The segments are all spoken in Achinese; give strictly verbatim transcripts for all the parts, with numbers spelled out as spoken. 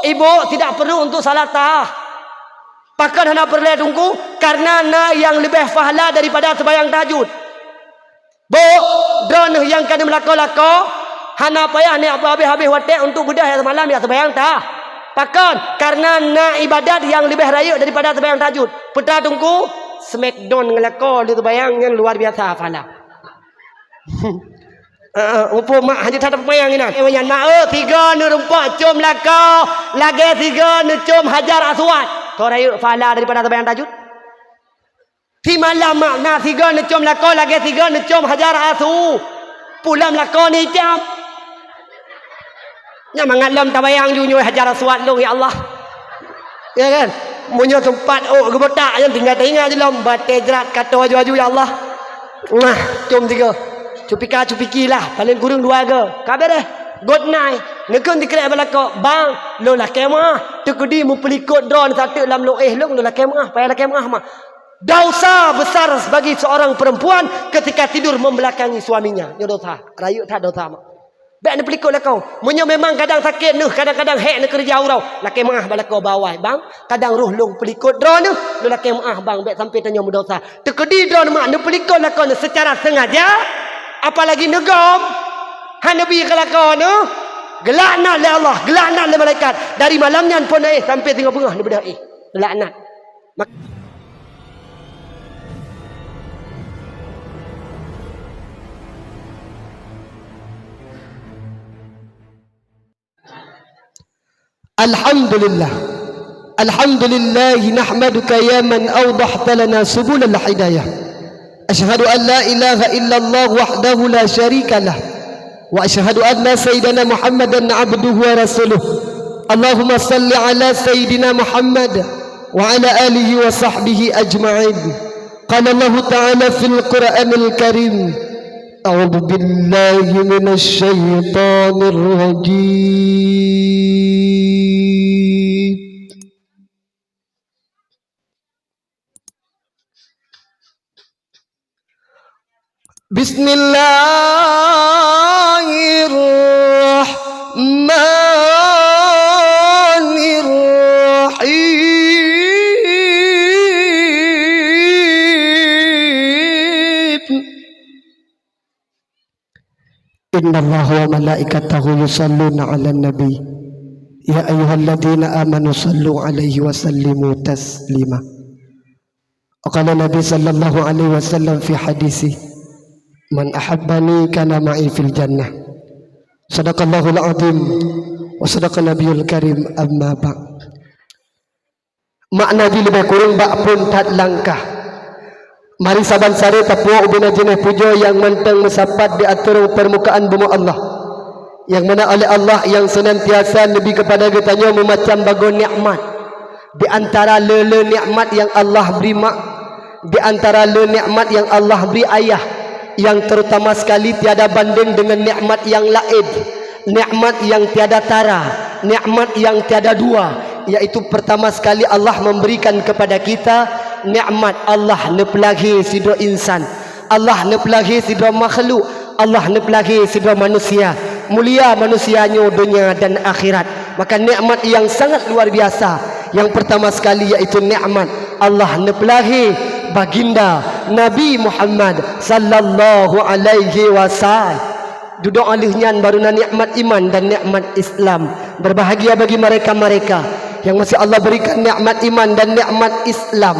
Ibu tidak perlu untuk salat tah. Pakon hana peureulée Teungku? Karena na nyang leubeh pahala daripada seumayang tahajud. Bôk, droeneuh nyang ka neumeulako-lako, hana payah neuhabéh-habéh watée untuk beudôh jak seumalam jak seumayang tah. Pakon? Karena na ibadat nyang leubeh rayeuk daripada seumayang tahajud. Peue teuma Teungku? Smackdown ngon lakoe lheueh seumayang nyan luar biasa pahala. Heeh, muphom mak hana that peumayang inan. Eh, nyan mak, eh, sigoe neurumpok com lakoe, lagée sigoe neucom Hajar Aswad. Toh rayeuk pahala daripada seumayang tahajud? Simalam mak na sigoe neucom lakoe lagée sigoe neucom Hajar Asu-, pulam lakoe ni itam. Nyan mangat lom tabayang ju nyoe Hajar Aswad lôn, ya Allah. Ya kan? Meunyoe teumpat ôk geubotak nyan tinggai taingat lom batée jrat kato aju-aju, ya Allah. Nah, com tiga. Cupika cupiki lah, paléng kureueng dua ga. Ka beureh. Good night. Neukheun sikrek bak lakoe, "Bang, lôn lakée meu'ah. Teukeudi meupeulikot droeneuh sateuk lam lôn éh lôn, lôn lakée meu'ah, payah lakée meu'ah mak." Dosa besar bagi seorang perempuan ketika tidur membelakangi suaminya. Nyoe dosa, rayeuk that dosa mak. Bék neupeulikot lakoe. Meunyoe memang kadang sakét neuh, kadang-kadang hék neukeureuja uroe, lakée meu'ah bak lakoe bak awai, "Bang, kadang roh lôn peulikot droeneuh, lôn lakée meu'ah bang, bék sampoe tanyoe meudosa." Teukeudi droeneuh mak neupeulikot lakoe neuh seucara sengaja, apalagi neugom, hana neubi keu lakoe neuh, geulaknat lé Allah, geulaknat lé malaikat. Dari malam nyan phon éh sampoe singoh beungoh neubeudôh éh. Geulaknat. Mak- الحمد لله. الحمد لله نحمدك يا من أوضحت لنا سبل الهداية. أشهد أن لا إله إلا الله وحده لا شريك له. وأشهد أن سيدنا محمدا عبده ورسوله. اللهم صل على سيدنا محمد وعلى آله وصحبه أجمعين. قال الله تعالى في القرآن الكريم، أعوذ بالله من الشيطان الرجيم. بسم الله الرحمن الرحيم. إن الله وملائكته يصلون على النبي، يا أيها الذين آمنوا صلوا عليه وسلموا تسليما. وقال النبي صلى الله عليه وسلم في حديثه، من أحبني كان معي في الجنة. صدق الله العظيم وصدق النبي الكريم، أما بعد. Makna jih leubeh kureueng bak phon that langkah. Mari saban sare tapuwoe ubena jeuneh pujoe nyang mantong meusapat di ateueh permukaan bumoe Allah, nyang mana oleh Allah nyang seunantiasa neubi keupada geutanyoe meumacam bagoe nikmat. Di antara le-le nikmat nyang Allah bri mak, di antara le nikmat nyang Allah bri ayah, nyang terutama sekali tiada banding dengan nikmat nyang laén, nikmat nyang tiada tara, nikmat nyang tiada dua, yaitu pertama sekali Allah memberikan kepada kita nikmat Allah neupeulahé sidroe insan. Allah neupeulahé sidroe makhluk, Allah neupeulahé sidroe manusia. Mulia manusia nyoe donya dan akhirat. Maka nikmat nyang sangat luar biasa, nyang pertama sekali yaitu nikmat Allah neupeulahé baginda Nabi Muhammad sallallahu alaihi wasallam. Dudoe lheueh nyan baru na nikmat iman dan nikmat Islam. Berbahagia bagi mereka-mereka yang masih Allah berikan nikmat iman dan nikmat Islam.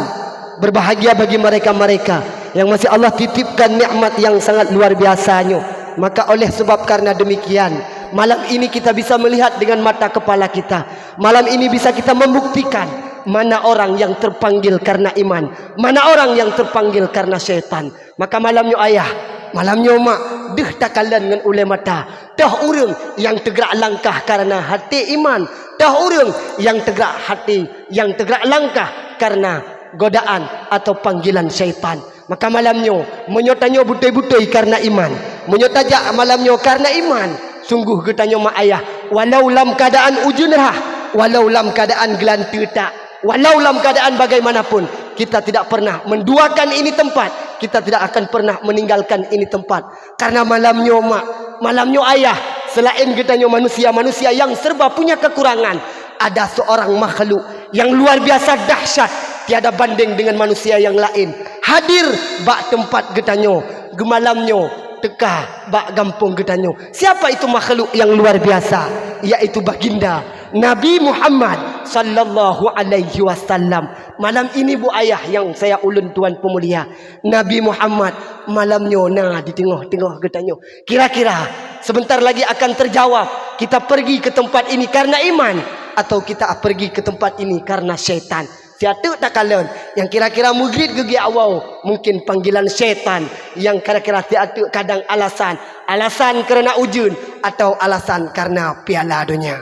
Berbahagia bagi mereka-mereka yang masih Allah titipkan nikmat yang sangat luar biasa nyoe. Maka oleh sebab karena demikian, malam ini kita bisa melihat dengan mata kepala kita. Malam ini bisa kita membuktikan mana orang yang terpanggil karena iman, mana orang yang terpanggil karena syaitan. Maka malam nyoe ayah, malam nyoe mak, deuh takalon ngon ulée mata. Toh ureuëng nyang teugrak langkah karena hati iman, toh ureuëng nyang teugrak hati, nyang teugrak langkah karena godaan atau panggilan syaitan. Maka malam nyoe, meunyoe tanyoe beutôi-beutôi karena iman, meunyoe tajak malam nyoe karena iman, sungguh geutanyoe mak ayah, walau lam keadaan ujeuen rhah, walau lam keadaan geulanteue tak, walau lam keadaan bagaimanapun, kita tidak pernah menduakan ini tempat, kita tidak akan pernah meninggalkan ini tempat. Karena malam nyoe mak, malam nyoe ayah, selain geutanyoe manusia-manusia yang serba punya kekurangan, Ada seorang makhluk yang luar biasa dahsyat, tiada banding dengan manusia yang lain. Hadir bak teumpat geutanyoe, geumalam nyoe teuka bak gampông geutanyoe. Siapa itu makhluk yang luar biasa? Yaitu baginda Nabi Muhammad sallallahu alaihi wasallam. Malam ini, bu ayah yang saya ulôn tuan peumulia, Nabi Muhammad malam nyoe na di teungoh-teungoh geutanyoe. Kira-kira sebentar lagi akan terjawab, kita pergi ke tempat ini karena iman atau kita pergi ke tempat ini karena syaitan. Siat teuk takalon, nyang kira-kira meugrit geugiak woe, mungkin panggilan syaitan, nyang kira-kira siat teuk kadang alasan. Alasan karena ujeuen atau alasan karena piala donya.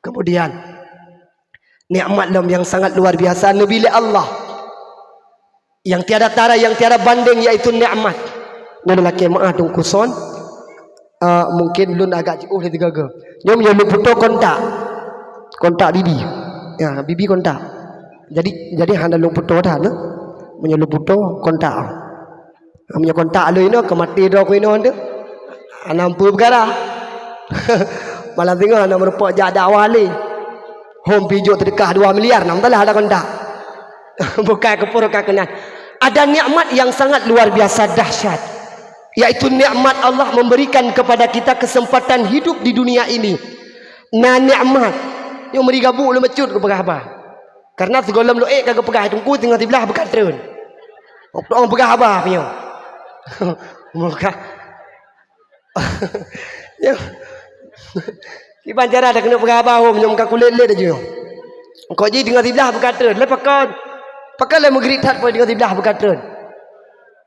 Kemudian, nikmat lom nyang sangat luar biasa neubri lé Allah. Nyang tiada tara, nyang tiada banding, yaitu nikmat. Nyoe lakée meu'ah Teungku Son, eh, mungkin lôn agak jiôh lé sigoe-goe. Nyoe meunyoe lôn putôh kontak. Kontak bibi. Ya, bibi kontak. Jadi, jadi hana lôn putôh that, eh. Meunyoe lôn putôh kontak. Meunyoe kontak lôn inoe, keu maté droe keu inoe teuh. Hana peue peugah. Malam singoh hana meurumpok jak dakwah lé. Hom pih jok teudeukah dua miliar, nam talah ada kontak. Bukan keu peue ka keunan. Ada nikmat yang sangat luar biasa dahsyat, yaitu nikmat Allah memberikan kepada kita kesempatan hidup di dunia ini. Na nikmat, nyoe meuri gabu lôn bacut keu peugah haba. Karena sigohlom lôn ék ka geupeugah, Teungku teungoh siblah beukatrôn. Ôk tu'oh peugah haba nyoe. Muka. Nyoe. Kiban cara dak keuneuk peugah haba hom nyoe muka kulét lé laju. Kok ji teungoh siblah beukatrôn. Lé pakon. Pakon lé meugrit that po teungoh siblah beukatrôn.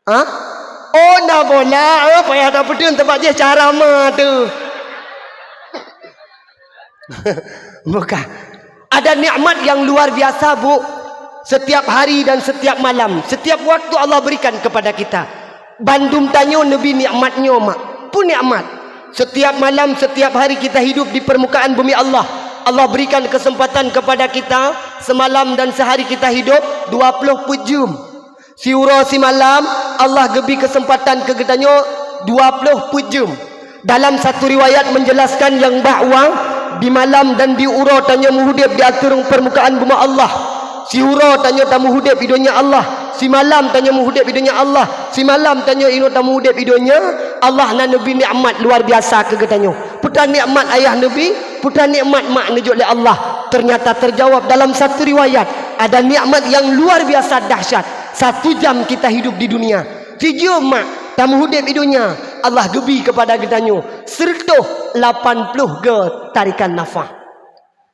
Ha? Oh, na bola. Oh, payah dak peudeueng teumpat jih cara ma tu. Bukan. Ada nikmat yang luar biasa, Bu. Setiap hari dan setiap malam, setiap waktu Allah berikan kepada kita. Bandum tanyoe neubri nikmat nyoe, mak. Peue nikmat? Setiap malam, setiap hari kita hidup di permukaan bumi Allah, Allah berikan kesempatan kepada kita, semalam dan sehari kita hidup, dua ploh peuet jeuem. Siuroe simalam, Allah geubri keuseumpatan keu geutanyoe dua ploh peuet jeuem. Dalam satu riwayat menjelaskan nyang bahwa di malam dan di uroe tanyoe meuhudép di ateueh permukaan bumoe Allah. Siuroe tanyoe tameuhudép i donya Allah, simalam tanyoe meuhudép i donya Allah, simalam tanyoe inoe tameuhudép i donya Allah, na neubri nikmat luar biasa keu geutanyoe. Peue tan nikmat ayah neubri, peue tan nikmat mak neujok lé Allah. Ternyata terjawab dalam satu riwayat, ada nikmat yang luar biasa dahsyat. Satu jam kita hidup di dunia. Sijeuem mak tameuhudép i donya, Allah geubri keupada geutanyoe seureutôh lapan ploh goe tarikan nafah.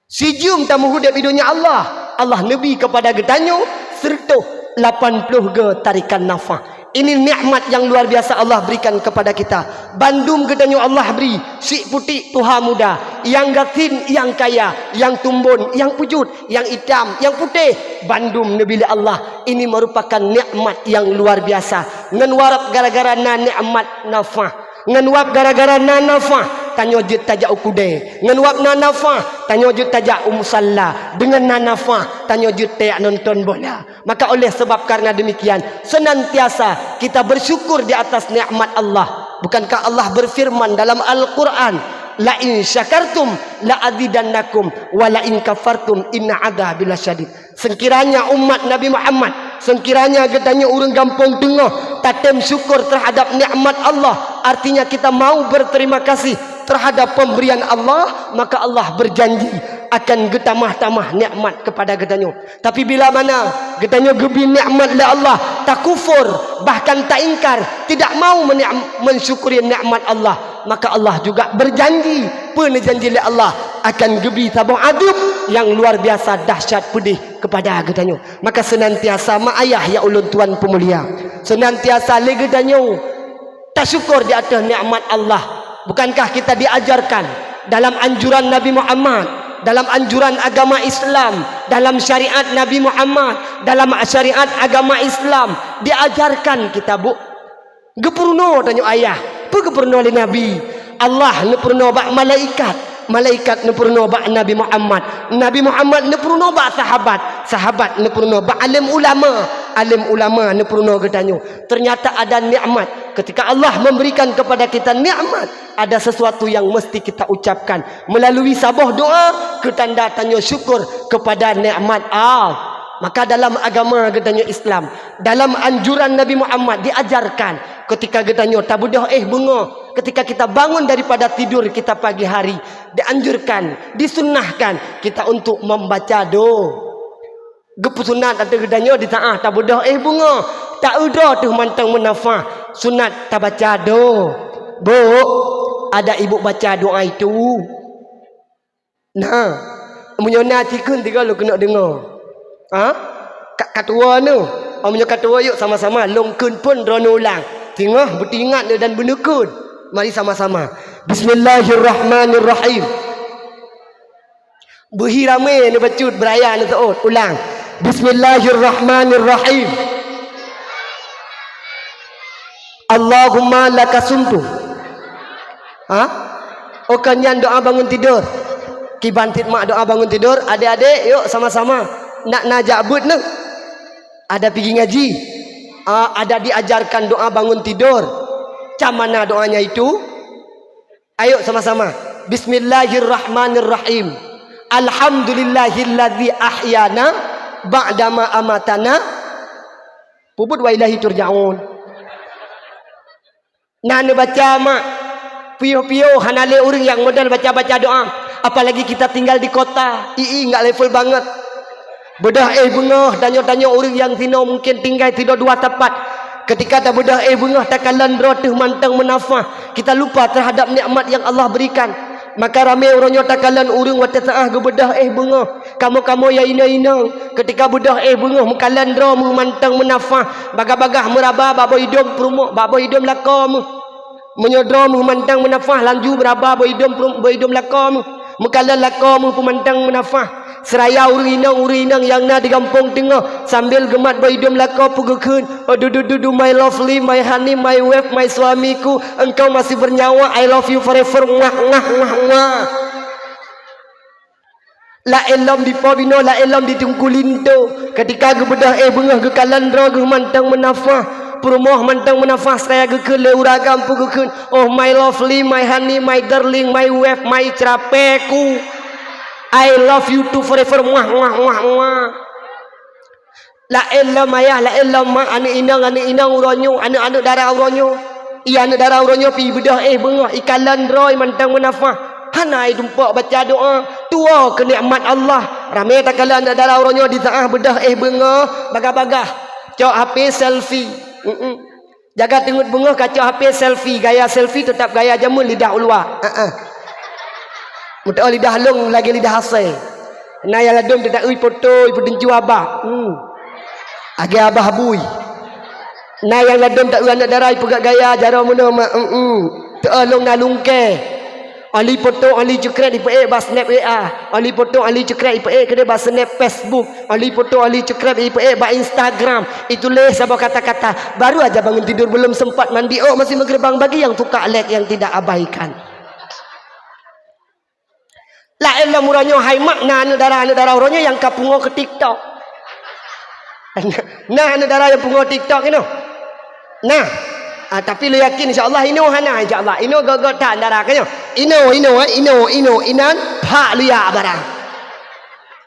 Sijeuem tameuhudép i donya Allah, Allah neubri keupada geutanyoe seureutôh lapan ploh goe tarikan nafah. Ini nikmat yang luar biasa Allah berikan kepada kita. Bandum geutanyoe Allah bri, syiek putéh tuha muda, nyang gasien nyang kaya, nyang tumbon nyang peujeuet, nyang itam nyang putéh, bandum neubri lé Allah. Ini merupakan nikmat yang luar biasa. Ngon wab gara-gara na nikmat nafah. Ngon wab gara-gara na nafah, tanyoe jeuet tajak u keudè. Ngon wab na nafah, tanyoe jeuet tajak u musalla. Deungon na nafah, tanyoe jeuet tajak nonton bola. Maka oleh sebab karena demikian, senantiasa kita bersyukur di atas nikmat Allah. Bukankah Allah berfirman dalam Al-Quran, "La in syakartum la azidannakum, wa la in kafartum inna adzabi lasyadid." Seukiranya umat Nabi Muhammad, seukiranya geutanyoe ureuëng gampông teungoh tatem syukur terhadap nikmat Allah, artinya kita mau berterima kasih terhadap pemberian Allah, maka Allah berjanji akan geutamah-tamah nikmat kepada geutanyoe. Tapi bila mana geutanyoe geubri nikmat lé Allah, takufur, bahkan taingkar, tidak mau meni'm-, mensyukuri nikmat Allah, maka Allah juga berjanji, peue neujanji lé Allah, akan geubri saboh adeueb nyang luar biasa dahsyat peudeh kepada geutanyoe. Maka senantiasa mak ayah nyang ulôn tuan peumulia, senantiasa lé geutanyoe tasyukur di ateueh nikmat Allah. Bukankah kita diajarkan dalam anjuran Nabi Muhammad, dalam anjuran agama Islam, dalam syariat Nabi Muhammad, dalam syariat agama Islam, diajarkan kita, Bu? Geupeurunoe tanyoe ayah. Peue geupeurunoe lé Nabi? Allah neupeurunoe bak malaikat. Malaikat neupeurunoe bak Nabi Muhammad. Nabi Muhammad neupeurunoe bak sahabat. Sahabat neupeurunoe bak alim ulama. Alim ulama neupeurunoe geutanyoe. Ternyata ada nikmat. Ketika Allah memberikan kepada kita nikmat, ada sesuatu yang mesti kita ucapkan melalui saboh doa, Keu tanda tanyoe syukur keupada nikmat Allah. Maka dalam agama geutanyoe Islam, dalam anjuran Nabi Muhammad diajarkan, ketika geutanyoe tabeudôh éh beungoh, ketika kita bangun daripada tidur kita pagi hari, dianjurkan, disunnahkan kita untuk membaca do-, geupeusunat ateueh geutanyoe di saát tabeudôh éh beungoh, taeu droe teuh mantong meunafah, sunat tabaca do-, Bu, ada ibu baca doa itu? Nah, meunyoe na, cikheun tiga lôn keuneuk deungoe. Ha? Ka, ka tuwoe neuh. Oh, meunyoe ka tuwoe, yuk sama-sama lôn kheun phon droeneuh ulang. Singoh beuteuingat neuh dan beuneukheun. Mari sama-sama. Bismillahirrahmanirrahim. Beuhi ramé neubacut, beuraya neuseuôt. Ulang. Bismillahirrahmanirrahim. Allahumma lakasumtu. Ha? Oh, kon nyan doa bangun tidur. Kiban cit mak doa bangun tidur, adék-adék, yuk sama-sama. Nak na jak beuet neuh. Ada pigi ngaji. Ah, ada diajarkan doa bangun tidur. Cam mana doanya itu? Ayo sama-sama. Bismillahirrahmanirrahim. Alhamdulillahilladzi ahyana ba'dama amatana. Peubuet wa ilaihi turja'un. Na neubaca mak. Piôh-piôh hana lé ureuëng nyang modal baca-baca doa. Apalagi kita tinggal di kota. Ii, nggak level banget. Beudôh éh beungoh, tanyoe-tanyoe ureuëng nyang sinoe mungkin tinggai sidroe dua tapat. Ketika tabeudôh éh beungoh, takalon droe teuh mantong meunafah. Kita lupa terhadap nikmat yang Allah berikan. Maka ramé uroe nyoe takalon ureuëng watée saát geubeudôh éh beungoh. Kamoe-kamoe ya inong-inong, ketika beudôh éh beungoh meukalon droe meuh mantong meunafah, bagah-bagah meuraba bak boh idom peurumoh, bak boh idom lakoe meuh. Meunyoe droe meuh mantong meunafah, laju meuraba boh idom peurum-, boh idom lakoe meuh, meukalon lakoe meuh peumantong meunafah. Seuraya ureuëng inong-ureuëng inong nyang na di gampông teungoh sambil geumat boh idom lakoe peugeukheun, "Oh, du, du, du, du, my lovely, my honey, my wife, my suamiku, engkau masih bernyawa, I love you forever, muah, muah, muah, muah." Laén lom di Po Binoe, laén lom di Teungku Linto. Ketika geubeudôh éh beungoh geukalon droe geuh mantong meunafah. Peurumoh mantong meunafah, seuraya geukheun lé ureuëng agam peugeukheun, "Oh, my lovely, my honey, my darling, my wife, my cerapeku. I love you too forever, muah, muah, muah, muah." Laén lom ayah, laén lom mak, aneuëk inong, aneuëk inong uroe nyoe, aneuëk-aneuëk dara uroe nyoe. Iya, aneuëk dara uroe nyoe pih beudôh éh beungoh, ikalon droe mantong meunafah. Hana itumpok baca doa, tuwoe keu nikmat Allah. Ramé takalon aneuëk dara uroe nyoe di saát beudôh éh beungoh, bagah-bagah. Cok H P selfie. Mm-mm. Jaga teungeut beungoh ka cok H P selfie, gaya selfie teutap gaya jameun lidah u luwa. Heeh. Meuteumé lidah lông lagée lidah asée. Na nyang ladôm teuta-eu ipoto, ipeuteuncu abah. Hmm. Lagée abah bui. Na nyang ladôm ta-eu aneuëk dara ipeugah gaya jaroe meunoe mak. Hmm. Teuh lông na lungkée. Oli poto, oli ceukrét ipeuék bak snap W A. Oli poto, oli ceukrét ipeuék keudeh bak snap Facebook. Oli poto, oli ceukrét ipeuék bak Instagram. Ituléh saboh kata-kata, "Baru aja bangun tidur, belum sempat mandi, oh, masih menggerbang." Bagi yang suka like, yang tidak abaikan. Laén lom uroe nyoe hai mak, na aneuëk dara, aneuëk dara uroe nyoe nyang ka pungo keu TikTok. Na aneuëk dara nyang pungo TikTok inoe. Nah, ah, tapi lôn yakin insya Allah inoe hana, insya Allah. Inoe göt-göt that dara keuh nyoe. Inoe, inoe, eh, inoe, inoe, inan, phak luyak barang.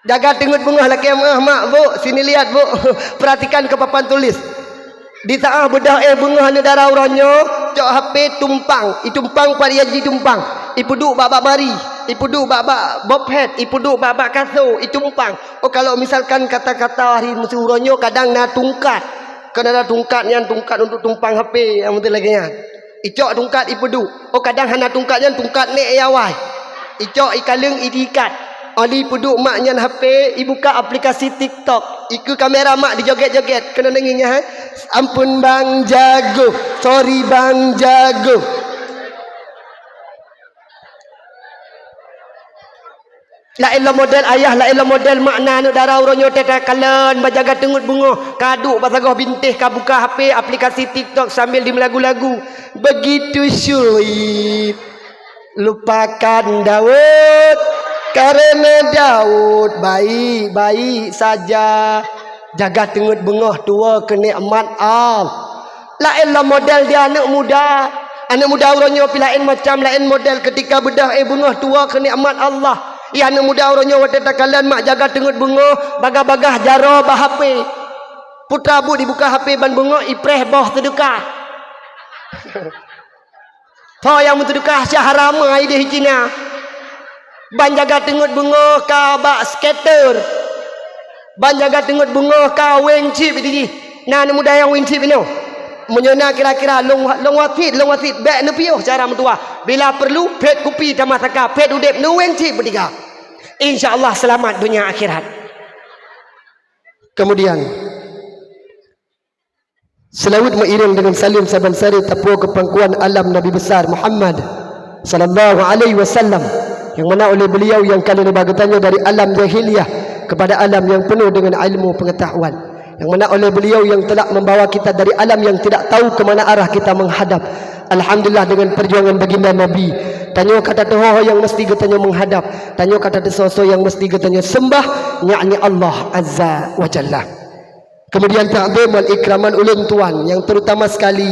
Jaga teungeut beungoh lakée meuah mak, buk, sini lihat, buk. Perhatikan ke papan tulis. Di saát beudôh éh beungoh aneuëk dara uroe nyoe, cok H P tumpang. Itumpang pat ia jitumpang. Ipeuduek bak-bak mari. Ipeuduek bak-bak bobhet. Ipeuduek bak-bak kaso. Itumpang. Oh, kalau misalkan kata-kata hari musim uroe nyoe kadang na tungkat. Kan ada tungkat nyan, tungkat untuk tumpang H P, yang betul lagi nyan. Icok tungkat ipeuduek. Oh, kadang hana tungkat nyan, tungkat nek ya wai. Icok ikaleng idikat. Oli peuduek mak nyan H P, ibuka aplikasi TikTok. Ikeue kamera mak dijoget-joget. Kena dengi nyan, hai. Ampun Bang Jago. Sorry Bang Jago. Laén lom model ayah, laén lom model mak na aneuëk dara uroe nyoe teuka kalon, bajaga teungeut beungoh, ka duek bak sagoh bintéh ka buka H P aplikasi TikTok sambil dimeulagu-lagu. Begitu sulit lupakan Daud, karena Daud baik-baik saja. Jaga teungeut beungoh tuwoe keu nikmat Allah. Laén lom model di aneuëk muda. Aneuëk muda uroe nyoe pih laén macam, laén model ketika beudôh éh beungoh tuwoe keu nikmat Allah. Iya aneuk muda uroe nyoe watée takalon mak jaga teungeut beungoh, bagah-bagah jaroe bak H P. Putra buet dibuka H P ban beungoh ipreh boh seudeukah. Tho nyang meuseudeukah syah haram ai deh Cina. Ban jaga teungeut beungoh ka bak skater. Ban jaga teungeut beungoh ka weng chip di jih. Na aneuk muda nyang weng chip inoe? Meunyoe na kira-kira long, long wasit, long wasit, bék neupiôh cara meutuwah. Bila peurlu, phét kupi tamah saka, phét udeb neuweng chip beutiga. Insya Allah seulamat donya akhirat. Kemudian, seulaweuet meuiréng deungon saleuem saban sare tapuwoe keu pangkuan alam Nabi Besar Muhammad sallallahu alaihi wasallam, nyang mana oleh beliau nyang ka lheueh neuba geutanyoe dari alam jahiliyah kepada alam nyang penuh dengan ilmu pengetahuan, nyang mana oleh beliau nyang telah membawa kita dari alam yang tidak tahu ke mana arah kita menghadap. Alhamdulillah, dengan perjuangan baginda Nabi, tanyoe ka tateuho nyang mesti geutanyoe menghadap, tanyoe ka tateusoe-soe nyang mesti geutanyoe sembah, yakni Allah Azza wa Jalla. Kemudian takzim wal ikraman ulôn tuan, yang terutama sekali,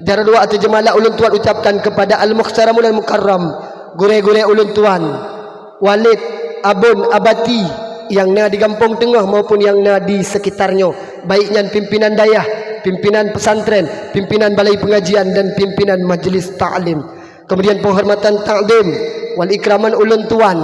jaroe dua ateueh jeumala ulôn tuan ucapkan kepada al-muhtaramul mukarram, gurée-gurée ulôn tuan, walid, abon, abati, yang na di gampông teungoh maupun yang na di sekitarnyo, baik nyan pimpinan dayah, pimpinan pesantren, pimpinan balai pengajian, dan pimpinan majlis taklim. Kemudian penghormatan takzim wal ikraman ulôn tuan,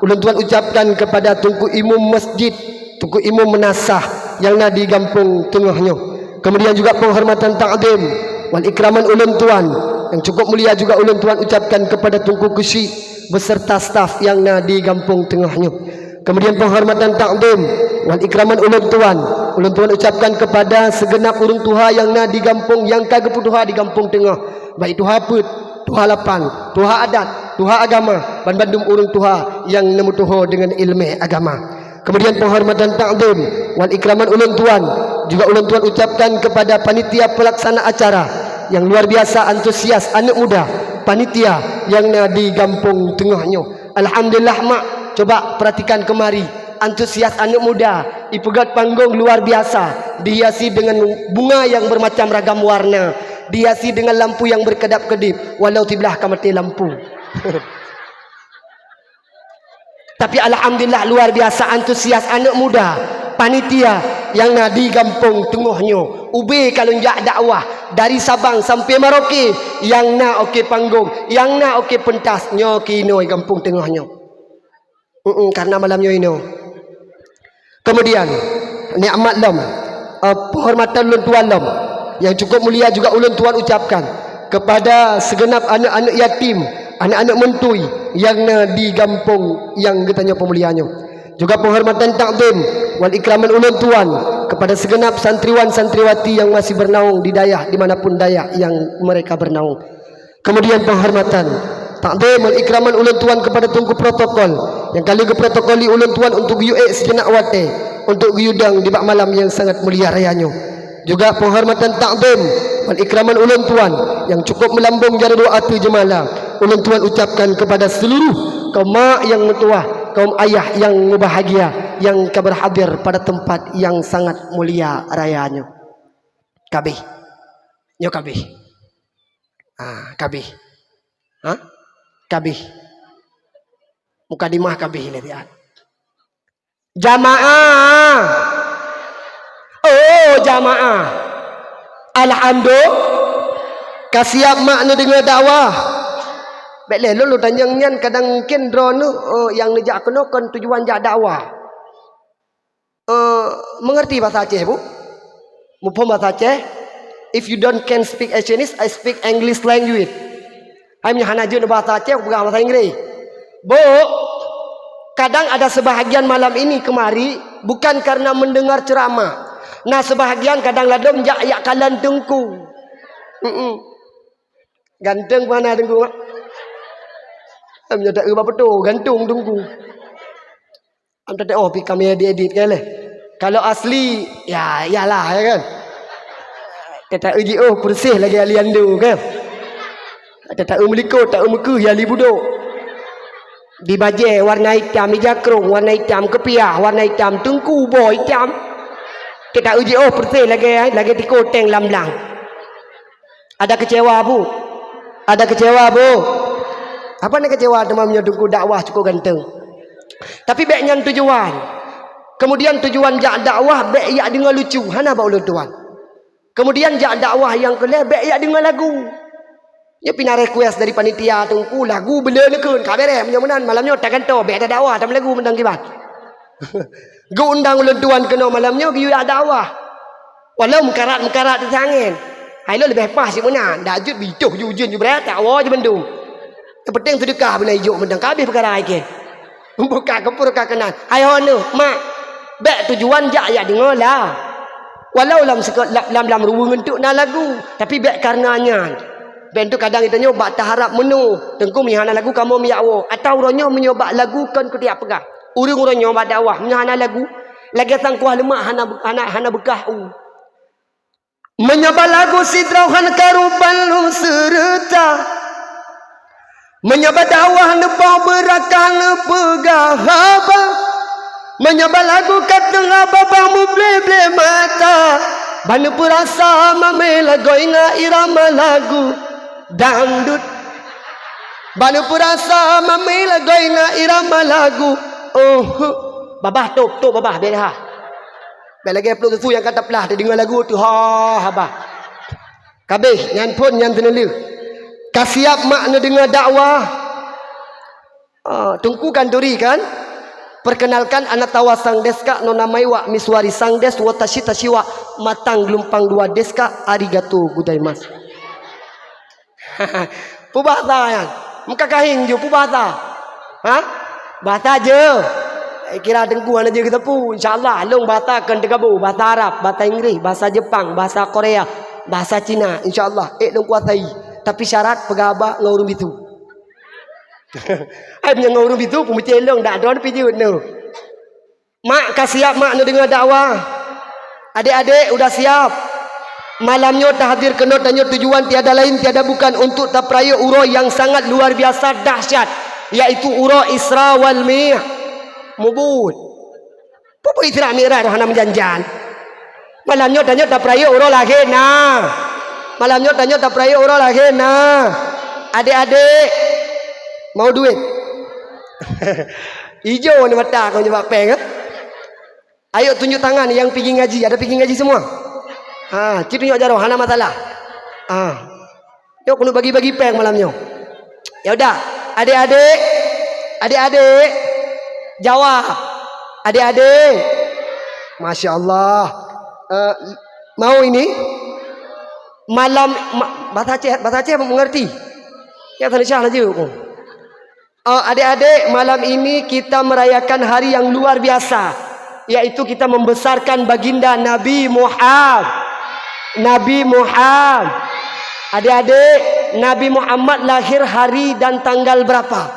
ulôn tuan ucapkan kepada Teungku Imum Masjid, Teungku Imum Meunasah nyang na di gampông teungoh nyoe. Kemudian juga penghormatan takzim wal ikraman ulôn tuan, yang cukup mulia juga ulôn tuan ucapkan kepada Teungku Keuchik beserta staf nyang na di gampông teungoh nyoe. Kemudian penghormatan takzim wal ikraman ulôn tuan, ulôn tuan ucapkan kepada segenap ureuëng tuha nyang na di gampông nyang ka geupeutuha di gampông teungoh, baik tuha peuet, tuha lapan, tuha adat, tuha agama, ban bandum ureuëng tuha nyang neumeutuho deungon iéleumé agama. Kemudian penghormatan takzim wal ikraman ulôn tuan, juga ulôn tuan ucapkan kepada panitia pelaksana acara yang luar biasa antusias aneuk muda panitia nyang na di gampông teungoh nyoe. Alhamdulillah, Mak. Coba perhatikan kemari. Antusias aneuk muda, ipeugét panggong luar biasa, dihiasi dengan bunga yang bermacam ragam warna, dihiasi dengan lampu yang berkedap-kedip, walau siblah ka maté lampu. Tapi alhamdulillah, luar biasa antusias aneuk muda, panitia nyang na di gampông teungoh nyoe. Ubé ka lôn jak dakwah dari Sabang sampai Merauke, nyang na oke panggong, nyang na oke pentas, nyoe keunoe gampông teungoh nyoe. Mm-mm, karena malam nyoe inoe. Kemudian, nikmat lom, eh, penghormatan ulôn tuan lom, yang cukup mulia juga ulôn tuan ucapkan kepada segenap aneuk-aneuk yatim, aneuk-aneuk meutui nyang na di gampông nyang geutanyoe peumulia nyoe. Juga penghormatan takzim wal ikraman ulôn tuan kepada segenap santriwan santriwati yang masih bernaung di dayah, di mana pun dayah yang mereka bernaung. Kemudian penghormatan, takzim wal ikraman ulôn tuan kepada Teungku Protokol nyang ka lheueh geuprotokoli ulôn tuan untuk geuyue ék sijeunap watée untuk geuyue dong di bak malam nyang sangat mulia raya nyoe. Juga penghormatan takzim wal ikraman ulôn tuan nyang cukup meulambong jaroe dua ateueh jeumala ulôn tuan ucapkan kepada seluruh kaum mak nyang meutuwah, kaum ayah nyang meubahagia nyang ka berhadir pada tempat nyang sangat mulia raya nyoe. Kabeh. Nyoe kabeh. Ah, kabeh. Ha? Kabeh. Mukadimah kabeh lé siat. Jamaah. Oh, jamaah. Alhamdulillah. Ka siap mak neudeungoe dakwah. Bék lé lôn, lôn tanyong nyan, kadang mungkin droeneuh, oh, nyang neujak keunoe kon tujuan jak dakwah. Eh, mengerti bahasa Aceh, Bu? Muphom bahasa Aceh? If you don't can speak Chinese, I speak English language. Hai, meunyoe hana jeuet bahasa Aceh, peugah bahasa Inggris. Bu, kadang ada sebahagian malam ini kemari bukan karena mendengar ceramah. Nah, sebahagian kadang ladom jak yak kalan teungku. Mm-mm. Ganteng mana teungku, Mak? Meunyoe tak ubah betul, gantung teungku. Am teuh oh pi kami edit-edit kan leh. Kalau asli, ya, iyalah, ya kan? Teutak uji oh persis lagi Aliando kan? Teutak eu melikot, tak eu meukeue ya li budok. Di bajée warna itam, di jakrong warna itam, kepiah warna itam, teungku boh itam. Teutak uji oh persis lagi, lagi tiko teng lam blang. Ada kecewa, Bu? Ada kecewa, Bu? Apa nak kecewa teuma meunyoe teungku dakwah cukup ganteng? Tapi bék nyan tujuan. Kemudian tujuan jak dakwah bék jak deungoe lucu, hana bak ulôn tuan. Kemudian jak dakwah nyang keu lhée bék jak deungoe lagu. Nyoe pih na request dari panitia, "Teungku, lagu beu le neukheun." Ka beres, meunyoe meunan malam nyoe tagantoe, bék tadakwah, tameulagu mantong kiban. Geuundang ulôn tuan keunoe malam nyoe geuyue jak dakwah. Walau meukarat-meukarat teuh angén. Hai lôn leubeh paih cit meunan, dak jeuet bitoh ju ujeuen ju brat, tak woe ju bandum. Nyang penting seudeukah beuna ijok mantong, ka habéh peukara ikén. Buka keupur ka keunan. Hai ho neuh, mak. Bék tujuan jak jak deungoe la. Walau lam seke-, lam, lam, lam ruweueng eunteuk na lagu, tapi bék kareuna nyan. Bék tu kadang geutanyoe bak taharab meunoe, "Teungku, meunyoe hana lagu kamoe meujak woe." Atau uroe nyoe meunyoe bak lagu kon kutiyak peugah. Ureuëng uroe nyoe bak dakwah meunyoe hana lagu, lagée sangkoh leumak hana, hana, hana beukah u. Meunyoe bak lagu sidroe han karu ban lôn seureuta. Meunyoe bak dakwah neuboh beurakah neupeugah haba. Meunyoe bak lagu ka teungoh babah muble-ble mata. Ban neupeurasa mamé lagoe na irama lagu dangdut. Ban neupeurasa mamé lagoe na irama lagu. Oh, babah tôb, tôb babah, bék lé ha. Bék lagée pluek susu nyang ka taplah, tadeungoe lagu teuh ha haba. Ka béh, nyan phon nyan seuneulheueh. Ka siab mak neudeungoe dakwah? Ah, Teungku Kanturi kan? Perkenalkan, ana tawa sang deska, nona maiwa miswari sang des, watashi tashiwa matang geulumpang dua deska, arigato gozaimasu. Peue bahasa nyan? Meuka kahing ju, peue bahasa? Ha? Bahasa je. Eh, kira Teungku hana je geuteupeu. Insya Allah, lôn bahasa kon teugabô, bahasa Arab, bahasa Inggris, bahasa Jepang, bahasa Korea, bahasa Cina. Insya Allah, ék lôn kuasai. Tapi syarat peugah haba ngon ureuëng bisu. Hai, meunyoe ngon ureuëng bisu, peumeucéh lôn, dak droe pih jeuet nyoe. Mak ka siab mak neudeungoe dakwah? Adék-adék udah siab? Malam nyoe tahadir keunoe tanyoe tujuan tiada lain tiada bukan untuk tapeurayeuk uroe nyang sangat luar biasa dahsyat, yaitu uroe Isra wal Mi-, mubuet. Peue Isra Mi'raj hana meujan-jan? Malam nyoe tanyoe tapeurayeuk uroe lahé na. Malam nyoe tanyoe tapeurayeuk uroe lahé na. Adék-adék mau duit? Ijo ni mata kau nyebab péng, eh? Ayo tunjuk tangan yang pigi ngaji. Ada pigi ngaji semua? Ha, ci tunjuk jaroe, hana masalah. Ha. Yok keuneuk bagi-bagi péng malam nyoe. Ya udah, adék-adék, adék-adék, jawab. Adék-adék. Masya Allah. Eh, mau ini? Malam, ma-, bahasa Aceh, bahasa Aceh mengerti? Ya, Indonesia aja. Oh. Eh, adék-adék, malam ini kita merayakan hari yang luar biasa, yaitu kita membesarkan baginda Nabi Muhammad. Nabi Muhammad. Adék-adék, Nabi Muhammad lahir hari dan tanggal berapa?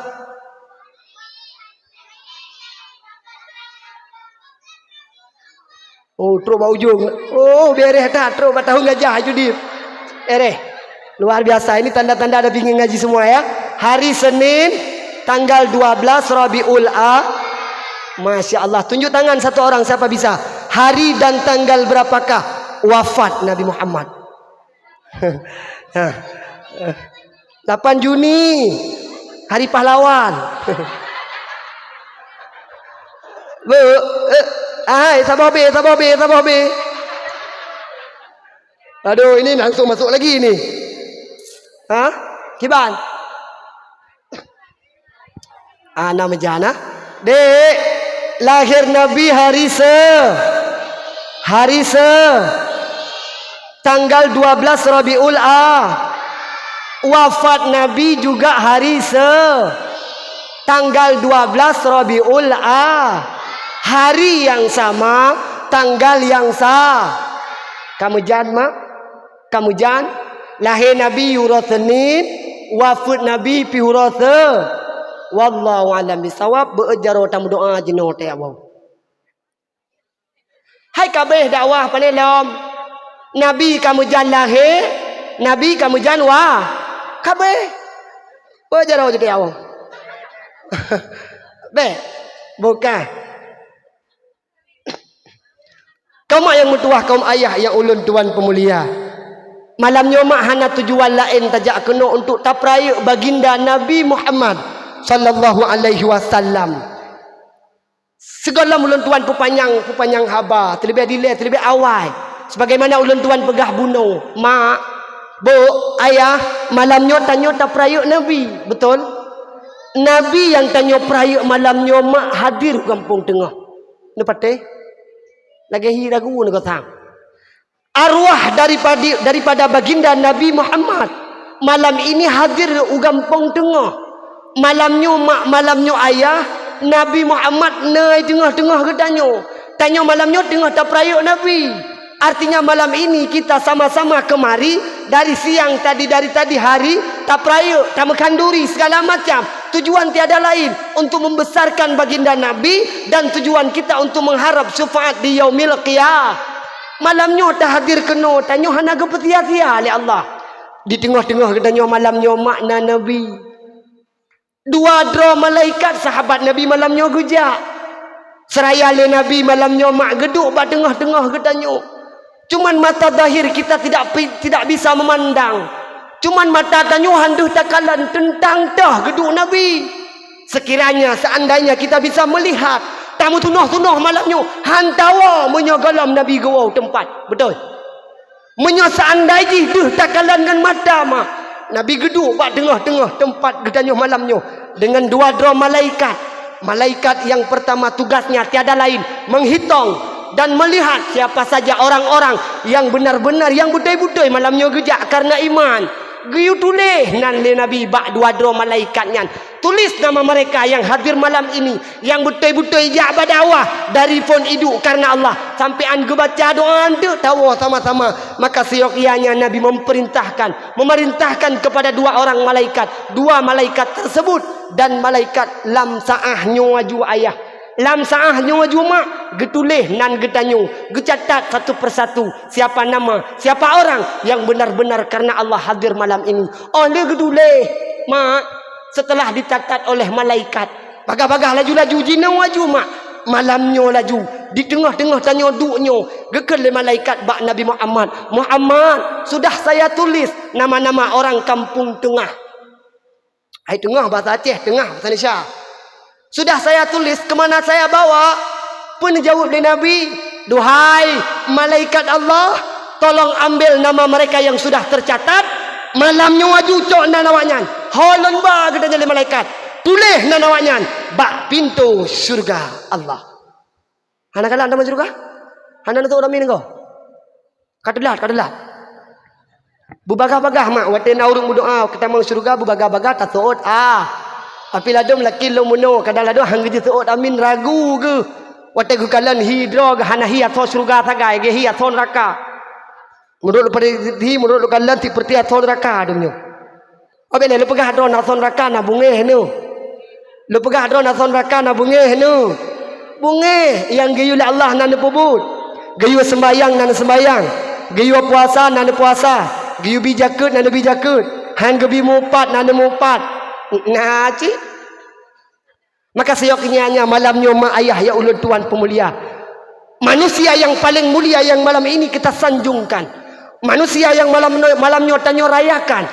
Oh, trok bak ujong. Oh, bereh that, trok bak tahun gajah judi. Bereh. Luar biasa. Ini tanda-tanda ada pingin ngaji semua ya. Hari Senin, tanggal dua belas Rabiul A. Masya Allah. Tunjuk tangan satu orang siapa bisa. Hari dan tanggal berapakah wafat Nabi Muhammad? Ha. Lapan Juni, Hari Pahlawan. Be, eh, hai, saboh be, saboh be, saboh be. Aduh, ini langsung masuk lagi ni. Ha? Kiban? Ana meujan, ah. Dek, lahir Nabi hari se-, hari se-, tanggal dua belas Rabiul A. Wafat Nabi juga hari se-, tanggal dua belas Rabiul A. Hari yang sama, tanggal yang sa-, ka meujan, mak? Ka meujan, lahé Nabi uroe Senin, wafeuet Nabi pih uroe Se-, wallahu a'lam bissawab, beuet jaroe tameudoa jinoe teuh awai. Hai ka abéh dakwah pané lom. Nabi ka meujan lahé, Nabi ka meujan wa-, ka abéh. Beuet jaroe jinoe teuh awai. Bék, bukan. Kaum nyang meutuwah, kaum ayah nyang ulôn tuan peumulia. Malam nyoe mak hana tujuan laén tajak keunoe untuk tapeurayeuk baginda Nabi Muhammad sallallahu alaihi wasallam. Sigohlom ulôn tuan peupanyang, peupanyang haba, teuleubeh dilée, teuleubeh awai. Sebagaimana ulôn tuan peugah bunoe, mak, buk, ayah, malam nyoe tanyoe tapeurayeuk Nabi, beutôi? Nabi nyang tanyoe peurayeuk malam nyoe mak hadir u gampông teungoh. Neupatéh? Lagée hi ragu neugasang. Arwah daripada, daripada baginda Nabi Muhammad malam ini hadir u gampông teungoh. Malam nyoe mak, malam nyoe ayah, Nabi Muhammad na teungoh-teungoh geutanyoe. Tanyoe malam nyoe teungoh tapeurayeuk Nabi. Artinya malam ini kita sama-sama kemari dari siang tadi, dari tadi hari tapeurayeuk, tameukhanduri segala macam. Tujuan tiada lain untuk membesarkan baginda Nabi dan tujuan kita untuk mengharap syafaat di yaumil qiyamah. Malam nyoe tahadir keunoe, tanyoe hana geupeusia-sia lé Allah. Di teungoh-teungoh geutanyoe malam nyoe mak na Nabi. Dua droe malaikat sahabat Nabi malam nyoe geujak. Seuraya lé Nabi malam nyoe mak geuduek bak teungoh-teungoh geutanyoe. Cuman mata zahir kita tidak pi-, tidak bisa memandang. Cuman mata tanyoe han deuh takalon teuntang toh geuduek Nabi. Sekiranya, seandainya kita bisa melihat, tameutunoh-tunoh malam nyoe, han tawoe meunyoe gohlom Nabi geuwoe u teumpat. Beutôi? Meunyoe seandai jih deuh takalon ngon mata mak, Nabi geuduek bak teungoh-teungoh teumpat geutanyoe malam nyoe deungon dua droe malaikat. Malaikat nyang pertama tugasnya tiada lain, menghitong dan melihat siapa saja orang-orang yang benar-benar, yang beutôi-beutôi malam nyoe geujak karena iman. Geuyue tuléh nan lé Nabi bak dua droe malaikat nyan. Tulis nama mereka yang hadir malam ini, yang beutôi-beutôi jak bak dakwah dari phon iduek karena Allah, sampai an geubaca doa anteuk tawoe sama-sama. Maka siok ianya Nabi memerintahkan, memerintahkan kepada dua orang malaikat, dua malaikat tersebut, dan malaikat lam saah nyoe aju ayah. Lam saah nyoe aju mak, geutuléh nan geutanyoe, geucatat satu persatu siapa nama, siapa orang yang benar-benar karena Allah hadir malam ini. Oh lé geutuléh, mak, setelah dicatat oleh malaikat, bagah-bagah laju-laju jinoe aju mak. Malam nyoe laju, di teungoh-teungoh tanyoe duek nyoe, geukheun lé malaikat bak Nabi Muhammad, "Muhammad, sudah saya tulis nama-nama orang kampung teungoh." Hai teungoh bahasa Aceh, teungoh bahasa Indonesia. Sudah saya tulis, kemana saya bawa? Peue neujaweueb lé Nabi, "Duhai malaikat Allah, tolong ambil nama mereka yang sudah tercatat, malam nyoe aju cok nan awaknyan. Ho lôn ba geutanyoe lé malaikat, tuléh nan awaknyan bak pintoe syeuruga Allah." Hana galak tamong syeuruga? Hana neutôk ramin ko? Ka teulat, ka teulat. Beubagah-bagah mak, watée na ureuëng meudoá keu tamong syeuruga beubagah-bagah taseuôt, ah. Tapi ladôm lakée lôn meunoe, kadang ladôm han geujiseuôt amin ragu geuh. Watée geukalon hi droe geuh hana hi asoe syeuruga sagai, geuh hi asoe neuraka. Meunurot lôn peureuti, meunurot lôn kalon sipeureuti asoe neuraka donya. Abéh lé, lôn peugah droe na asoe neuraka na beungéh nyoe. Lôn peugah droe na asoe neuraka na beungéh nyoe. Beungéh nyang geuyue lé Allah na neupeubuet. Geuyue seumbahyang na neuseumbahyang. Geuyue puasa na neupuasa. Geuyue bi jakeuet na neubi jakeuet. Han geubi mupat na neumupat. Na cit. Maka siok nyan nyan malam nyoe mak ayah ya ulôn tuan peumulia. Manusia yang paling mulia yang malam ini kita sanjungkan. Manusia yang malam, malam nyoe tanyoe rayakan.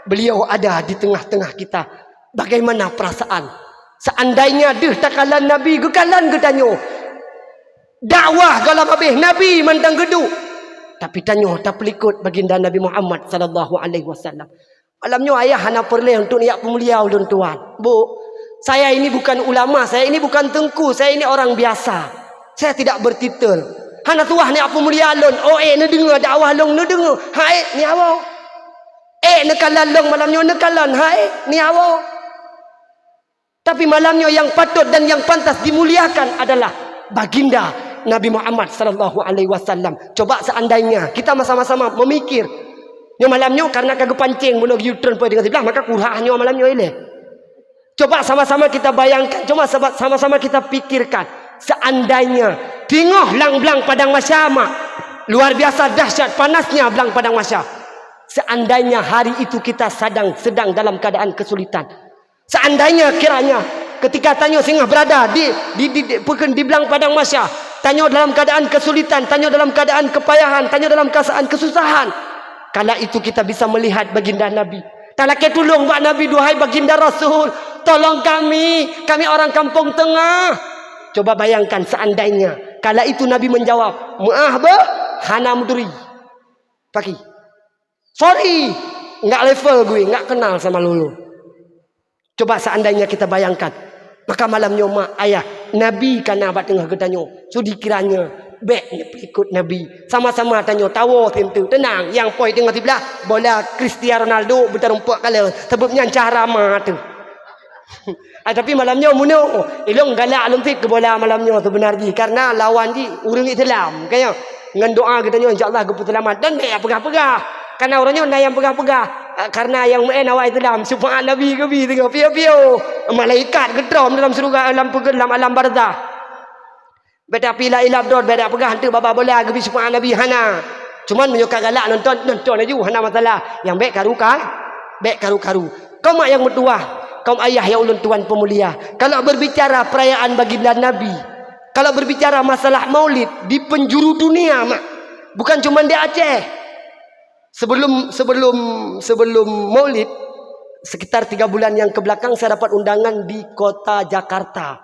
Beliau ada di tengah-tengah kita. Bagaimana perasaan? Seandainya deuh takalon Nabi geukalon geutanyoe. Dakwah gohlom habéh Nabi mantong geuduek. Tapi tanyoe tapeulikot baginda Nabi Muhammad sallallahu alaihi wasallam. Malam nyoe ayah hana peureulée untuk neujak peumulia ulôn tuan. Bu, saya ini bukan ulama, saya ini bukan teungku, saya ini orang biasa. Saya tidak bertitel. Hana tuah neujak peumulia lôn, oh ék neudeungoe dakwah lôn neudeungoe. Hai, neuwoe. Ék neukalon lôn malam nyoe neukalon, hai, neuwoe. Tapi malam nyoe yang patut dan yang pantas dimuliakan adalah baginda Nabi Muhammad sallallahu alaihi wasallam. Coba seandainya kita sama-sama memikir. Nyoe malam nyoe karena ka geupancéng bunoe geuyue treun poh deungon siblah, maka kurah nyoe malam nyoe ilée. Coba sama-sama kita bayangkan, coba sama-sama kita pikirkan. Seandainya teungoh lam blang padang mahsyar mak, luar biasa dahsyat panasnya blang padang mahsyar. Seandainya hari itu kita sedang, sedang dalam keadaan kesulitan, seandainya kiranya ketika tanyoe singoh berada di, di, di, di, peukon di blang padang mahsyar, tanyoe dalam keadaan kesulitan, tanyoe dalam keadaan kepayahan, tanyoe dalam keadaan kesusahan, kala itu kita bisa melihat baginda Nabi. Talakée tulông bak Nabi, "Duhai baginda Rasul, tolong kami, kami orang kampung teungoh." Coba bayangkan seandainya kala itu Nabi menjawab, "Meu'ah beuh, hana meuturi." Paki. "Sorry, nggak level gue, nggak kenal sama lulu." Coba seandainya kita bayangkan, maka malam nyoe mak ayah Nabi ka na bak teungoh geutanyoe, sudi kiranya bèk neupeuikot Nabi. Sama-sama tanyoe tawoe sinteuk. Teunang, nyang poi teungoh siblah bola Cristiano Ronaldo beutarumpok kala, sabab nyan cara ma teuh. Ah, tapi malam nyoe meunoe, ilong galak lom cit keu bola malam nyoe seubeuna jih, karena lawan jih ureuëng Islam, kan nyoe. Ngon doa geutanyoe insya Allah geupeuseulamat dan bèk peugah-peugah. Karena uroe nyoe na nyang peugah-peugah, ah, karena nyang meu'en awak Islam, syufaat Nabi geubi singoh piôh-piôh. Malaikat geutrom dalam syeuruga, lam peugét, lam alam barzah. Bèk tapi la ilah dot, bèk dak peugah hantu babah bola geubi syufaat Nabi, hana. Cuman meunyoe ka galak nonton, nonton laju, hana masalah. Nyang bèk karu ka, bèk karu-karu. Kaum mak nyang meutuwah, kaum ayah nyang ulôn tuan peumulia. Kalau berbicara perayaan baginda Nabi, kalau berbicara masalah maulid di penjuru dunia mak, bukan cuma di Aceh. Sebelum sebelum sebelum maulid, sekitar tiga bulan yang ke belakang saya dapat undangan di kota Jakarta.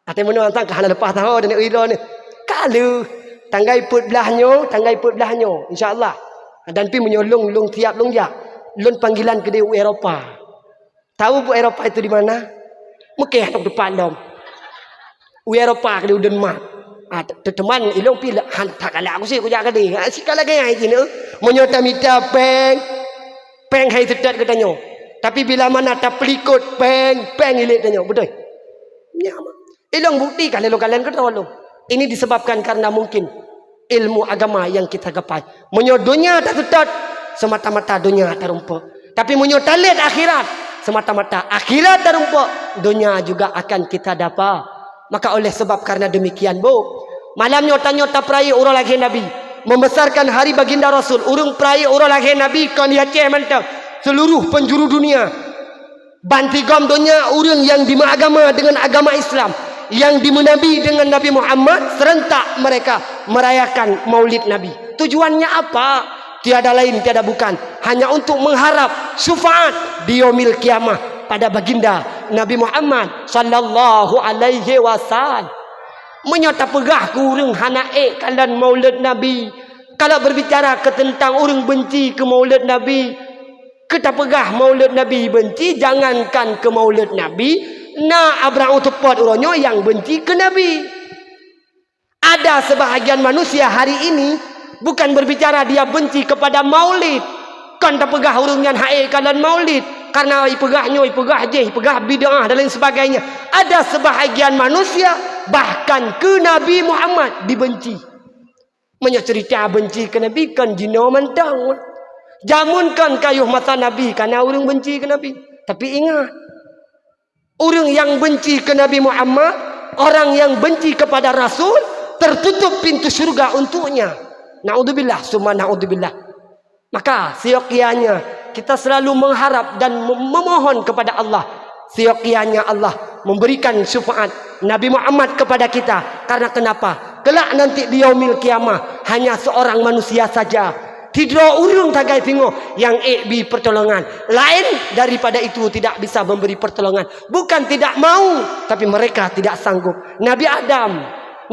Até meunoe antang ka hana leupah taho dan ira ni. Ka lheueh tanggai peuet blah nyoe, tanggai peuet blah nyoe, insya Allah. Dan pi meunyoe lôn, lôn siap lôn jak. Lôn panggilan keudeh u Eropa. Tahu bu Eropa itu di mana? Mekah tu teumpat lom. U Eropa keudeh u Denmark. Ah, te-, teman ilong pi han tak galak aku sih kujak keudeh. Ah, sikala gaya itu ni. Meunyoe tamita peng, peng hai tetat geutanyoe. Tapi bila mana tapelikot peng, peng ilet tanyoe, beutôi? Nyaman. Ilong bukti kali lo kalian kata lo. Ini disebabkan karena mungkin ilmu agama yang kita gapai. Meunyoe donya taseutôt, semata-mata donya tarumpok. Tapi meunyoe talét akhirat, semata-mata akhirat tarumpok, donya juga akan kita dapat. Maka oleh sebab karena demikian, bu, malam nyoe tanyoe tapeurayeuk uroe lahé Nabi, membesarkan hari baginda Rasul, ureuëng peurayeuk uroe lahé Nabi kon di Aceh mantong, seluruh penjuru dunia. Bantigom donya ureuëng yang dimeuagama dengan agama Islam, yang dimeunabi dengan Nabi Muhammad, serentak mereka merayakan Maulid Nabi. Tujuannya apa? Tiada lain, tiada bukan, hanya untuk mengharap syafaat di Yaumil Qiyamah pada baginda Nabi Muhammad sallallahu alaihi wasallam. Meunyoe tapeugah keu ureuëng hana ék kalon Maulid Nabi, kalau berbicara ke tentang ureuëng benci keu Maulid Nabi, keu tapeugah Maulid Nabi benci, jangankan keu Maulid Nabi, na abrang teupot uroe nyoe nyang benci keu Nabi. Ada sebahagian manusia hari ini bukan berbicara dia benci kepada Maulid, kon tapeugah ureuëng nyan hana ék kalon Maulid, karena ipeugah nyoe, ipeugah jih, ipeugah bid'ah dan lain sebagainya. Ada sebahagian manusia bahkan keu Nabi Muhammad dibenci. Meunyoe cerita benci keu Nabi kon jinoe mantong. Jameun kon ka yoh masa Nabi ka na ureuëng benci keu Nabi. Tapi ingat, ureuëng nyang benci keu Nabi Muhammad, orang yang benci kepada Rasul, tertutup pintu syurga untuknya. Naudzubillah, summa naudzubillah. Maka, siok ianya, kita selalu mengharap dan mem-, memohon kepada Allah. Siok ianya Allah memberikan syafaat Nabi Muhammad kepada kita. Karena kenapa? Kelak nanti di Yaumil Qiyamah, hanya seorang manusia saja. Sidroe ureuëng sagai singoh nyang ék bi pertolongan. Laén daripada itu tidak bisa memberi pertolongan. Bukan tidak mau, tapi mereka tidak sanggup. Nabi Adam,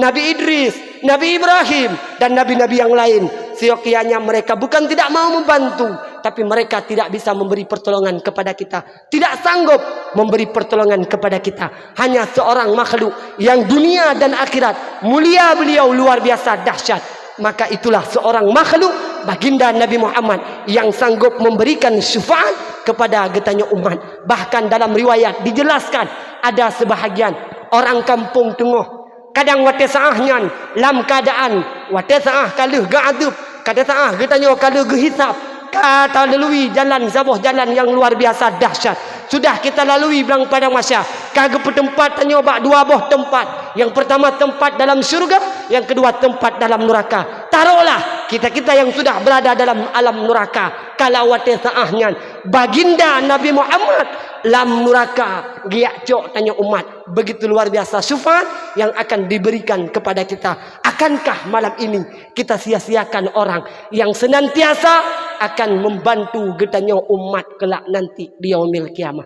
Nabi Idris, Nabi Ibrahim, dan nabi-nabi yang lain. Siok ianya mereka bukan tidak mau membantu, tapi mereka tidak bisa memberi pertolongan kepada kita. Tidak sanggup memberi pertolongan kepada kita. Hanya seorang makhluk yang dunia dan akhirat mulia beliau luar biasa dahsyat. Maka itulah seorang makhluk baginda Nabi Muhammad yang sanggup memberikan syafaat kepada geutanyoe umat. Bahkan dalam riwayat dijelaskan ada sebahagian orang kampung teungoh kadang watée saah nyan lam keuadaan watée saah ka lheueh geuadeueb, watée saah geutanyoe ka lheueh geuhisab, ka talalui jalan saboh jalan nyang luar biasa dahsyat. Sudah kita lalui blang padang mahsyar, ka geupeuteumpat tanyoe bak dua boh teumpat. Yang pertama tempat dalam syurga, yang kedua tempat dalam neraka. Tarolah kita-kita yang sudah berada dalam alam neraka, kalau watée saah nyan baginda Nabi Muhammad lam neraka geujak cok tanyoe umat. Begitu luar biasa syafaat yang akan diberikan kepada kita. Akankah malam ini kita sia-siakan orang yang senantiasa akan membantu geutanyoe umat kelak nanti di Yaumil Qiyamah?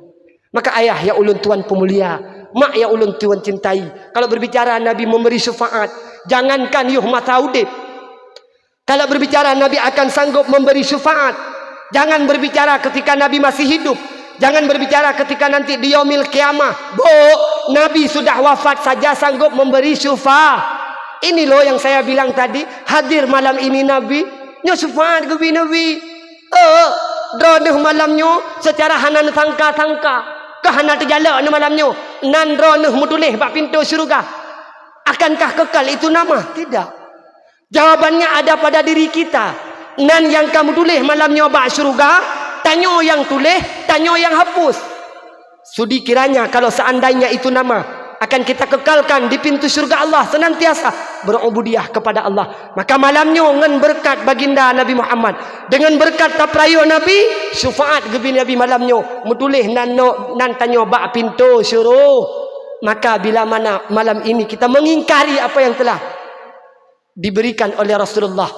Maka ayah nyang ulôn tuan peumulia, Mak nyang ulôn tuan cintai, kalau berbicara Nabi memberi syafaat, jangankan yoh masa udeb. Kalau berbicara Nabi akan sanggup memberi syafaat, jangan berbicara ketika Nabi masih hidup. Jangan berbicara ketika nanti di yaumil qiyamah. Bu, Nabi sudah wafat saja sanggup memberi syafaat. Ini loh yang saya bilang tadi, hadir malam ini Nabi, nyoe syafaat geubi Nabi. Eh, droeneuh malam nyoe secara hana neusangka-sangka, ka hana teujalok neuh malam nyoe, nan droeneuh meutuléh bak pintoe syeuruga. Akankah kekal itu nama? Tidak. Jawabannya ada pada diri kita. Nan nyang ka meutuléh malam nyoe bak syeuruga, tanyoe nyang tuléh, tanyoe nyang hapus. Sudi kiranya kalau seandainya itu nama akan kita kekalkan di pintu syurga Allah senantiasa berubudiyah kepada Allah. Maka malam nyoe ngon berkat baginda Nabi Muhammad, dengan berkat tapeurayeuk Nabi, syafaat geubi Nabi malam nyoe, meutuléh nan no-, nan tanyoe bak pintoe syuruga. Maka bila mana malam ini kita mengingkari apa yang telah diberikan oleh Rasulullah,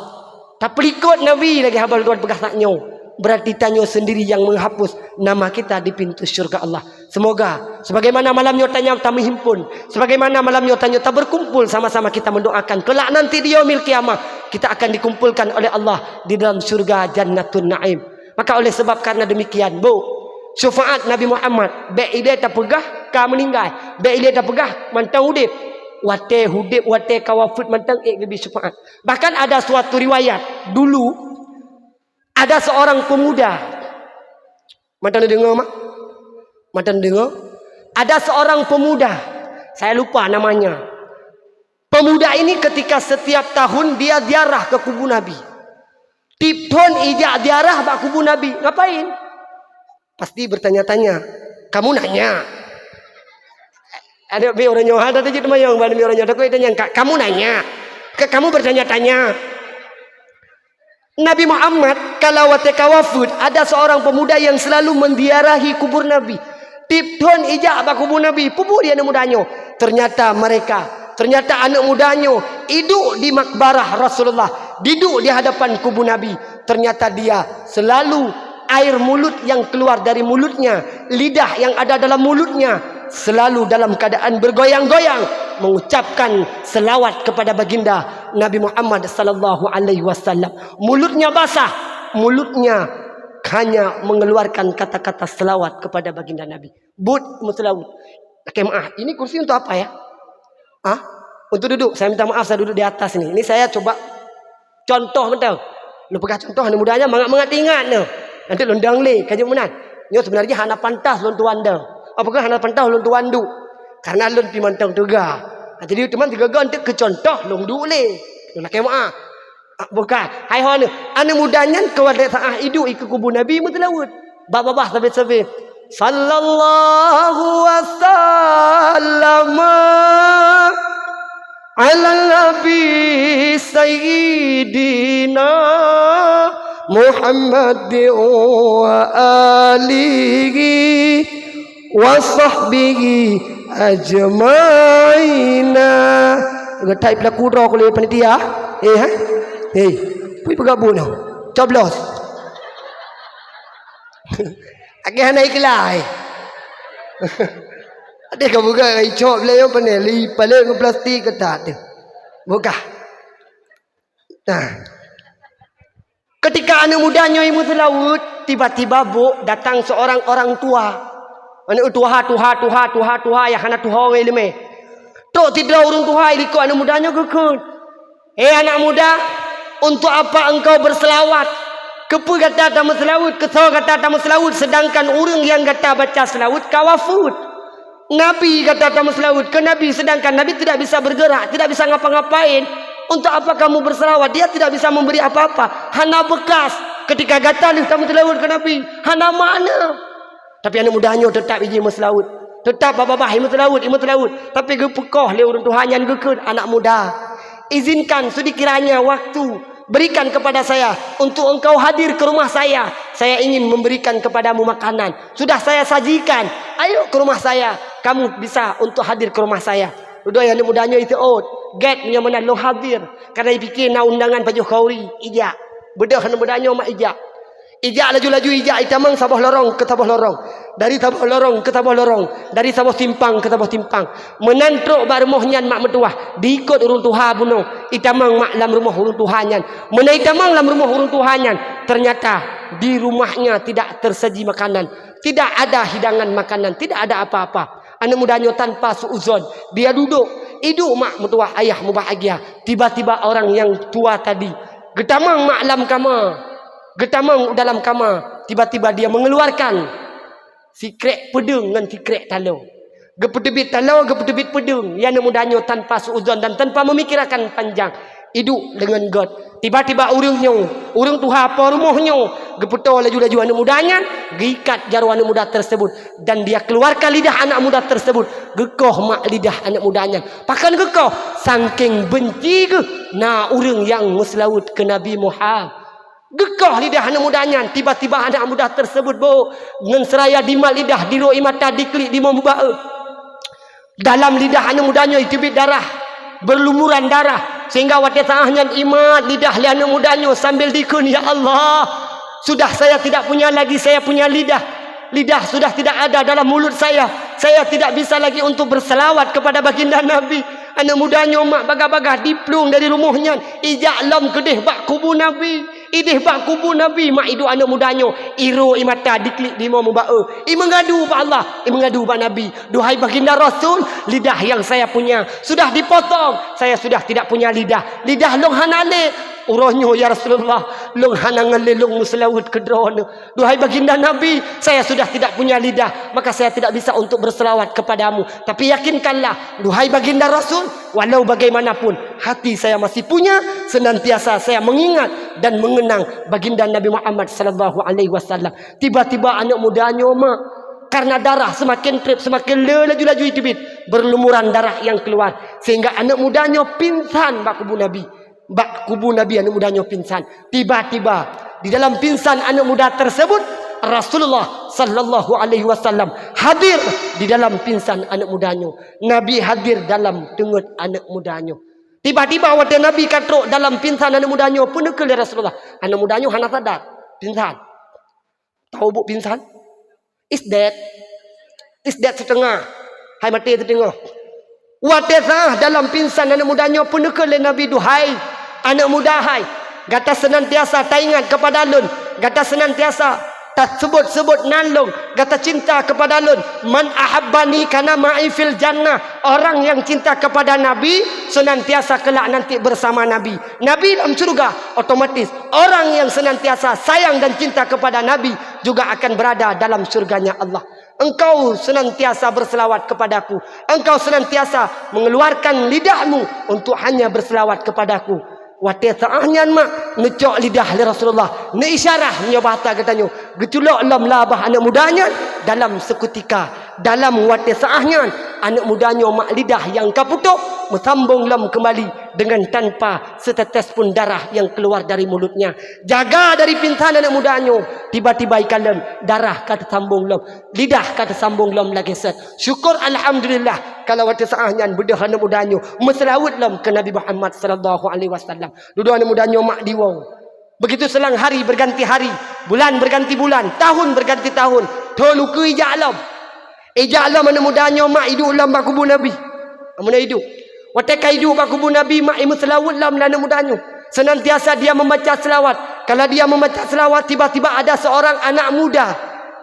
tapeulikot Nabi lagée haba lôn tuan peugah saat nyoe, berarti tanyoe sendiri yang menghapus nama kita di pintu syurga Allah. Semoga sebagaimana malam nyoe tanyoe tameuhimpun, sebagaimana malam nyoe tanyoe taberkumpul sama-sama kita mendoakan kelak nanti di yaumil qiyamah kita akan dikumpulkan oleh Allah di dalam syurga Jannatun Naim. Maka oleh sebab karena demikian, bu, syafaat Nabi Muhammad bék ilée tapeugah ka meuninggai, bék ilée tapeugah mantong udeb. Watée udeb, watée ka wafeuet mantong ék geubi syafaat. Bahkan ada suatu riwayat, dulu ada seorang pemuda. Mantong neudeungoe, mak? Mantong neudeungoe? Ada seorang pemuda, saya lupa namanya. Pemuda ini ketika setiap tahun dia ziarah ke kubu Nabi. Tiep thon ijak ziarah bak kubu Nabi. Ngapain? Pasti bertanya-tanya. Kamu nanya. Ada bi orang nyoe, ada tajak teuma nyang bak mi orang nyoe, takut tanya, "Ka-, kamu nanya? Ka-, kamu bertanya-tanya?" Nabi Muhammad kalau watée ka wafeuet, ada seorang pemuda yang selalu menziarahi kubur Nabi. Tiep thon ijak bak kubu Nabi, peue buet di aneuëk muda nyoe? Ternyata mereka, ternyata aneuëk muda nyoe iduek di makbarah Rasulullah, diduek di hadapan kubu Nabi. Ternyata dia selalu air mulut yang keluar dari mulutnya, lidah yang ada dalam mulutnya, selalu dalam keadaan bergoyang-goyang mengucapkan selawat kepada baginda Nabi Muhammad sallallahu alaihi wasallam. Mulutnya basah, mulutnya hanya mengeluarkan kata-kata selawat kepada baginda Nabi. Buet meuseulaweuet. Lakée meuáh, ini kursi untuk apa ya? Ah, untuk duduk. Saya minta maaf, saya duduk di atas ini. Ini saya coba contoh mantong. Lôn peugah contoh, aneuëk muda nyan mangat-mangat ingat nyoe. Nanti lôn dang lé, ka jeuet meunan. Nyoe sebenarnya hana pantas lôn tuan dang. Apakah hana pantas lôn tuan duek? Karena lôn pi mantong teuga. Jadi teuma teuga-ga untuk keu contoh lôn duek lé. Lôn lakée meuáh. Ah, bukan. Hai ho aneuëk. Aneuëk muda nyan keu watée saát iduek ikeue kubu Nabi meuseulaweuet. Bak babah sabe-sabe. Sallallahu wasallama ala nabi sayyidina Muhammad wa alihi wa sahbihi ajmaina. Geutai pelaku droe keu lé panitia. Eh, ha? Eh, pui peugabut noh. Coblos. Agak hana ikhlas. Ada ka buka icok beliau pandai li paling ngon plastik ketat tu. Buka. Nah. Ketika aneuëk muda nyoe meuseulaweuet, tiba-tiba bôk datang seorang orang tua. Aneuëk tuha, tuha, tuha, tuha, tuha nyang hana tuha ngon iéleumé. Trok sidroe ureuëng tuha ilikot aneuëk muda nyoe geukheun, "Hei anak muda, untuk apa engkau berselawat? Keupeue gata tameuseulaweuet? Keusoe gata tameuseulaweuet, sedangkan ureuëng nyang gata baca seulaweuet ka wafeuet?" Nabi gata tameuseulaweuet keu Nabi, sedangkan Nabi tidak bisa bergerak, tidak bisa ngapa-ngapain. Untuk apa kamu berselawat? Dia tidak bisa memberi apa-apa. Hana bekas. Ketika gata lheueh tameuseulaweuet keu Nabi, hana makna. Tapi aneuëk muda nyoe teutap iji meuseulaweuet. Teutap babah-babah meuseulaweuet, meuseulaweuet. Tapi geupeukoh lé ureuëng tuha nyan geukheun, "Anak muda, izinkan sedikiranya waktu berikan kepada saya untuk engkau hadir ke rumah saya. Saya ingin memberikan kepadamu makanan. Sudah saya sajikan. Ayo ke rumah saya. Kamu bisa untuk hadir ke rumah saya." Dudoe aneuëk muda nyoe iseuôt. Gét meunyoe meunan lôn hadir. Karena ipike na undangan pajoh khauri. Ijak. Beudôh aneuëk muda nyoe mak ijak. Ijak laju-laju ijak itamong saboh lorong keu saboh lorong. Dari saboh lorong keu saboh lorong, dari saboh simpang keu saboh simpang. Meunan trok bak rumoh nyan mak meutuwah, diikot ureuëng tuha bunoe, itamong mak lam rumoh ureuëng tuha nyan. Meunan itamong lam rumoh ureuëng tuha nyan, ternyata di rumahnya tidak tersaji makanan, tidak ada hidangan makanan, tidak ada apa-apa. Aneuëk muda nyoe tanpa suuzon, dia duduk, iduek mak meutuwah ayah mubahgia. Tiba-tiba orang yang tua tadi geutamong mak lam kama, geutamong u dalam kama, tiba-tiba dia mengeluarkan sikrek peudeueng ngon sikrek taloe. Geupeuteubiet taloe, geupeuteubiet peudeueng, ya aneuëk muda nyoe tanpa suuzon dan tanpa memikirakan panjang. Iduek deungon gét. Tiba-tiba ureuëng nyoe, ureuëng tuha po rumoh nyoe, geupeutoe laju-laju aneuëk muda nyan, geuikat jaroe aneuëk muda tersebut, dan dia keluarkan lidah anak muda tersebut, geukoh mak lidah aneuëk muda nyan. Pakon geukoh? Sangking benci geuh na ureuëng nyang meuseulaweuet keu Nabi Muhammad. Geukoh lidah aneuëk muda nyan, tiba-tiba anak muda tersebut bôk ngon seuraya dimat lidah, diroi mata, diklik dimoe mubak. Dalam lidah aneuëk muda nyoe iteubiet darah, berlumuran darah, sehingga watée saah nyan imat lidah lé aneuëk muda nyoe sambil dikheun, "Ya Allah, sudah saya tidak punya lagi saya punya lidah. Lidah sudah tidak ada dalam mulut saya. Saya tidak bisa lagi untuk berselawat kepada baginda Nabi." Aneuëk muda nyoe mak bagah-bagah diplueng dari rumoh nyan, ijak lom keudeh bak kubu Nabi. Ideh bak kubu Nabi mak iduek aneuëk muda nyoe, iroi mata, diklik dimoe mubak, imeungadu bak Allah, imeungadu bak Nabi, "Duhai baginda Rasul, lidah yang saya punya sudah dipotong, saya sudah tidak punya lidah. Lidah lôn hana lé." "Uroe nyoe, ya Rasulullah, lôn hana ngon lé lôn meuseulaweuet keu droeneuh. Duhai baginda Nabi, saya sudah tidak punya lidah, maka saya tidak bisa untuk berselawat kepadamu. Tapi yakinkanlah, duhai baginda Rasul, walau bagaimanapun, hati saya masih punya, senantiasa saya mengingat dan mengenang baginda Nabi Muhammad sallallahu alaihi wasallam." Tiba-tiba aneuëk muda nyoe mak, karena darah semakin treb, semakin le laju-laju iteubiet, berlumuran darah yang keluar, sehingga aneuëk muda nyoe pingsan bak kubu Nabi. Bak kubu Nabi aneuëk muda nyoe pingsan. Tiba-tiba di dalam pingsan aneuëk muda tersebut, Rasulullah sallallahu alaihi wasallam hadir di dalam pingsan aneuëk muda nyoe. Nabi hadir dalam teungeut aneuëk muda nyoe. Tiba-tiba watée Nabi ka trok dalam pingsan aneuëk muda nyoe, peue neukheun lé Rasulullah? Aneuëk muda nyoe hana sadar, pingsan. Tahu bôk pingsan? Is dead. Is dead setengah. Hai maté siteungoh. Watée saah dalam pingsan aneuëk muda nyoe, peue neukheun lé Nabi, "Duhai aneuëk muda hai, gata senantiasa taingat kepada lôn, gata senantiasa taseubut-seubut nan lôn, gata cinta kepada lôn. Man ahabbani kana ma'i fil jannah." Orang yang cinta kepada Nabi senantiasa kelak nanti bersama Nabi. Nabi dalam syurga, otomatis orang yang senantiasa sayang dan cinta kepada Nabi juga akan berada dalam syurganya Allah. Engkau senantiasa berselawat kepadaku. Engkau senantiasa mengeluarkan lidahmu untuk hanya berselawat kepadaku. Watée saah nyan mak neucok lidah lé Rasulullah, neuisyarah nyoe bahasa geutanyoe, geuculok lom labah aneuëk muda nyan dalam seukutika. Dalam watée saah nyan, aneuëk muda nyoe mak lidah nyang ka putôh meusambong lom keumbali dengan tanpa setetes pun darah yang keluar dari mulutnya. Jaga dari pingsan aneuëk muda nyoe, tiba-tiba ikalon darah ka teusambong lom, lidah ka teusambong lom lagée sét. Syukur alhamdulillah, kalau watée saah nyan beudôh aneuëk muda nyoe meuseulaweuet lom keu Nabi Muhammad sallallahu alaihi wasallam. Dudoe aneuëk muda nyoe mak diwoe. Begitu selang hari berganti hari, bulan berganti bulan, tahun berganti tahun, thôn ukeue ijak lom. Ijak lom aneuëk muda nyoe mak iduek lom bak kubu Nabi. Amun iduek. Watée ka iduek bak kubu Nabi mak imeuseulaweuet lom lé aneuëk muda nyoe. Senantiasa dia membaca selawat. Kalau dia membaca selawat, tiba-tiba ada seorang anak muda,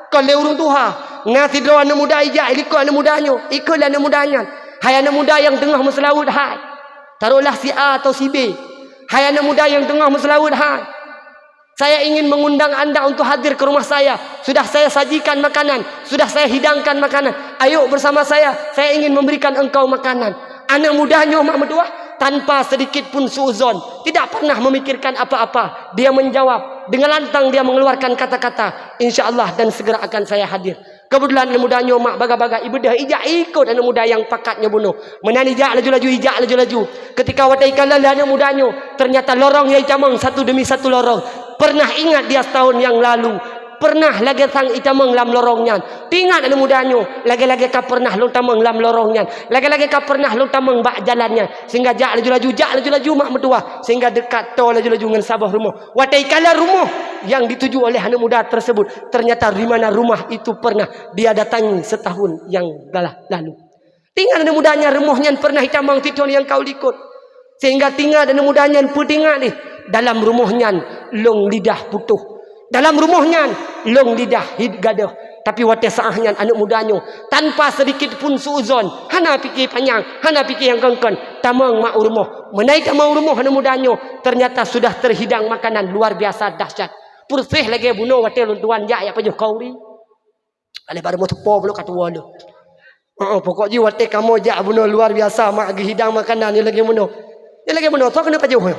kon lé ureuëng tuha, na sidroe aneuëk muda ijak ilikot aneuëk muda nyoe, ikheun lé aneuëk muda nyan, "Hai aneuëk muda nyang teungoh meuseulaweuet hai." Taruhlah si A atau si B. "Hai aneuëk muda nyang teungoh meuseulaweuet hai, saya ingin mengundang anda untuk hadir ke rumah saya. Sudah saya sajikan makanan, sudah saya hidangkan makanan. Ayo bersama saya, saya ingin memberikan engkau makanan." Aneuëk muda nyoe mak meutuah, tanpa sedikit pun suuzon, tidak pernah memikirkan apa-apa, dia menjawab, dengan lantang dia mengeluarkan kata-kata, "Insya Allah, dan segera akan saya hadir." Keubeutulan aneuëk muda nyoe mak bagah-bagah ibeudôh ijak ikot aneuëk muda nyang pakat nyoe bunoe. Meunan ijak laju-laju, ijak laju-laju. Ketika watée ikalon lé aneuëk muda nyoe, ternyata lorong nyang itamong satu demi satu lorong. Pernah ingat dia setahun yang lalu, Pernah lagée sang itamong lam lorong nyan. Teuingat aneuk muda nyoe, lagée-lagée ka pernah lôn tamong lam lorong nyan. Lagée-lagée ka pernah lôn tamong bak jalan nyan. Sehingga jak laju-laju, jak laju-laju mak meutuwah. Sehingga dekat toe laju-laju ngon saboh rumoh. Watée ikalon rumoh yang dituju oleh aneuk muda tersebut, ternyata di mana rumah itu pernah dia datangi setahun yang telah lalu. Teuingat aneuk muda nyan, rumoh nyan pernah itamong sithon nyang ka u likot. Sehingga teuingat aneuk muda nyan, peuteuingat deh, dalam rumoh nyan lôn lidah putôh. Dalam rumoh nyan lôn lidah hit gadôh. Tapi watée saát nyan aneuk muda nyoe tanpa sedikit pun suuzon, hana pike panyang, hana pike nyang kon-kon, tamong mak u rumoh. Meunan tamong u rumoh aneuk muda nyoe, ternyata sudah terhidang makanan luar biasa dahsyat. Persis lagée bunoe watée lôn tuan jak, jak pajoh khanduri. Aleh barô meuteupô pula ka tuwoe lé. Heeh, pokok jih watée kamoe jak bunoe luar biasa mak geuhidang makanan nyoe lagée meunoe. Nyoe lagée meunoe, soe keuneuk pajoh nyoe?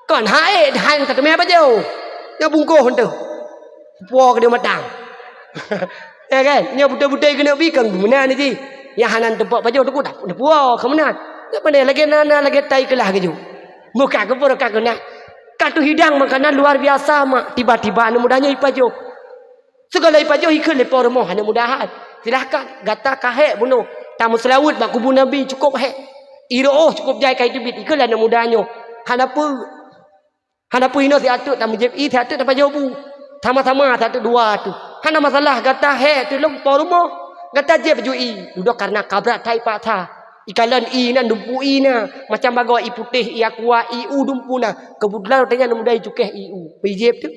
Kon hai, hai ka teumé pajoh. Nyoe bungkôh teuh. Puwoe keudeh matang. Ya kan? Nyoe beutôi-beutôi keuneuk bi kon meunan jih. Nyang hana teupok pajoh teungku dak puwoe keu meunan. Nyoe pandai lagée na, na lagée tai keulah keujok. Buka keu pura ka keunah. Ka teuhidang makanan luar biasa mak, tiba-tiba aneuk muda nyoe ipajoh. Sigala ipajoh ikheun lé po rumoh aneuk muda hai. Silahkan, gata ka hék bunoe. Tameuseulaweuet bak kubu Nabi cukôp hék. Ié reuôh cukôp jai ka iteubiet, ikheun lé aneuk muda nyoe. Hana peue. Hana peue inoe siat teuk tameujieb ié, siat teuk tapajoh bu. Sama-sama siat teuk dua teuk. Hana masalah, gata hék teuk lom po rumoh. Gata jieb ju ié. Dudoe kareuna ka brat that ipaksa. Ikalon ié nyan dumpeue ié na. Macam bagoe ié putéh, ié aqua, ié u dumpeue na. Keubeutulan watée nyan aneuk muda icukéh ié u. Ijieb teuk.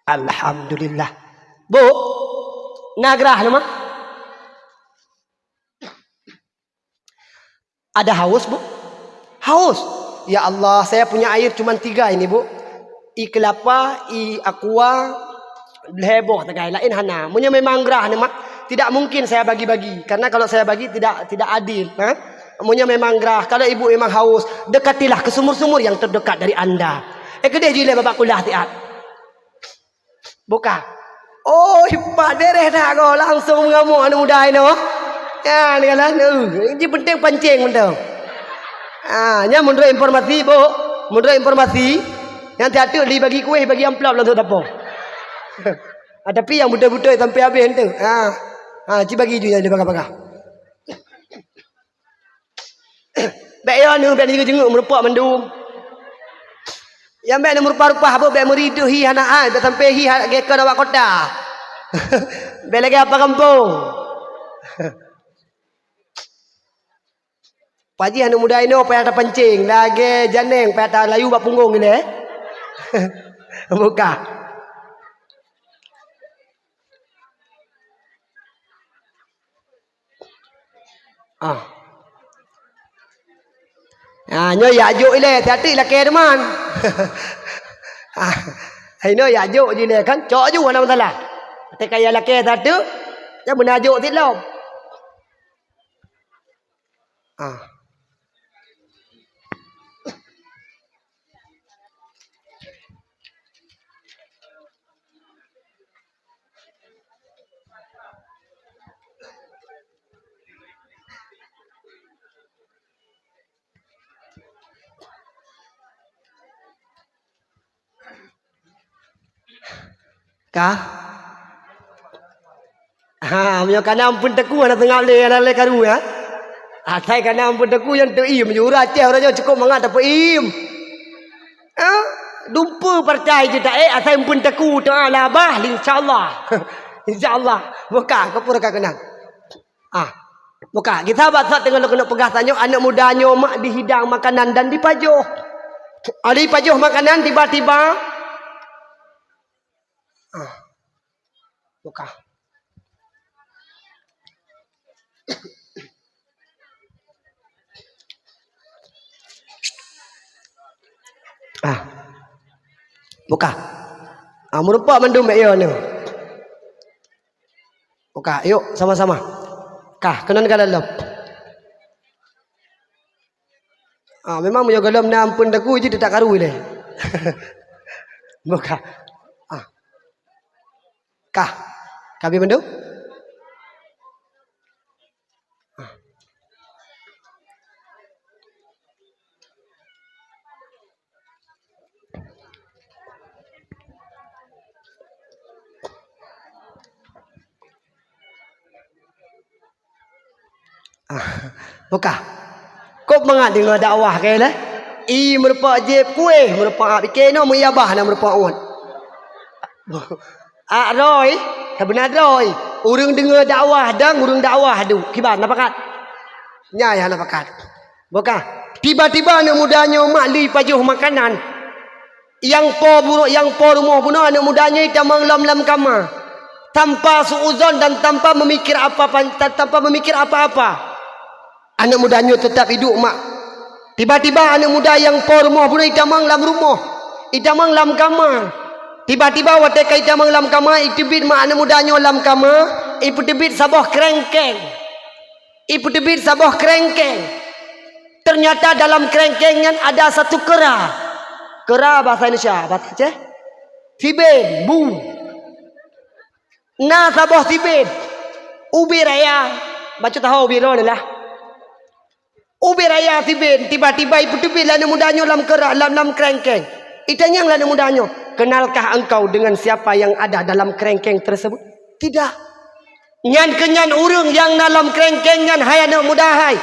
Alhamdulillah. Bu, na grah nama? Ada haus, Bu? Haus. Ya Allah, saya punya air cuma tiga ini, Bu. Ié kelapa, ié aqua, lhée boh sagai, laén hana. Meunyoe memang grah ni, Mak, tidak mungkin saya bagi-bagi. Karena kalau saya bagi, tidak, tidak adil, ha? Meunyoe memang grah, kalau ibu memang haus, dekatilah ke sumur-sumur yang terdekat dari anda. Eh, keudeh jih lé babah kulah siat. Buka. Oh, ipat bereh that goe, langsung meungamok aneuk muda inoe. Ya, neukalon, eh, ji penting pancing mantong. Ah, nyan menurut informasi, Bu. Menurut informasi, nyang siat teuk dibagi kueh, bagi amplop langsung dapoe. Ah, tapi nyang beutôi-beutôi sampai habéh tu. Ah. Ah, ci bagi ju nyang dibagah-bagah. Bék yo nyoe, bék jeuet-jeuet meurumpok mandum. Nyang bék na meurumpok-rumpok, bék meuri deuh hi hana ai, bék sampai hi ha-, gét kon awak kota. Bék lagée apa gampông. Pajih aneuk muda inoe payah tapancing, lagée janeng payah talayu bak punggong ilée. Buka. Ah. Ah, nyoe jak jok ilée, siat teuk ilakée teuma. Ah, inoe jak jok jih ilée kan, cok ju hana masalah. Teuka ilakée siat teuk, nyan beuna jok sit lom. Ah. Ka? Ha, meunyoe kana amphon teungku hana seungab lé, hana lé karu, ya. Asai kana amphon teungku nyang teuiem, meunyoe ureueng Aceh uroe nyoe cukôp mangat tapeuiem. Ha? Dumpeue partai jeuet taék, asai amphon teungku teuah labah, insya Allah. Insya Allah. Buka, kapura ka keunang. Ah, buka. Gisa bak sot teungoh lôn keuneuk peugah tanyoe, aneuk muda nyoe mak dihidang makanan dan dipajoh. Ah, dipajoh makanan tiba-tiba. Ah, buka. Ah, buka. Ah, meurumpok mandum bék yo nyoe. Buka, yuk, sama-sama. Kah, keunan ka dalam. Ah, memang meunyoe gohlom na amphon teungku jih teutak karu ilée. Buka. Ah. Kah. Ka bi mandum? Ah. Buka. Kok mangat deungoe dakwah keu lé? I meurumpok jép kuéh, meurumpok ap ikée noe meuiabah na meurumpok uet. Ak roi, sabeuna roi. Ureuëng deungoe dakwah dan ureuëng dakwah duek. Kiban na pakat? Nyan hana pakat. Buka. Tiba-tiba aneuk muda nyoe mak lé pajoh makanan. Nyang po buru-, nyang po rumoh bunoe aneuk muda nyoe itamong lom lam kama, tanpa suuzon dan tanpa memikir apa-apa, tanpa memikir apa-apa. Aneuk muda nyoe teutap iduek mak. Tiba-tiba aneuk muda nyang po rumoh bunoe itamong lam rumoh, itamong lam kama. Tiba-tiba watée ka itamong lam kama, iteubiet mak aneuk muda nyoe lam kama, ipeuteubiet saboh krengkeng. Ipeuteubiet saboh krengkeng. Ternyata dalam krengkeng nyan ada satu keura. Keura bahasa Indonesia, bahasa Aceh? Siben, bu. Na saboh siben. Ubé raya. Bacut tahu ubé lo lah. Ubé raya siben, tiba-tiba ipeuteubiet lé aneuk muda nyoe lam keura, lam, lam krengkeng. Itanyong lé aneuk muda nyoe, "Kenalkah engkau dengan siapa yang ada dalam krengkeng tersebut?" "Tidak." "Nyan keuh nyan ureuëng nyang na lam krengkeng nyan, hai aneuk muda hai.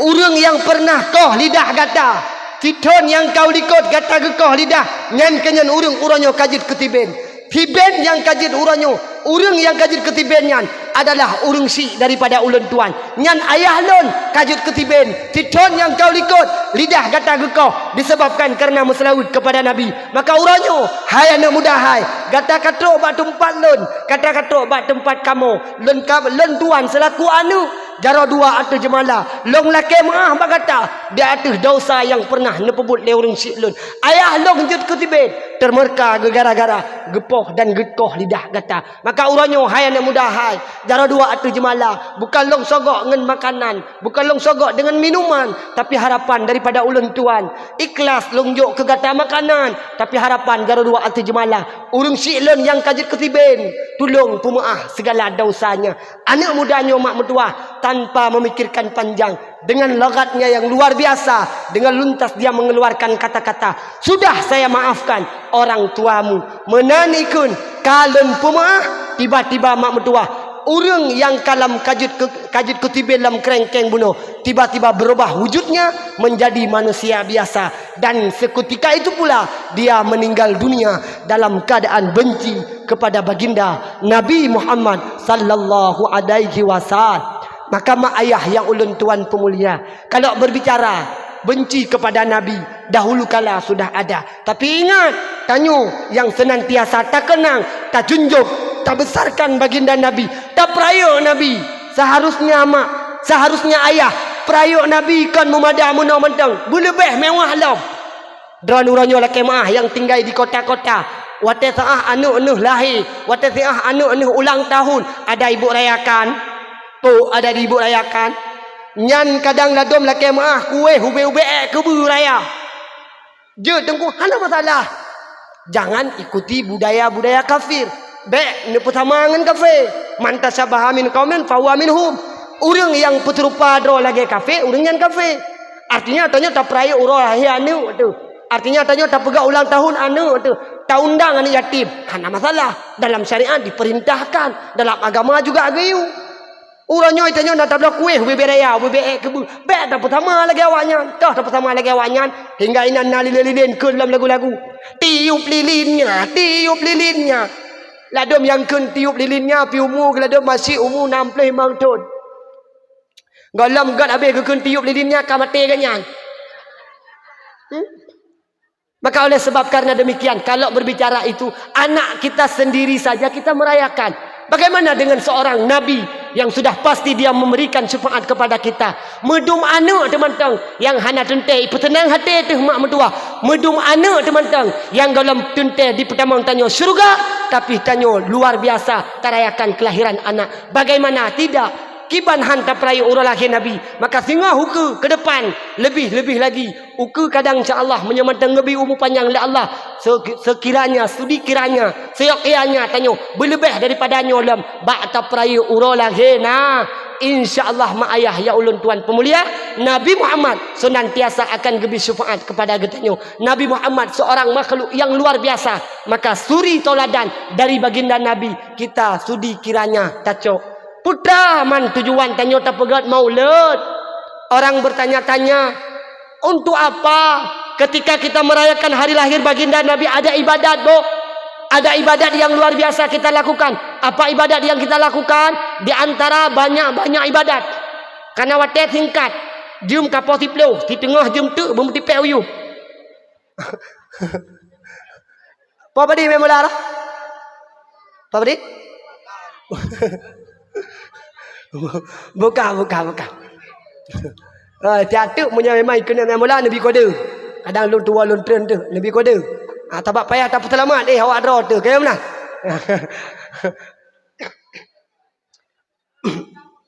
Ureuëng nyang pernah koh lidah gata. Sithon nyang ka likot gata geukoh lidah, nyan keuh nyan ureuëng uroe nyoe ka jeuet keu siben. Siben nyang ka jeuet uroe nyoe, ureuëng nyang ka jeuet keu siben nyan adalah ureuëng syik daripada ulôn tuan. Nyan ayah lôn ka jeuet keu siben. Sithon nyang ka likot lidah gata geukoh disebabkan karena meuseulaweuet kepada Nabi." Maka uroe nyoe, hai aneuk muda hai, gata ka trok bak teumpat lôn, gata ka trok bak teumpat kamoe, lôn ka, lôn tuan seulaku aneuk, jaroe dua ateueh jeumala, lôn lakée meuáh bak gata di ateueh desya nyang pernah neupeubuet lé ureuëng syik lôn. Ayah lôn jeuet keu siben, teumeuka gara-gara geupoh dan geukoh lidah gata. Maka uroe nyoe, hai aneuk muda hai, jaroe dua ateueh jeumala, bukan lôn sogok ngon makanan, bukan lôn sogok deungon minuman, tapi harapan daripada ulôn tuan. Ikhlas lôn jok keu gata makanan, tapi harapan jaroe dua ateueh jeumala. Ureuëng syik lôn nyang ka jeuet keu siben, tulông peumeuáh sigala desya nyan. Aneuk muda nyoe mak meutuwah, tanpa memikirkan panjang, dengan logatnya yang luar biasa, dengan luntas dia mengeluarkan kata-kata, "Sudah saya maafkan orang tuamu." Meunan ikheun, ka lôn peumeuáh, tiba-tiba mak meutuwah, ureuëng nyang ka lam ka jeuet keu, ka jeuet keu siben lam krengkeng bunoe, tiba-tiba berubah wujudnya menjadi manusia biasa. Dan seketika itu pula, dia meninggal dunia dalam keadaan benci kepada baginda Nabi Muhammad sallallahu alaihi wasallam. Maka mak ayah nyang ulôn tuan peumulia, kalau berbicara benci kepada Nabi, dahulu kala sudah ada. Tapi ingat, tanyoe nyang senantiasa takeunang, tajunjung, tabesarkan baginda Nabi, tapeurayeuk Nabi. Seharusnya mak, seharusnya ayah, peurayeuk Nabi kon meumada meunoe mantong, beuleubeh mewah lom. Droeneuh uroe nyoe lakée meuáh nyang tinggai di kota-kota. Watée saát aneuk neuh lahé, watée saát aneuk neuh ulang tahun, ada ibu rayakan? Peue ada ibu rayakan? Nyan kadang ladom lakée meuáh kuéh ubé-ubé ék keubeue raya. Jeuet teungku, hana masalah. Jangan ikuti budaya-budaya kafir. Bék neupeusama ngon kafé. "Man tasyabaha min qaumin fahuwa minhum." Ureuëng nyang peuseurupa droe lagée kafé, ureuëng nyan kafé. Artinya, tanyoe tapeurayeuk uroe lahé aneuk teuh. Artinya, tanyoe tapeugah ulang tahun aneuk teuh. Taundang aneuk yatim. Hana masalah. Dalam syariat diperintahkan. Dalam agama juga geuyue. Uroe nyoe tanyoe na tabloe kuéh ubé-ubé raya, ubé-ubé ék keubeue. Bék tapeusama lagée awaknyan. Toh tapeusama lagée awaknyan, hingga inan na lilén-lilén kheun lom lagu-lagu. Tiup lilinnya, tiup lilinnya. Ladom nyang kheun tiup lilinnya, pi umu geuladom masih umu nam ploh limong thon. Gohlom göt habéh geukheun tiup lilinnya ka maté geuh nyan. Hmm? Maka oleh sebab karena demikian, kalau berbicara itu, anak kita sendiri saja kita merayakan. Bagaimana dengan seorang nabi yang sudah pasti dia memberikan syafaat kepada kita? Meudum aneuk teuh mantong nyang hana teuntée ipeuteunang até teuh mak meutuwah. Meudum aneuk teuh mantong nyang gohlom teuntée dipeutamong tanyoe syeuruga, tapi tanyoe luar biasa tarayakan kelahiran anak. Bagaimana tidak? Kiban han tapeurayeuk uroe lahé Nabi. Maka singoh ukeue ke depan, lebih-lebih lagi. Ukeue kadang, insya Allah, meunyoe mantong geubri umu panyang lé Allah, se-, sekiranya, sudi kiranya, seyok ianya tanyoe beuleubeh daripada nyoe lom bak tapeurayeuk uroe lahé na, insya Allah, mak ayah nyang ulôn tuan peumulia, Nabi Muhammad senantiasa akan geubri syafaat kepada geutanyoe. Nabi Muhammad seorang makhluk yang luar biasa, maka suri tauladan dari baginda Nabi, kita sudi kiranya tacok. Peue teuma tujuan tanyoe tapeugét maulud? Orang bertanya-tanya, untuk apa ketika kita merayakan hari lahir baginda Nabi ada ibadat, Bu? Ada ibadat yang luar biasa kita lakukan. Apa ibadat yang kita lakukan? Di antara banyak-banyak ibadat. Karena watée singkat, jeuem ka poh siplôh, siteungoh jeuem teuk beumeutipék u yup. Apa tadi, Meulara? Apa tadi? Bukan, bukan, bukan. Ah, tiap teuk meunyoe memang ikeuneuk main bola, neubi kode. Kadang lôn tuwoe lôn treun teuh, neubi kode. Ah, sabab payah tapeuseulamat, eh, awak droe teuh. Kaya meunan.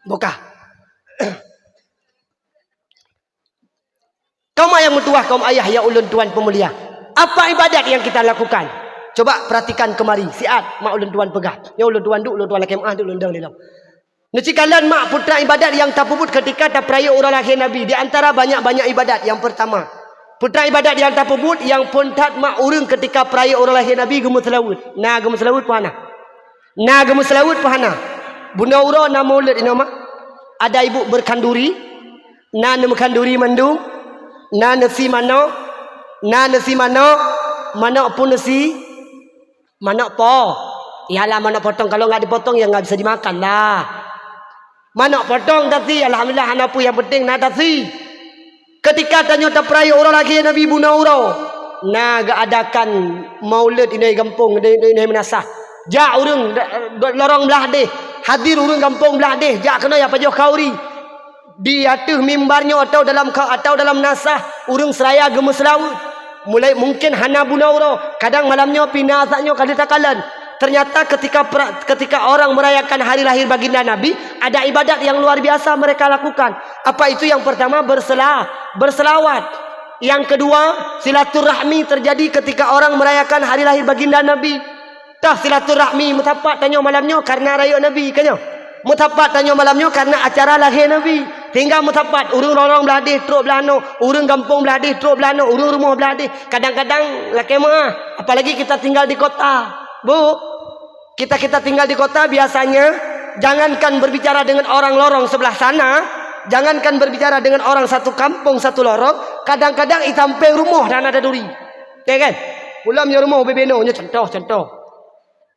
Bukan. Kaum ayah meutuwah, kaum ayah nyang ulôn tuan peumulia, apa ibadat yang kita lakukan? Coba perhatikan kemari, siat mak ulôn tuan peugah. Nyoe ulôn tuan duek, ulôn tuan lakée meu'ah duek, ulôn dong lilong. Neucikalon mak peue teuma ibadat nyang tapeubuet ketika tapeurayeuk uroe lahé Nabi. Di antara banyak-banyak ibadat, nyang peurtama, peue teuma ibadat nyang tapeubuet nyang phôn that mak ureuëng ketika peurayeuk uroe lahé Nabi geumeuseulaweuet. Na geumeuseulaweuet peue hana? Na geumeuseulaweuet peue hana? Bunoe uroe na maulud inoe mak. Ada ibu berkhanduri, na neumeukhaduri mandum, na neusi manok, na neusi manok, manok pun neusi, manok po. Iyalah manok potong, kalau nggak dipotong ya nggak bisa dimakan lah. Manok potong tasi, alhamdulillah, hana peue, nyang penting na tasi. Ketika tanyoe tapeurayeuk uroe lahé Nabi bunoe uroe, na geuadakan maulud inoe gampông, inoe, inoe meunasah. Jak ureuëng da-, da-, lorong blah deh, hadir ureuëng gampông blah deh, jak keunoe jak pajoh khanduri. Di ateueh mimbar nyoe atau dalam ka-, atau dalam nasah, ureuëng seuraya geumeuseulaweuet. Mulai mungkin hana bunoe uroe, kadang malam nyoe pih na saat nyoe ka lheueh takalon. Ternyata ketika pra-, ketika orang merayakan hari lahir baginda Nabi, ada ibadat yang luar biasa mereka lakukan. Apa itu? Yang pertama, bersela-, berselawat. Yang kedua, silaturahmi terjadi ketika orang merayakan hari lahir baginda Nabi. Tah silaturahmi, meusapat tanyoe malam nyoe karena rayeuk Nabi, kan nyoe? Meusapat tanyoe malam nyoe karena acara lahé Nabi. Sehingga meusapat, ureuëng lorong blah deh trok blah noe, ureuëng gampông blah deh trok blah noe, ureuëng rumoh blah deh. Kadang-kadang lakée meu'ah, apalagi kita tinggal di kota. Bu, kita-kita tinggal di kota biasanya, jangankan berbicara dengan orang lorong sebelah sana, jangankan berbicara dengan orang satu kampung, satu lorong, kadang-kadang i sampéng rumoh dah na taturi. Ya kan? Ulôn nyoe rumoh ubé-bé noe, nyoe contoh, contoh.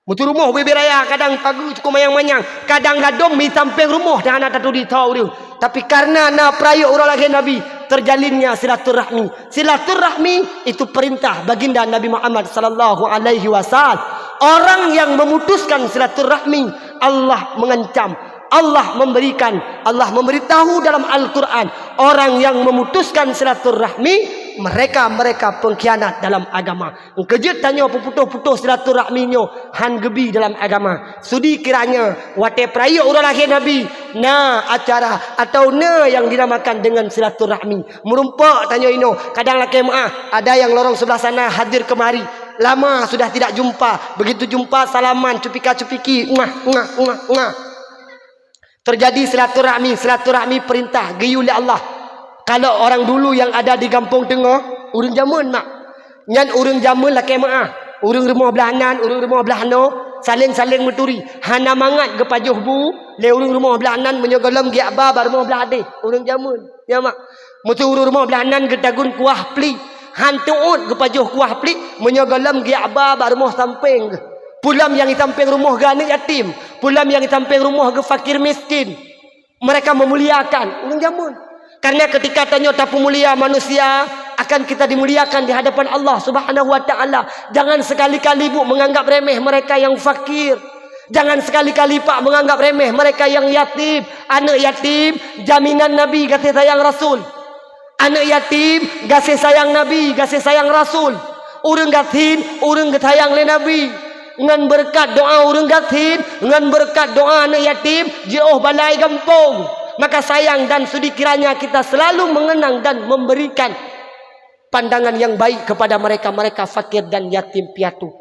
Meuteurumoh ubé-bé raya, kadang pageue cukôp manyang-manyang, kadang ladôm i sampéng rumoh dah na taturi tho ureuëng. Tapi karena na peurayeuk uroe lahé Nabi, terjalinnya silaturahmi. Silaturahmi itu perintah baginda Nabi Muhammad sallallahu alaihi wasallam. Orang yang memutuskan silaturahmi, Allah mengancam, Allah memberikan, Allah memberitahu dalam Al-Quran, orang yang memutuskan silaturahmi, mereka-mereka pengkhianat dalam agama. Keujeuet tanyoe peuputôh-putôh silaturahmi nyoe han geubi dalam agama. Sudi kiranya watée peurayeuk uroe lahé Nabi, na acara atau na nyang dinamakan dengan silaturahmi. Meurumpok tanyoe inoe, kadang lakée meu'ah, ada nyang lorong sebelah sana hadir kemari. Lama sudah tidak jumpa, begitu jumpa salaman, cupika-cupiki, ngah, ngah, ngah, ngah. Terjadi silaturahmi, silaturahmi perintah geuyue lé Allah. Kalau orang dulu yang ada di gampông teungoh, ureuëng jameun mak. Nyan ureuëng jameun lakée meu'ah, ureuëng rumoh blah nan, ureuëng rumoh blah noe, saléng-saléng meuturi. Hana mangat geupajoh bu lé ureuëng rumoh blah nan meunyoe gohlom geujak ba bak rumoh blah deh, ureuëng jameun. Ya mak. Meuseu ureuëng rumoh blah nan geutagun kuah plik, han teuôt geupajoh kuah plik meunyoe gohlom geujak ba bak rumoh sampéng geuh. Peue lom nyang i sampéng rumoh geuh aneuëk yatim, peue lom nyang i sampéng rumoh geuh fakir miskin. Mereka memuliakan ureuëng jameun. Karena ketika tanyoe tapeumulia manusia, akan kita dimuliakan di hadapan Allah Subhanahu wa Ta'ala. Jangan sekali-kali bu menganggap remeh mereka yang fakir. Jangan sekali-kali pak menganggap remeh mereka yang yatim. Aneuëk yatim, jaminan Nabi, gaséh sayang Rasul. Aneuëk yatim, gaséh sayang Nabi, gaséh sayang Rasul. Ureuëng gasien, ureuëng geusayang lé Nabi. Ngon beureukat doa ureuëng gasien, ngon beureukat doa aneuëk yatim, jiôh balai gampông. Maka sayang dan sudi kiranya kita selalu mengenang dan memberikan pandangan yang baik kepada mereka-mereka fakir dan yatim piatu.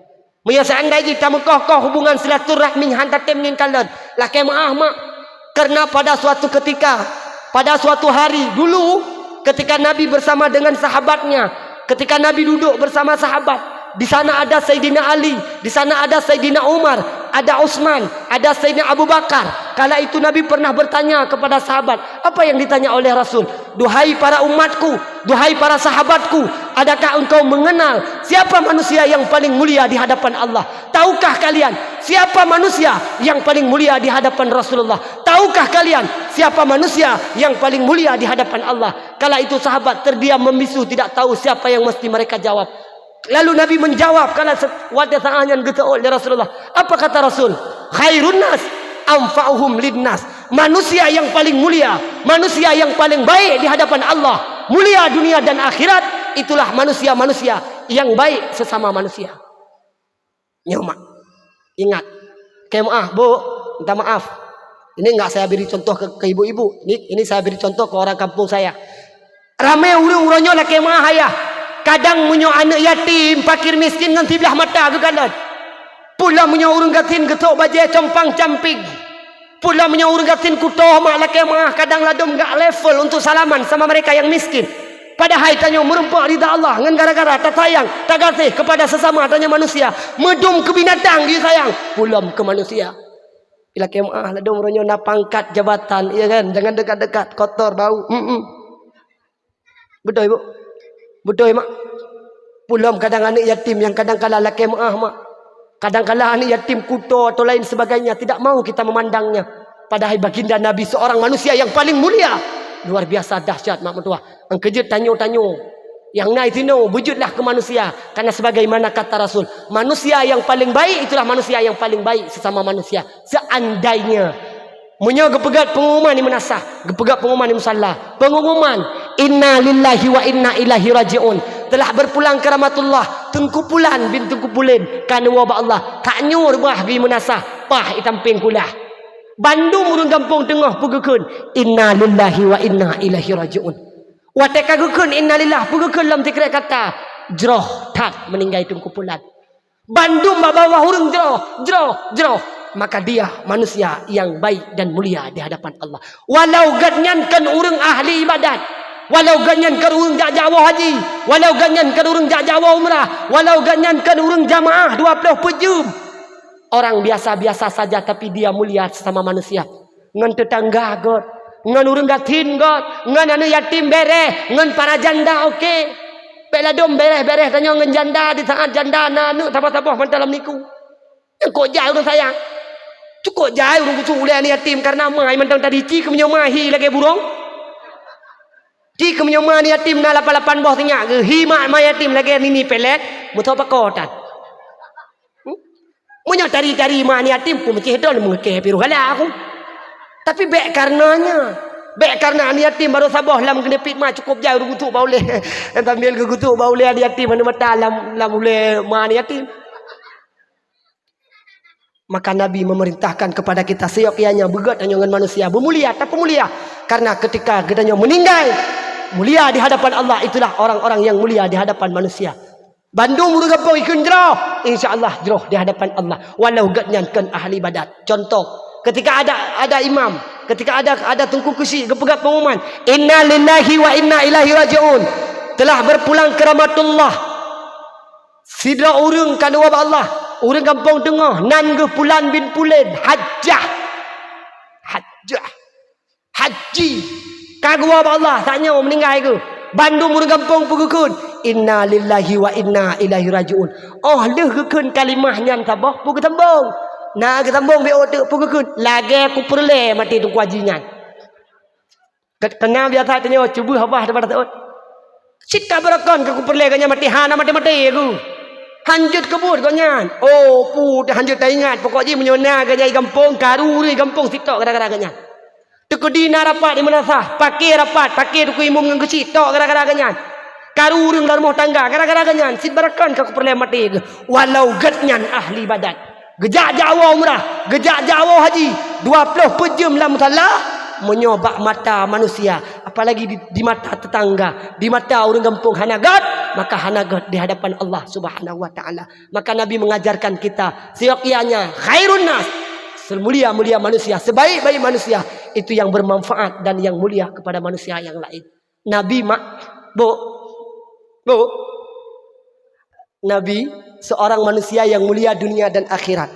Meunyoe seandai jih tameukoh-koh hubungan silaturahmi han tatem ngieng kalon, lakée meu'ah mak. Karena pada suatu ketika, pada suatu hari dulu, ketika Nabi bersama dengan sahabatnya, ketika Nabi duduk bersama sahabat, di sana ada Saidina Ali, di sana ada Saidina Umar, ada Utsman, ada Sayyidina Abu Bakar. Kala itu Nabi pernah bertanya kepada sahabat, apa yang ditanya oleh Rasul? "Duhai para umatku, duhai para sahabatku, adakah engkau mengenal siapa manusia yang paling mulia di hadapan Allah? Tahukah kalian siapa manusia yang paling mulia di hadapan Rasulullah? Tahukah kalian siapa manusia yang paling mulia di hadapan Allah?" Kala itu sahabat terdiam membisu, tidak tahu siapa yang mesti mereka jawab. Lalu Nabi menjawab, kala se-, watée saat nyan geuseuôt lé Rasulullah. Apa kata Rasul? "Khairun nas anfa'uhum linnas." Manusia yang paling mulia, manusia yang paling baik di hadapan Allah, mulia dunia dan akhirat, itulah manusia-manusia yang baik sesama manusia. Nyoe mak. Ingat. Lakée meuáh, Bu, minta maaf. Ini enggak saya beri contoh ke, ke ibu-ibu. Ini, ini saya beri contoh ke orang kampung saya. Ramé ureuëng uroe nyoe lakée meuáh ayah. Kadang meunyoe aneuëk yatim, fakir miskin ngon siblah mata geukalon. Peue lom meunyoe ureuëng gasien geutok bajée compang-camping. Peue lom meunyoe ureuëng gasien kutoh mak lakée meuáh, kadang ladom gak level untuk salaman sama mereka yang miskin. Padahai tanyoe meurumpok ridha Allah ngon gara-gara tasayang, tagaséh kepada sesama tanyoe manusia. Meudum keu binatang jisayang, peue lom keu manusia. Lakée meuáh ladom uroe nyoe na pangkat jabatan, iya kan? Jangan dekat-dekat, kotor, bau. Mm-mm. Beutôi, Bu? Beutôi, Mak? Peue lom kadang aneuëk yatim nyang kadang kala lakée meuáh, Mak. Kadang kala aneuëk yatim kutoh atau lain sebagainya, tidak mau kita memandangnya. Padahai baginda Nabi seorang manusia yang paling mulia. Luar biasa dahsyat, Mak meutuah. Nyang keujeuet tanyoe-tanyoe. Nyang na sinoe, beujeuetlah keu manusia. Karena sebagaimana kata Rasul, manusia yang paling baik itulah manusia yang paling baik sesama manusia. Seandainya Meunyoe geupeugét pengumuman di meunasah, geupeugét pengumuman di musalla, pengumuman, "Inna lillahi wa inna ilaihi raji'un." Telah berpulang ke rahmatullah, Teungku Pulan bin Teungku Pulén, ka neuwoe bak Allah. Ka nyoe reubah geumeunasah, paih i sampéng kulah. Bandum ureuëng gampông teungoh peue geukheun, "Inna lillahi wa inna ilaihi raji'un." Watée ka geukheun, "Inna lillah," peue geukheun lom sikrek kata, "Jroh that meuninggai Teungku Pulan." Bandum bak bawah ureuëng jroh, jroh, jroh. Maka dia manusia yang baik dan mulia di hadapan Allah. Walau gobnyan kon ureuëng ahli ibadat, walau gobnyan kon ureuëng jak-jak woe haji, walau gobnyan kon ureuëng jak-jak woe umrah, walau gobnyan kon ureuëng jamaah dua ploh peuet jeuem. Orang biasa-biasa saja, tapi dia mulia sesama manusia. Ngon teutangga göt, ngon ureuëng gasien göt, ngon aneuëk yatim béreh, ngon para janda oke. Bék ladom béreh-béreh tanyoe ngon janda, di saát janda na aneuëk saboh-saboh mantong lam niku. Nyang kok jai ureuëng sayang. Cukôp jai ureuëng gusok ulée aneuëk yatim kareuna ma mantong tadi, ci keu meunyoe ma hi lagée burông. Ci keu meunyoe ma aneuëk yatim na lapan-lapan boh sinyak geuh, hi mak ma yatim lagée nini pelet, meusoe pakoe tan. Hmm? Meunyoe tari-tari ma aneuëk yatim, peue meucéh dol meungeuké piroh gala aku. Tapi bék kareuna nyan. Bék kareuna aneuëk yatim barô saboh lam keuneupit ma cukôp jai ureuëng gusok bak ulée. Sambil geugusok bak ulée aneuëk yatim, aneuëk mata lam, lam ulée ma aneuëk yatim. Maka Nabi memerintahkan kepada kita, siok ianya beugét tanyoe ngon manusia, beumulia, tapeumulia. Karena ketika geutanyoe meuninggai, mulia di hadapan Allah, itulah orang-orang yang mulia di hadapan manusia. Bandum ureuëng gampông ikheun jroh, insya Allah jroh di hadapan Allah. Walau gobnyan kon ahli ibadat. Contoh, ketika ada, ada imam, ketika ada, ada teungku keuchik geupeugah pengumuman, "Inna lillahi wa inna ilaihi raji'un." Telah berpulang ke rahmatullah. Sidroe ureuëng ka neuwoe bak Allah, ureuëng gampông teungoh, nan geuh Pulan bin Pulén, hajjah. Hajjah. Haji. Ka geuwoe bak Allah, saát nyoe meuninggai geuh. Bandum ureuëng gampông peue geukheun, "Inna lillahi wa inna ilaihi raji'un." Óh lheueh geukheun kalimah nyan saboh, peue geusambông? Na geusambông bak uteuk, peue geukheun? "Lagée kupeureulée maté Teungku Haji nyan." Ke-, keunan biasa tanyoe cuba haba daripada taôt. Cit ka beureukan ka kupeureulée gobnyan maté, hana maté-maté geuh. Hanjeuet keubuet gobnyan. Oh, peue hanjeuet taingat, pokok jih meunyoe na gobnyan i gampông, karu ureuëng i gampông sitok gara-gara gobnyan. Teukeudi na rapat di meunasah, paké rapat, paké teungku imum ngon keuchik tok gara-gara gobnyan. Karu ureuëng lam rumoh tangga gara-gara gobnyan, cit beureukan ka kupeureulée maté geuh. Walau gobnyan ahli ibadat. Geujak jak woe umrah, geujak jak woe haji, dua ploh peuet jeuem lam musalla, meunyoe bak mata manusia, apalagi di, di mata tetangga, di mata ureuëng gampông hana gét, maka hana gét di hadapan Allah Subhanahu wa Taala. Maka Nabi mengajarkan kita, siok ianya khairun nas, semulia-mulia manusia, sebaik-baik manusia, itu yang bermanfaat dan yang mulia kepada manusia yang lain. Nabi mak, Bu, Bu, Nabi seorang manusia yang mulia dunia dan akhirat.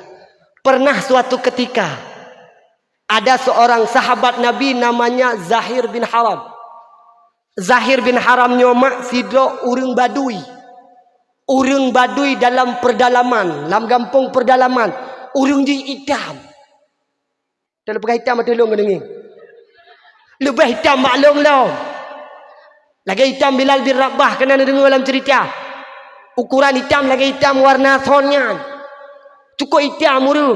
Pernah suatu ketika, ada seorang sahabat Nabi namanya Zahir bin Haram. Zahir bin Haram nyoe mak sidroe ureuëng badui. Ureuëng badui dalam perdalaman, lam gampông perdalaman. Ureuëng jih itam. Dah peugah itam ateueh lôn keuneuk ngieng. Leubeh itam bak lôn lom. Lagée itam Bilal bin Rabah keunan neudeungoe lam ceurita. Ukuran itam lagée itam warna thon nyan. Cukôp itam ureuëng.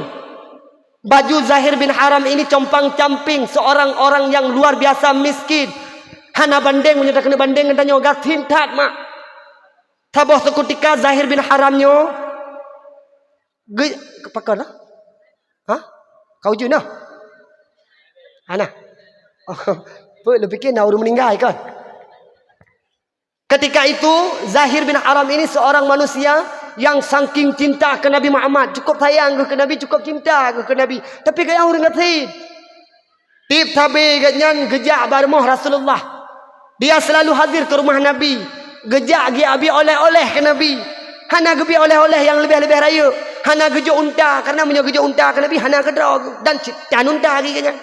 Baju Zahir bin Haram ini compang-camping, seorang orang yang luar biasa miskin. Hana bandeng, meunyoe takeuneuk bandeng ngon tanyoe, gasien that mak. Saboh seukutika Zahir bin Haram nyoe Ge-, pakon lah? Hah? Kau jeuet nah? Hana. Oh, peue lôn pikir na ureuëng meuninggai kon. Ketika itu, Zahir bin Haram ini seorang manusia yang saking cinta ke Nabi Muhammad. Cukup sayang ke Nabi, cukup cinta ke Nabi. Tapi gaya ureuëng gasien. Tieb sabe gobnyan geujak bak rumoh Rasulullah. Dia selalu hadir ke rumah Nabi. Geujak geujak bi oleh-oleh ke Nabi. Hana geubi oleh-oleh nyang leubeh-leubeh rayeuk. Hana geujok unta, karena meunyoe geujok unta ke Nabi, hana keudroe dan ci-, tan unta lagée nyan.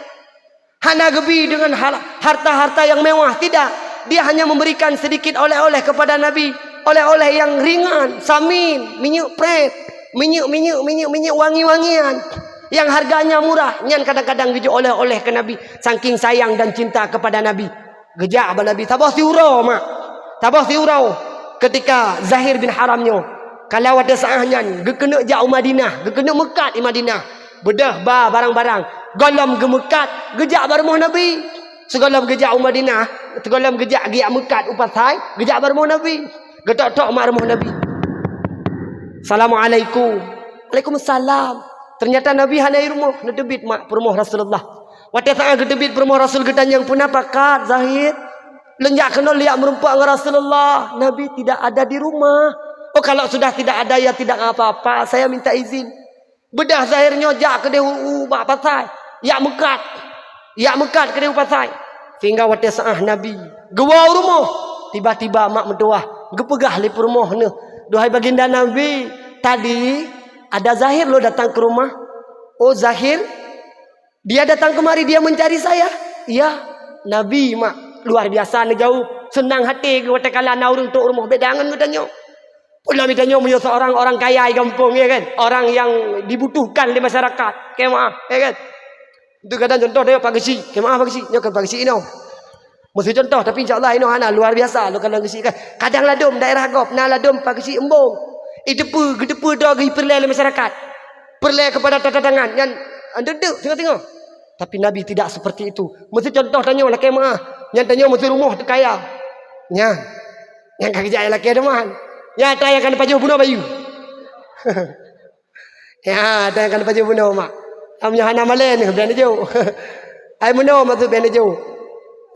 Hana geubi dengan hal-, harta-harta yang mewah, tidak. Dia hanya memberikan sedikit oleh-oleh kepada Nabi. Oleh-oleh yang ringan, samin, minyeuk prét, minyeuk, minyeuk, minyeuk, minyeuk wangi-wangian. Nyang harganya murah, nyan kadang-kadang geujok oleh-oleh ke Nabi, saking sayang dan cinta kepada Nabi. Geujak bak Nabi, saboh siuroe mak. Saboh siuroe. Ketika Zahir bin Haram nyoe, kalau watée saat nyan, geukeuneuk jak u Madinah, geukeuneuk meukat di Madinah. Beudôh ba barang-barang. Gohlom geumeukat, geujak bak rumoh Nabi. Sigohlom geujak u Madinah, sigohlom geujak geujak meukat u pasai, geujak bak rumoh Nabi. Geutok-tok mak rumoh Nabi. "Assalamualaikum." "Waalaikumsalam." Ternyata Nabi hana di rumoh, neuteubiet mak peurumoh Rasulullah. Watée saat geuteubiet peurumoh Rasul geutanyong, "Peue na pakat, Zahir?" "Lôn jak keunoe lôn jak meurumpok ngon Rasulullah." "Nabi tidak ada di rumah." "Oh, kalau sudah tidak ada, ya tidak apa-apa, saya minta izin." Beudôh Zahir nyoe jak keudeh u, u bak pasai, jak meukat. Jak meukat keudeh u pasai. Sehingga watée saat Nabi geuwoe u rumoh, tiba-tiba mak meutuwah geupeugah lé peurumoh neuh, "Duhai baginda Nabi, tadi ada Zahir loh datang ke rumah." "Oh, Zahir? Dia datang kemari, dia mencari saya?" "Iya." Nabi mak luar biasa neujaweueb, seunang até geuh watée kala na ureuëng trok u rumoh beda ngon geutanyoe. Peue lom tanyoe meunyoe seorang orang kaya di gampông, ya kan? Orang yang dibutuhkan lé masyarakat. Keu maah, ya kan? Itu kadang contoh tanyoe Pak Geuchik. Keu maah Pak Geuchik, nyoe kan Pak Geuchik inoe. Meusti contoh, tapi insya Allah inoe hana luar biasa. Lo kadang Geuchik kan. Kadang ladôm daerah gob, na ladôm Pak Geuchik embong. Iteupeue, geuteupeue droe geuh peureulée lé masyarakat. Peureulée kepada tatangan. Nyan, deuk-deuk, teungoh-teungoh. Tapi Nabi tidak seperti itu. Meusti contoh tanyoe lakée maah. Nyan tanyoe meusti rumoh teu kaya. Nyan. Nyang ka geujak lakée teuma. Nyan ata nyang ka neupajoh bunoe bayeue. Ya, ata nyang ka neupajoh bunoe mak. Am nyoe hana malée neuh, bèk neujok. Ai bunoe maksud bèk neujok.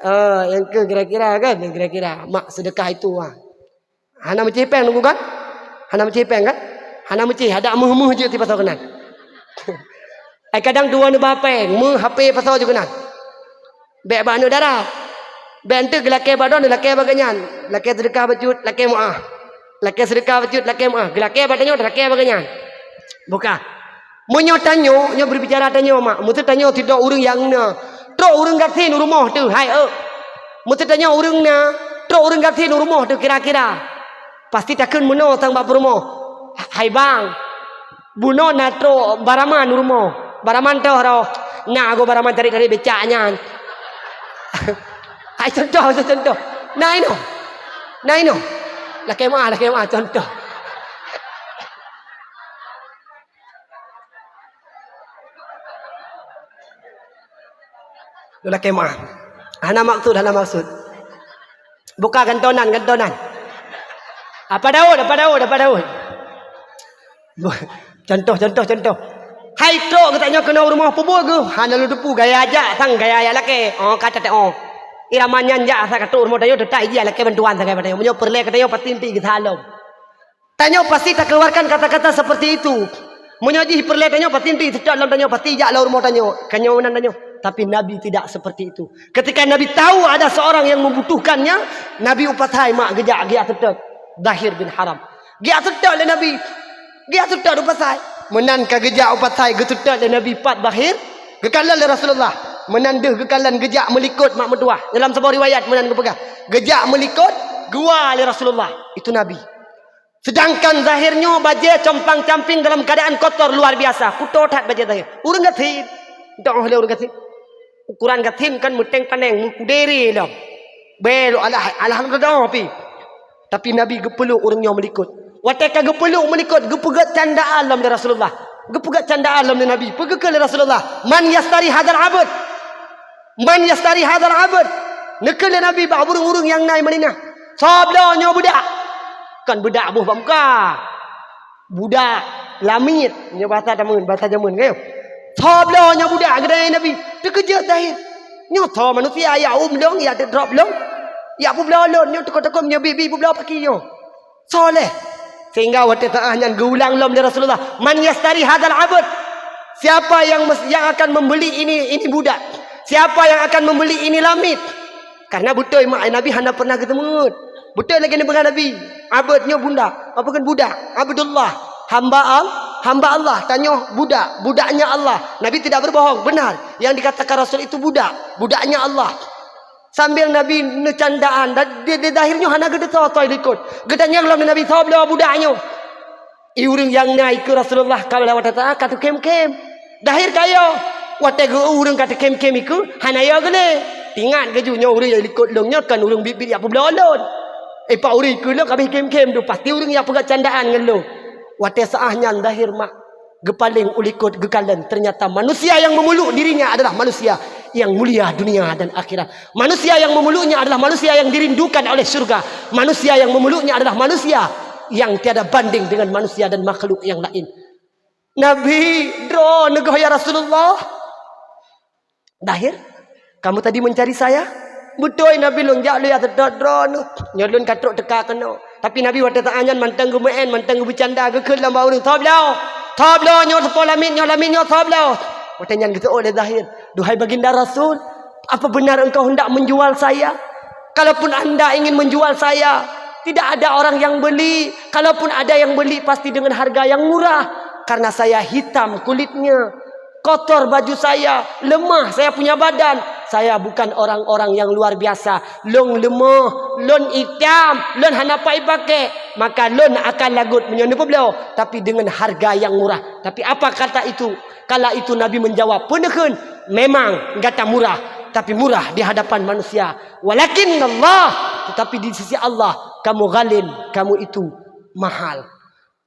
Ah, nyang keu kira-kira kan, nyang kira-kira. Mak seudeukah itu, ah. Hana meucih péng Teungku kan? Hana meucih péng kan? Hana meucih, adak meuh-meuh jeuet sipasoe keunan. Ai kadang dua neuba péng, meuh H P pasoe jeuet keunan. Bèk bak aneuk dara. Bèk eunteuk geulakée bak droeneuh, lakée bak geuhnyan. Lakée seudeukah bacut, lakée meu'ah. Lakée seudeukah bacut, lakée meu'ah. Geulakée bak tanyoe, lakée bak geuhnyan. Buka. Meunyoe tanyoe, nyoe beubicara tanyoe mak, meuseu tanyoe sidroe ureuëng nyang na, trok ureuëng gasien u rumoh teuh, hai eu. Meuseu tanyoe ureuëng na, trok ureuëng gasien u rumoh teuh kira-kira. Pasti takheun meunoe sang bak peurumoh. Hai bang, bunoe na trok baraman u rumoh. Baraman toh roh. Na goe baraman tarék-tarék becak nyan. Hai contoh, contoh. Na inoe. Na inoe. Lakée meu'ah, lakée meu'ah contoh. Lakée meu'ah. Hana maksud, hana maksud. Buka gantonan, gantonan. Apa Daud, apa Daud, apa Daud? Contoh, contoh, contoh. Hai trok geutanyoe keunoe u rumoh peubuet geuh. Hana lôn teupeu gaya jak sang gaya jak lakée. Oh, ka teuôt. Irama nyan jak sa ka trok u rumoh tanyoe teutai jih lakée bantuan sagai bak tanyoe. Meunyoe peureulée geutanyoe pasti eunteuk geusalom. Tanyoe pasti takeuluarkan kata-kata seperti itu. Meunyoe jih peureulée tanyoe pasti eunteuk seutôt lom tanyoe pasti jak lam rumoh tanyoe. Keu nyoe meunan tanyoe. Tapi Nabi tidak seperti itu. Ketika Nabi tahu ada seorang yang membutuhkannya, Nabi u pasai mak geujak geujak seutôt. Zahir bin Haram. Geujak seutôt lé Nabi. Geujak seutôt u pasai. Meunan ka geujak u pasai geuseutôt lé Nabi pat bahir, geukalon lé Rasulullah. Meunan deuh geukalon geujak meulikot mak meutuwah. Dalam saboh riwayat meunan geupeugah, geujak meulikot geuwa lé Rasulullah. Itu Nabi. Sedangkan zahir nyoe bajée compang-camping dalam keadaan kotor luar biasa. Kuto that bajée zahir. Ureuëng gasien. Entah lé ureuëng gasien. Ukuran gasien kan meuteng paneng, meukudere lom. Belok alah, alah lom dodo pi. Tapi Nabi geupeluk ureuëng nyoe meulikot. Watée ka geupeluk meulikot, geupeugét candaan lom lé Rasulullah. Geupeugét candaan lom lé Nabi. Peugah lé Rasulullah, "Man yastari hadzal abd? Man yastari hadzal abd?" Neukheun lé Nabi bak ureuëng-ureuëng nyang na i Madinah. "Soe bloe nyoe budak?" Kan budak boh bak muka. Budak lamiet, nyoe bahasa jameun, bahasa jameun, kan? "Soe bloe nyoe budak?" geutanyong Nabi. Teukeujot zahir. Nyoe soe manusia, ya um lôn, ya teudrop lôn, ya peubloe lôn, nyoe teuko-teuko nyoe bi-bi peubloe paki nyoe. Soe lé? Sehingga watée saát nyan geuulang lom lé Rasulullah, "Man yastari hadzal abd? Siapa yang mes-, yang akan membeli ini, ini budak? Siapa yang akan membeli ini lamiet?" Karena beutôi mak Nabi hana pernah geuteumeung. Beutôi lagée neupeugah Nabi, abd nyoe bunda, apa kan budak, Abdullah, hamba Al-, hamba Allah, tanyoe budak, budaknya Allah. Nabi tidak berbohong, benar. Yang dikatakan Rasul itu budak, budaknya Allah. Sambil Nabi neucandaan, dan di, di zahir nyoe hana geuteusoe-soe likot. Geutanyong lom Nabi, "Soe bloe budak nyoe?" I ureuëng nyang na ikeue Rasulullah ka lewat tata ka teukem-kem. Dahir ka yo, watée geu ureuëng ka teukem-kem ikeue, hana yo geulé. Ingat geuju nyoe ureuëng nyang likot lôn nyoe kan ureuëng biet-biet jak peubloe lôn. Eh, pak ureuëng ikeue lôn ka beh kem-kem tu, pasti ureuëng nyang peugah candaan ngon lôn. Watée saát nyan dahir mak geupaleng u likot geukalon, ternyata manusia yang memeluk dirinya adalah manusia yang mulia dunia dan akhirat. Manusia yang memeluknya adalah manusia yang dirindukan oleh syurga. Manusia yang memeluknya adalah manusia yang tiada banding dengan manusia dan makhluk yang lain. "Nabi, droeneuh goh ya Rasulullah." "Dahir, kamu tadi mencari saya?" "Beutôi Nabi, lôn jak lôn ya seudot droeneuh. Nyoe lôn ka trok teuka keunoe." Tapi Nabi watée saát nyan mantong geumeu'en, mantong geubeucanda, geukheun lom bak ureuëng, "Soe bloe! Soe bloe nyoe teupo lamiet nyoe, lamiet nyoe soe bloe?" Watée nyan geuseuôt lé zahir, "Duhai baginda Rasul, apa benar engkau hendak menjual saya? Kalaupun anda ingin menjual saya, tidak ada orang yang beli. Kalaupun ada yang beli, pasti dengan harga yang murah. Karena saya hitam kulitnya, kotor baju saya, lemah saya punya badan. Saya bukan orang-orang yang luar biasa. Lôn leumoh, lôn itam, lôn hana pai pakai. Maka lôn akan lagot meunyoe neupeubloe, tapi dengan harga yang murah." Tapi apa kata itu? Kala itu Nabi menjawab, "Peue neukheun? Memang gata murah, tapi murah di hadapan manusia. Walakin Allah, tetapi di sisi Allah, kamu ghalin, kamu itu mahal."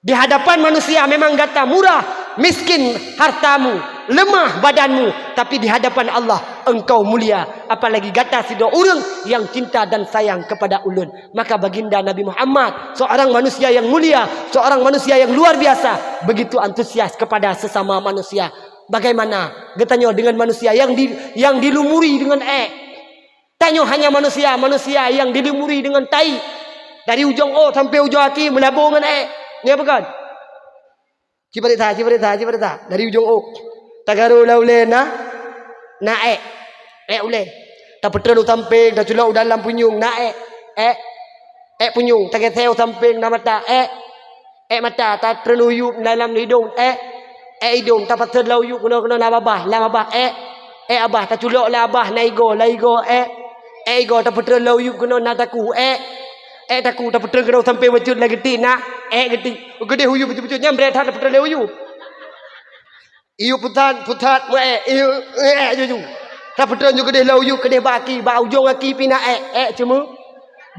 Di hadapan manusia memang gata murah, miskin hartamu, lemah badanmu, tapi di hadapan Allah engkau mulia, apalagi gata sidroe ureuëng yang cinta dan sayang kepada ulôn. Maka baginda Nabi Muhammad, seorang manusia yang mulia, seorang manusia yang luar biasa, begitu antusias kepada sesama manusia. Bagaimana geutanyoe dengan manusia yang di-, yang dilumuri dengan ék? Tanyoe hanya manusia, manusia yang dilumuri dengan tai. Dari ujong ôk sampai ujong aki meulabô ngon ék. Nyoe peugah. Cuba riksa, cuba riksa, cuba riksa. Dari ujong ôk. Tagaro lam ulée na, na ék. Ék ulée. Tapeutreun u sampéng, taculok u dalam punyueng, na ék. Ék. Ék punyueng, tageusée u sampéng, na mata. Ék. Ék mata, tatreun u yup dalam idong, ék. Ék idong, tapaseun lam yup keunoe-keunoe na babah, lam babah, ék. Ék babah, taculok lam babah, na igoe, lam igoe, ék. Ék igoe, tapeutreun lam yup keunoe na takue, ék. Ék takue, tapeutreun keunoe sampoe bacut lam geutik na, ék geutik. Geudeh u yup bacut-bacut nyan, brek that tapeutreun lam yup. Iyup pusat, pusat, meu ék, iyup, ék juju. Tapeutreun ju keudeh lam yup, keudeh bak aki, bak ujong aki pih na ék, ék cuma.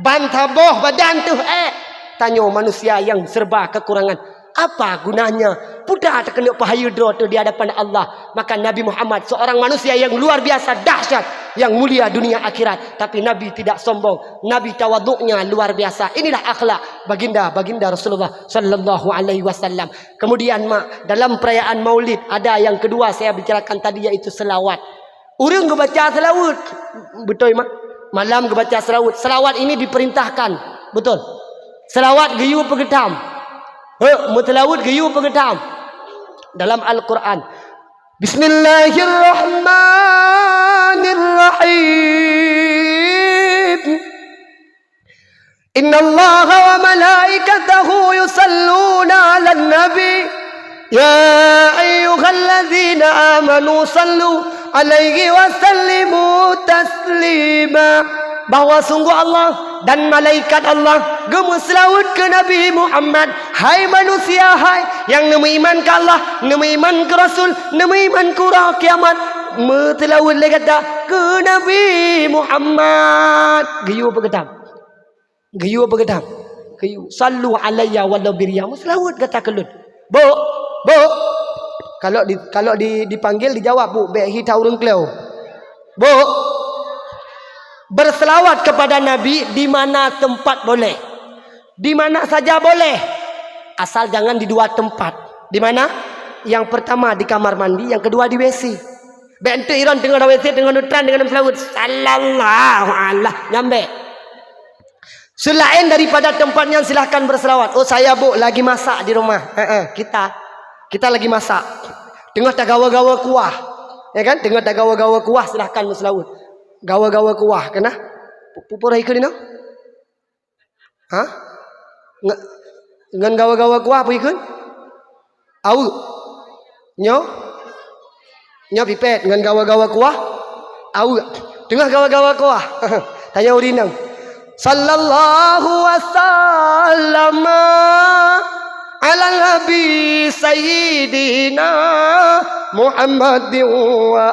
Ban saboh badan teuh ék. Tanyoe manusia yang serba kekurangan. Apa gunanya? Peue takeuneuk peuhayeue droe teuh di hadapan Allah. Maka Nabi Muhammad seorang manusia yang luar biasa dahsyat, yang mulia dunia akhirat. Tapi Nabi tidak sombong. Nabi tawaduknya luar biasa. Inilah akhlak baginda, baginda Rasulullah sallallahu alaihi wasallam. Kemudian, mak, dalam perayaan Maulid ada yang kedua saya bicarakan tadi, yaitu selawat. Ureuëng geubaca selawat, beutôi, mak? Malam geubaca selawat. Selawat ini diperintahkan, betul? Selawat geuyue peugeutam. He, meuselawat geuyue peugeutam. Dalam Al-Quran, Bismillahirrahmanirrahim. Innallaha wa malaikatahu yusalluna 'alan nabi. Ya ayyuhalladzina amanu sallu alaihi wa sallimu taslima. Bahwa sungguh Allah dan malaikat Allah geumeuseulaweuet keu Nabi Muhammad. Hai manusia hai nyang neumeuiman keu Allah, neumeuiman keu Rasul, neumeuiman keu uroe kiamat, meuseulaweuet lé gata keu Nabi Muhammad. Geuyue peugeutam. Geuyue peugeutam. Geuyue. Sallu alayya walau biriyah. Meuseulaweuet gata keu lôn. Bu, bu. Kalau di, kalau di, dipanggil dijawab, bu. Bèk hi that ureueng kleu. Bu. Berselawat kepada Nabi di mana tempat boleh. Di mana saja boleh. Asal jangan di dua tempat. Di mana? Yang pertama di kamar mandi, yang kedua di W C. Bèk enteuk iron teungoh W C, teungoh neutran, teungoh meuseulaweuet. Sallallahu ala. Nyan bèk. Selain daripada tempat nyan, silahkan berselawat. Oh, saya, bu, lagi masak di rumah. Heeh, kita. Kita lagi masak. Teungoh tagawa-gawa kuah. Ya kan? Teungoh tagawa-gawa kuah, silahkan meuseulaweuet. Gawa-gawa kuah, keunoe? Pu-, pupur ikeu dinoe? Ha? Nge-, ngon gawa-gawa kuah peue ikeu? Aweuek. Nyoe? Nyoe pipet ngon gawa-gawa kuah? Aweuek. Teungoh gawa-gawa kuah. Tanyoe ureueng inong. Sallallahu wasallama ala nabi sayyidina Muhammadin wa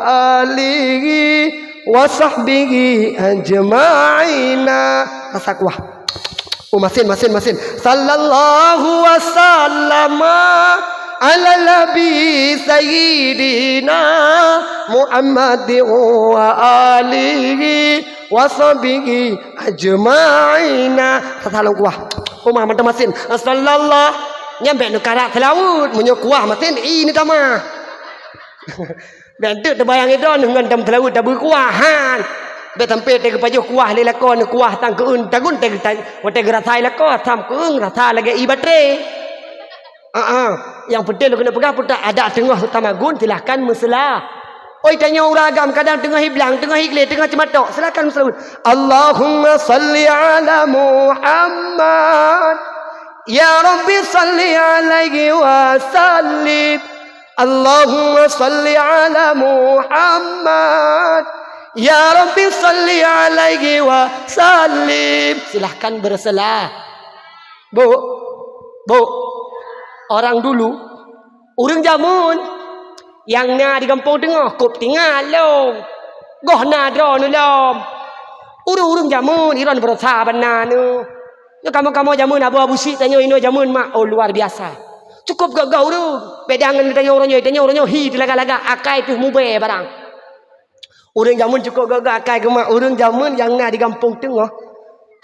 alihi wa sahbihi ajma'ina. Rasa kuah. Oh, masin, masin, masin. Sallallahu wasallama ala nabi sayyidina Muhammadin wa alihi wa sahbihi ajma'ina. Rasa lôn kuah. Oh, mah mantong masin. Sallallahu. Nyan bèk neukarat seulaweuet. Meunyoe kuah masin, i neutamah. Bèk teuk teubayang idon ngon tam seulaweuet tabeukuah, han. Bèk sampai teugeupajôh kuah lé lakoe, neukuah sang keueun tagun teuge-, watèe geurasai lakoe, sam keueun rasa lagèe ie batré. Ah, ah. Nyang peunteng lôn keuneuk peugah, peue ta-, adak teungoh tamagun, silahkan meuseula. Oi, tanyoe ureueng agam kadang teungoh iblang, teungoh iglé, teungoh ceumatok, silahkan meuseulaweuet. Allahumma salli ala Muhammad. Ya Rabbi salli alaihi wa sallim. Allahumma salli ala Muhammad. Ya Rabbi salli alaihi wa sallim. Silahkan berselah. Bu, bu, orang dulu, ureueng jameun nyang na di gampông teungoh, kôp tinggai lom. Goh na droeneuh lom. Ureueng-ureueng jameun, iron beurasa bana nyoe. Nyoe kamoe-kamoe jameun, abu-abu syiek tanyoe inoe jameun mak, oh, luar biasa. Cukôp gagah ureueng. Beda ngon tanyoe uroe nyoe, tanyoe uroe nyoe hi teulaga-laga, akai teuh mubèe barang. Ureueng jameun cukôp gagah akai geumat, ureueng jameun nyang na di gampông teungoh.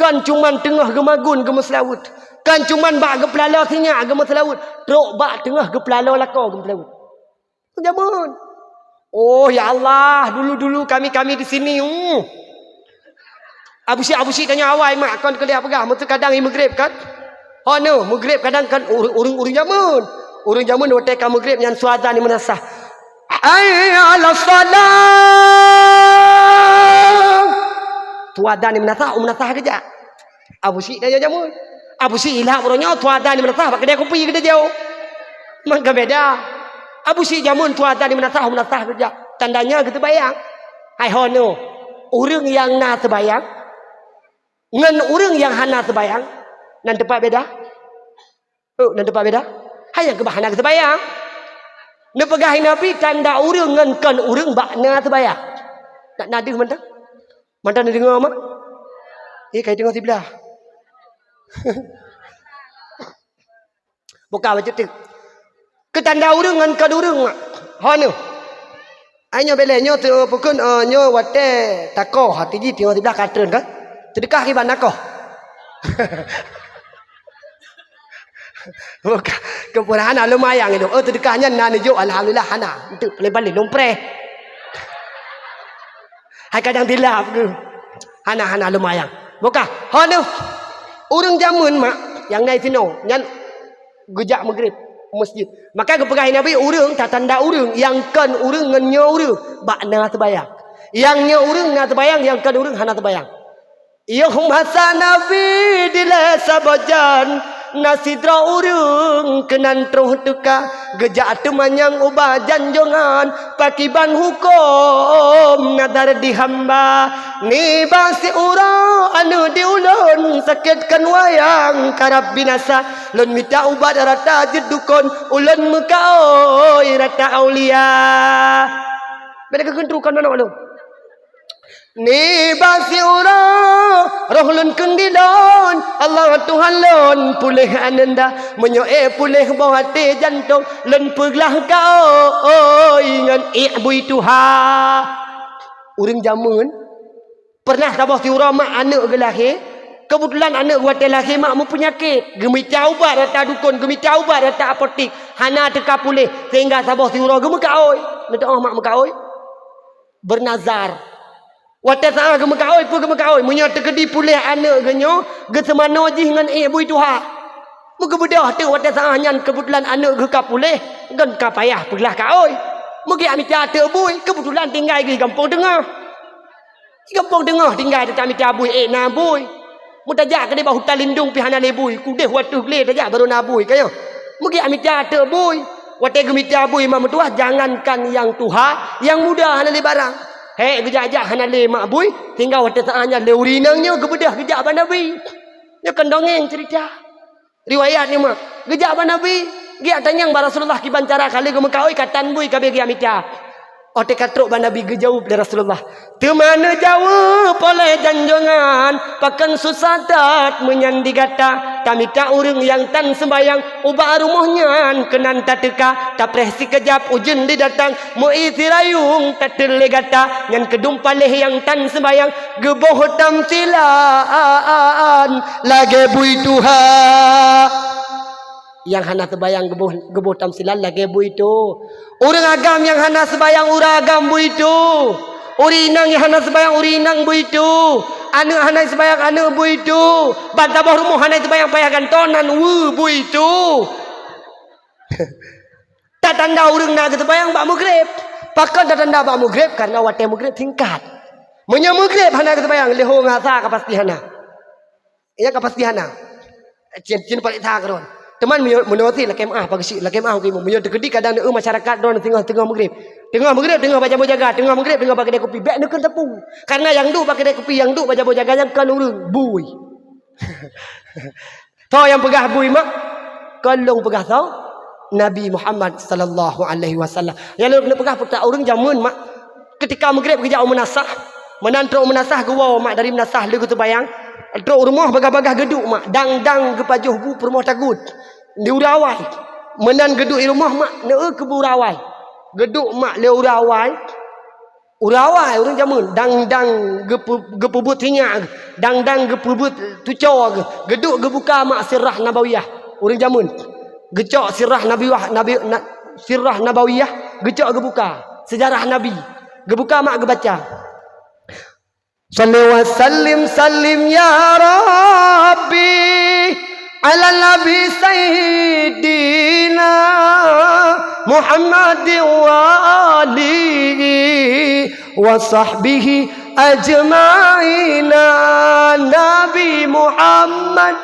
Kon cuman teungoh geumagun geumeuseulaweuet. Kon cuman bak geupeulaloe sinyak geumeuseulaweuet. Trok bak teungoh geupeulaloe lakoe geumeuseulaweuet. Jameun. Oh, ya Allah, dulu-dulu kami-kami di sini, uh. Abu syiek, abu syiek tanyoe awai mak, kon keu lheueh peugah, meuseu kadang i meugreb kan. Ho nyoe, meugreb kadang kan ureueng-ureueng jameun. Ureueng jameun watèe ka meugreb nyan su azan di meunasah. Hayya 'alas shalah. Su azan di meunasah, u meunasah geujak. Abu syiek tanyoe jameun. Abu syiek ilhak uroe nyoe, su azan di meunasah bak keudè kupi geudeh jauh. Maka beda. Abu syiek jameun su azan di meunasah, u meunasah geujak. Tandanya geuteubayang. Hai ho nyoe, ureueng nyang na teubayang ngon ureueng nyang hana teubayang, nan teumpat beda? Oh, nan teumpat beda? Hai nyang keubah hana geuteubayang. Neupeugah Nabi tanda ureueng ngon kon ureueng bak na teubayang. Nak na deuh mantong? Mantong neudeungoe mak? Eh, kai deungoe siblah. Buka bacut teuk. Keu tanda ureueng ngon kon ureueng mak. Ho nyoe. Ai nyoe bèlèe nyoe teu-, peukon, eh, nyoe watèe takoh, hati jih teungoh siblah ka treun kan? Teudeukah kiban takoh. Buka, keupeue hana lumayang itu. Oh, teudeukah nyan na neujok, alhamdulillah, hana. Enteuk paléng-paléng lôn preh. Hai kadang tilap ke? Hana, hana lumayang. Buka, ho nyoe. Ureueng jameun mak, nyang na sinoe, nyan geujak meugreb meuseujid. Maka geupeugah Nabi, ureueng tatanda ureueng nyang kon ureueng ngon nyoe ureueng bak na teubayang. Nyang nyoe ureueng na teubayang, nyang kon ureueng hana teubayang. Yoh masa Nabi dilèe saboh jan, Na sidroe ureuëng keunan troh teuka, geujak teumanyong ubak janjongan, pakriban hukôm nazar di hamba. Nibak siuroe aneuëk di ulôn sakét kon wayang karab binasa. Lôn mita ubat rata jeuet dukon, ulôn meukaôi rata aulia. Beda keukeuen trukan manok lôn. Nibak siuroe roh lôn kheun di lôn, Allah Tuhan lôn puléh ananda. Meunyoe ék puléh boh até jantông, lôn peuglah kaôi ngon ék bui tuha. Ureuëng jameun pernah saboh siuroe mak aneuëk geulahé, keubeutulan aneuëk watée lahé mak meupeunyakét, geumita ubat rata dukon, geumita ubat rata apotik, hana teuka puléh, sehingga saboh siuroe geumeukaôi. Neuteuoh mak meukaôi? Beunazar. Watée saát geumeukaôi, peue geumeukaôi? Meunyoe teukeudi puléh aneuëk geuh nyoe, geuseumanoe jih ngon ék bui tuha. Meugeubeudôh teuk watée saát nyan keubeutulan aneuëk geuh ka puléh, ngon ka payah peuglah kaôi. Meugiak mita teuk bui, keubeutulan tinggai geuh gampông teungoh. Gampông teungoh tinggai teuka mita bui, ék na bui. Meutajak keudeh bak hutan lindung pih hana lé bui, keudeh wateuh glé tajak barô na bui, ka nyoe. Meugiak mita teuk bui. Watée geumita bui mak meutuwah, jangankan nyang tuha, nyang muda hana lé barang. Hék geujak-jak hana lé mak bui, sehingga watée saát nyan lé ureuëng inong nyoe geubeudôh geujak bak Nabi. Nyoe kon dongeng ceurita. Riwayat nyoe mak, geujak bak Nabi, geujak tanyong bak Rasulullah kiban cara ka lheueh geumeukaôi ka tan bui ka abéh geujak mita. Óh teuka trok bak Nabi geujaweueb lé Rasulullah. Teuma neujaweueb oleh janjongan, pakon susah that meunyan di gata. Tamita ureuëng nyang tan seumbahyang, ubak rumoh nyan keunan tateuka. Tapreh sikeujab ujeuen di datang, meu-ié sirayong tateun lé gata. Nyan keudum paléh nyang tan seumbahyang, geuboh tamsilan lagée bui tuha. Nyang hana seubayang geuboh, geuboh tamsilan lagée bui tuha. Ureuëng agam nyang hana seubayang ureuëng agam bui tuha. Ureuëng inong nyang hana seubayang ureuëng inong bui tuha. Aneuëk hana seubayang aneuëk bui tuha. Ban saboh rumoh hana seubayang payah gantoe nan weue bui tuha. Tatanda ureuëng na geuseubayang bak meugreb. Pakon tatanda bak meugreb? Karena watée meugreb singkat. Meunyoe meugreb hana geuseubayang, leuhô ngon asa ka pasti hana. Iya ka pasti hana. Cien, cien palék that keudroe. Teuma meunyoe, meunyoe sit lakée meuáh, pageusik lakée meuáh, meunyoe teukeudi kadang neueu masyarakat droe teungoh, teungoh meugreb. Teungoh meugreb, teungoh bak jaboe jaga, teungoh meugreb, teungoh bak keudée kupi. Bék neukeuen teupeu. Karena nyang duek bak keudée kupi, nyang duek bak jaboe jaga nyan kon ureuëng, bui. Soe nyang peugah bui mak? Kon lôn peugah soe? Nabi Muhammad sallallahu alaihi wasallam. Nyang lôn keuneuk peugah, peutak ureuëng jameun mak, keutika meugreb geujak u meunasah, meunan trok u meunasah geuwoe mak dari meunasah lheueh geuseubayang, trok u rumoh bagaih-bagaih geuduek mak, dang-dang geupajoh bu peurumoh tagut di uroe awai. Meunan geuduek i rumoh mak, neueu keu bu uroe awai. Geuduek mak lé uroe awai. Uroe awai ureuëng jameun, dang-dang geupeu-, geupeubuet sinyak geuh, dang-dang geupeubuet tuco geuh, geuduek geubuka mak Sirah Nabawiyah ureuëng jameun. Geucok Sirah Nabawiyah, Nabi, na, Sirah Nabawiyah, geucok geubuka seujarah Nabi. Geubuka mak geubaca. Salli wa sallim, sallim ya Rabbi, ala Nabi Sayyidina Muhammad wa alihi wa sahbihi ajma'ina. Nabi Muhammad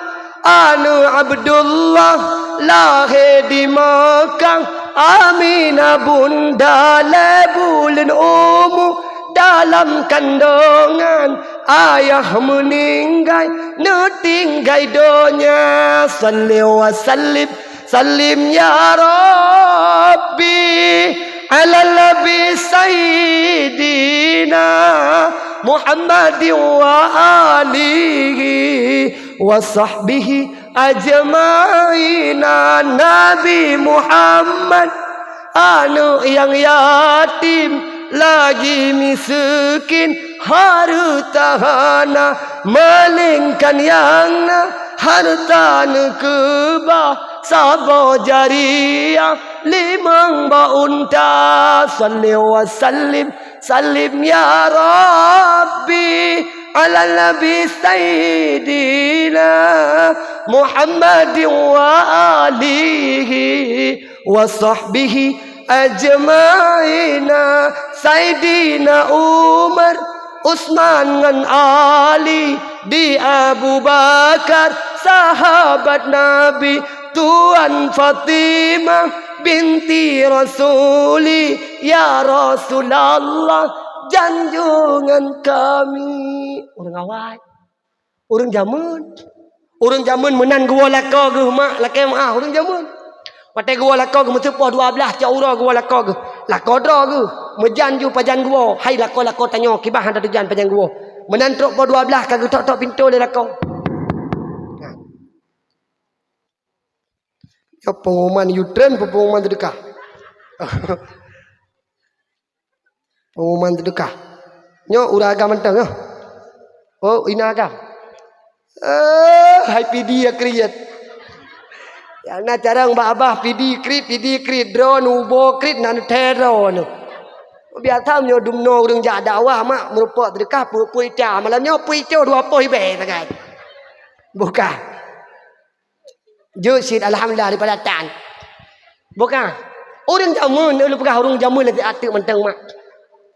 aneuëk Abdullah, lahé di Mekah, Aminah bunda lhée buleuen umu dalam kandongan, ayah meuninggai neutinggai donya. Salli wa sallim, sallim ya Rabbi, ala Nabi Sayyidina Muhammad wa alihi wa sahbihi ajma'ina. Nabi Muhammad aneuëk nyang yatim, lagi miseukin, hareuta hana, meuleungkan nyang na hareuta neukeubah saboh jariah limong boh unta. Salli wa sallim, sallim ya Rabbi, ala Nabi Sayyidina Muhammad wa alihi wa sahbihi ajma'ina. Saidina Umar, Utsman ngon Ali, di Abu Bakar, Sahabat Nabi, Tuan Fatimah binti Rasuli, ya Rasulullah, janjungan kami. Ureuëng awai. Ureuëng jameun. Ureuëng jameun meunan geuwoe lakoe geuh mak, lakée meuáh ureuëng jameun. Watée geuwoe lakoe geuh meuteupôh dua blaih cot uroe geuwoe lakoe geuh. Lakoe droe geuh. Meujan ju pajan geuwoe. Hai lakoe-lakoe tanyoe, kiban hana teujan pajan geuwoe. Meunan trok poh dua blaih ka geutok-tok pintoe lé lakoe. Nyoe pengumuman U-turn, pengumuman seudeukah. Pengumuman seudeukah. Nyoe ureuëng agam mantong nyoe. Oh, inong agam. Eh, hai pidi ya kriet. Ya na carong bak abah pidi kriet, pidi kriet, droe neubo kriet, na neuthee droe nyoe. Biasa nyoe dumnoe ureuëng jak dakwah mak meureumpok seudeukah peue-peue ita. Malam nyoe peue icok dua poh ibée sagai. Bukan. Jeuet cit alhamdulillah daripada tan. Bukan. Ureuëng jameun, ulôn peugah ureuëng jameun lagée ateueh mantong mak.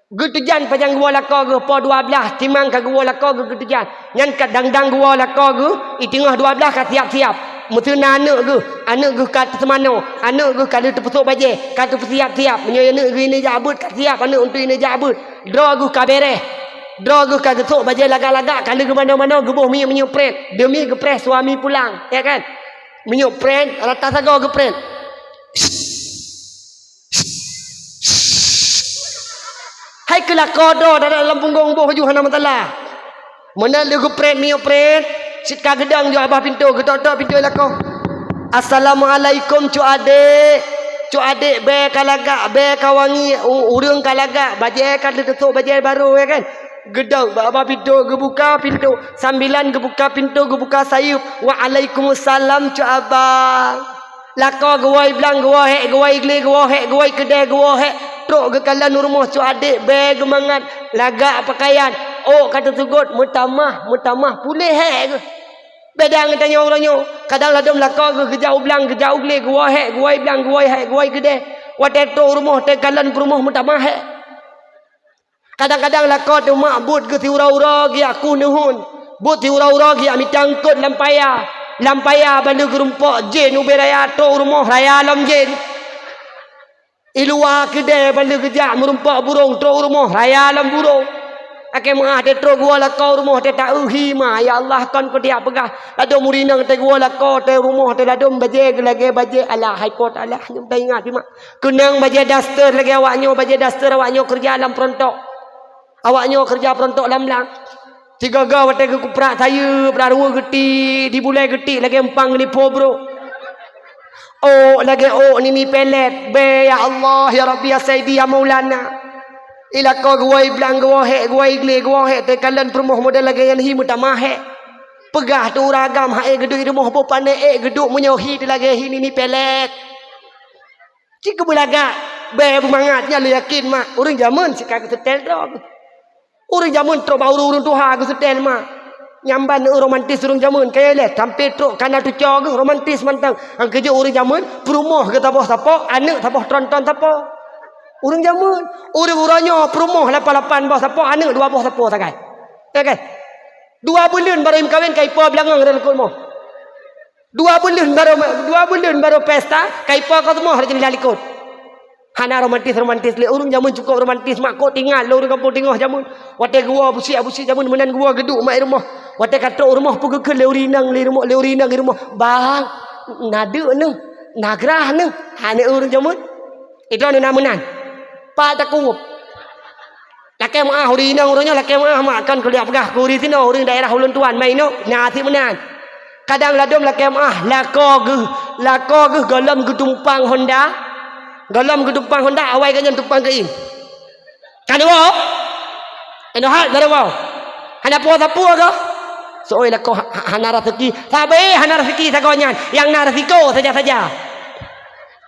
Geuteujan pajan geuwoe lakoe geuh poh dua blaih, timang ka geuwoe lakoe geuh geuteujan. Nyan ka dang-dang geuwoe lakoe geuh, i teungoh dua blaih ka siab-siab. Meuteuna aneuëk geuh, aneuëk geuh ka teuseumanoe, aneuëk geuh ka lheueh teupeusôk bajée, ka teupeusiab-siab. Meunyoe aneuëk geuh ineuk jak beuet ka siab aneuëk untuk ineuk jak beuet. Droe geuh ka bereh. Droe geuh ka geusôk bajée lagak-lagak, ka lheueh geumanoe-manoe, geuboh minyeuk-minyeuk pret demi geupreh suami pulang, ya kan? Minyeuk pret, rata sagoe geupret. Hai keu lakoe droe dalam punggong boh ju hana masalah. Meunan lheueh geupret minyeuk pret, cit ka geudong ju abah pintoe, geutok-tok pintoe lakoe. "Assalamualaikum, cut adék. Cut adék, bée ka lagak, bée ka wangi, u-, ureuëng ka lagak, bajée ka lheueh teusôk bajée barô, ya kan?" Geudong bak abah pintoe, geubuka pintoe. Sambilan geubuka pintoe, geubuka sayeuep. "Waalaikumsalam, cut abang." Lakoe geuwoe blang, geuwoe hék, geuwoe glé, geuwoe hék, geuwoe keudée, geuwoe hék. Trok geukalon u rumoh cut adék, bée geumangat, lagak pakaian. Ôk ka teusugot, meutamah, meutamah, puléh hék geuh. Beda ngon tanyoe uroe nyoe. Kadang ladôm lakoe geuh geujak u blang, geujak u glé, geuwoe hék, geuwoe blang, geuwoe hék, geuwoe keudée. Watée trok u rumoh, teukalon peurumoh meutamah hék. Kadang-kadang lakoe teuh mak buet geuh siuroe-uroe geujak keuh neuhon. Buet siuroe-uroe geujak mita eungkôt lam paya. Lam paya ban lheueh geurumpok jén ubé raya trok u rumoh raya lom jén. I luwa keudée ban lheueh geujak meurumpok burông trok u rumoh raya lom burông. Akhé meuáh teuh trok geuwoe lakoe u rumoh teuh taeu hi ma, ya Allah kon kudiak peugah. Ladôm ureuëng inong teuh geuwoe lakoe teuh u rumoh teuh ladôm bajée geulagée bajée alah hai po teuh alah nyang taingat hi ma. Keunong bajée daster lagée awak nyoe, bajée daster awak nyoe keureuja lam peurontok. Awak nyoe keureuja peurontok lam blang. Sigoe-goe watée geukuprak sayeuep, rarue geutik, dibulée geutik lagée umpang geunipo brok. Ôk lagée ôk nini pelet. Bée, ya Allah, ya Rabbi, ya Saidi, ya Maulana. I lakoe geuwoe blang, geuwoe hék, geuwoe glé, geuwoe hék, teukalon peurumoh model lagée nyan hi meutamah hék. Peugah teuh ureuëng agam, hai ék geuduek i rumoh boh pané ék geuduek meunyoe hi teuh lagée hi nini pelet. Cit keubeulagak, bée beumangat nyan lôn yakin mak. Ureuëng jameun sika geuseutée droe. Ureuëng jameun trok bak ureuëng tuha geuseutée mak. Nyang ban romantis ureuëng jameun kayée lé sampai trok kana tuco geuh romantis mantong. Nyang keujeuet ureuëng jameun peurumoh geuh saboh sapo, aneuëk saboh tron-tron sapo. Ureuëng jameun, ureuëng uroe nyoe peurumoh lapan-lapan boh sapo, aneuëk dua boh sapo sagai. Ya kan? Dua buleuen barô meukawen ka ipo beulangong dalam likot rumoh. Dua buleuen barô, dua buleuen barô pesta, ka ipo ka rumoh rot jeunela likot. Hana romantis-romantis lé ureuëng jameun cukôp romantis mak kok tingat lé ureuëng gampông teungoh jameun. Watée geuwoe busiek-busiek jameun meunan geuwoe geuduek mak i rumoh. Watée ka trok u rumoh peue geukheun lé ureuëng inong lé rumoh, lé ureuëng inong i rumoh. Bang, na deuk neuh, na grah neuh, hana ureuëng jameun. Idroe na meunan. Pat takuwueb. Lakée meuáh ureuëng inong uroe nyoe, lakée meuáh mak kon kuliah peugah keu ureuëng sinoe, ureuëng daerah ulôn tuan mai inong na sit meunan. Kadang ladôm lakée meuáh, lakoe geuh, lakoe geuh gohlom geutumpang honda, gohlom geutumpang honda awai geuh nyan tumpang keuieng. Ka neuwoe? Inoe hat barô woe. Hana po sapeue goh? Soe lakoe ha-, ha-, hana raseuki. Sabe hana raseuki sagoe nyan, nyang na resiko saja-saja.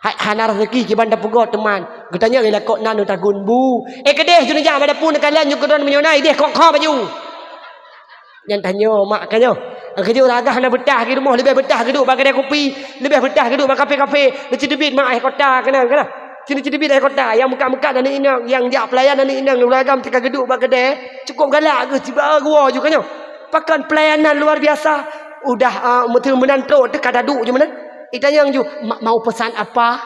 Hai, hana raseuki kiban tapeugot teuman. Geutanyong ilakok na neutagun bu. Eh, keudeh jeuneujak bak dapu neukalon nyoe keudroe meunyoe na ideh kok kho baju. Nyan tanyoe mak ka nyoe. Nyang keujeuet ragah hana beutah geurumoh, leubeh beutah geuduek bak keudè kupi, leubeh beutah geuduek bak kafe-kafe. Neuceudeubiet mak eh kota keunan keunan. Sini ceudeubiet eh kota, nyang meukat-meukat aneuk inong, nyang jak peulayan aneuk inong, ureueng agam teuka geuduek bak keudè. Cukop galak geuh, siba geuwoe ju ka nyoe. Pakon pelayanan luar biasa. Udah, ah, meuteumeunan trok teuka taduek ju meunan. Itanyong ju, "Ma-, mau pesan apa?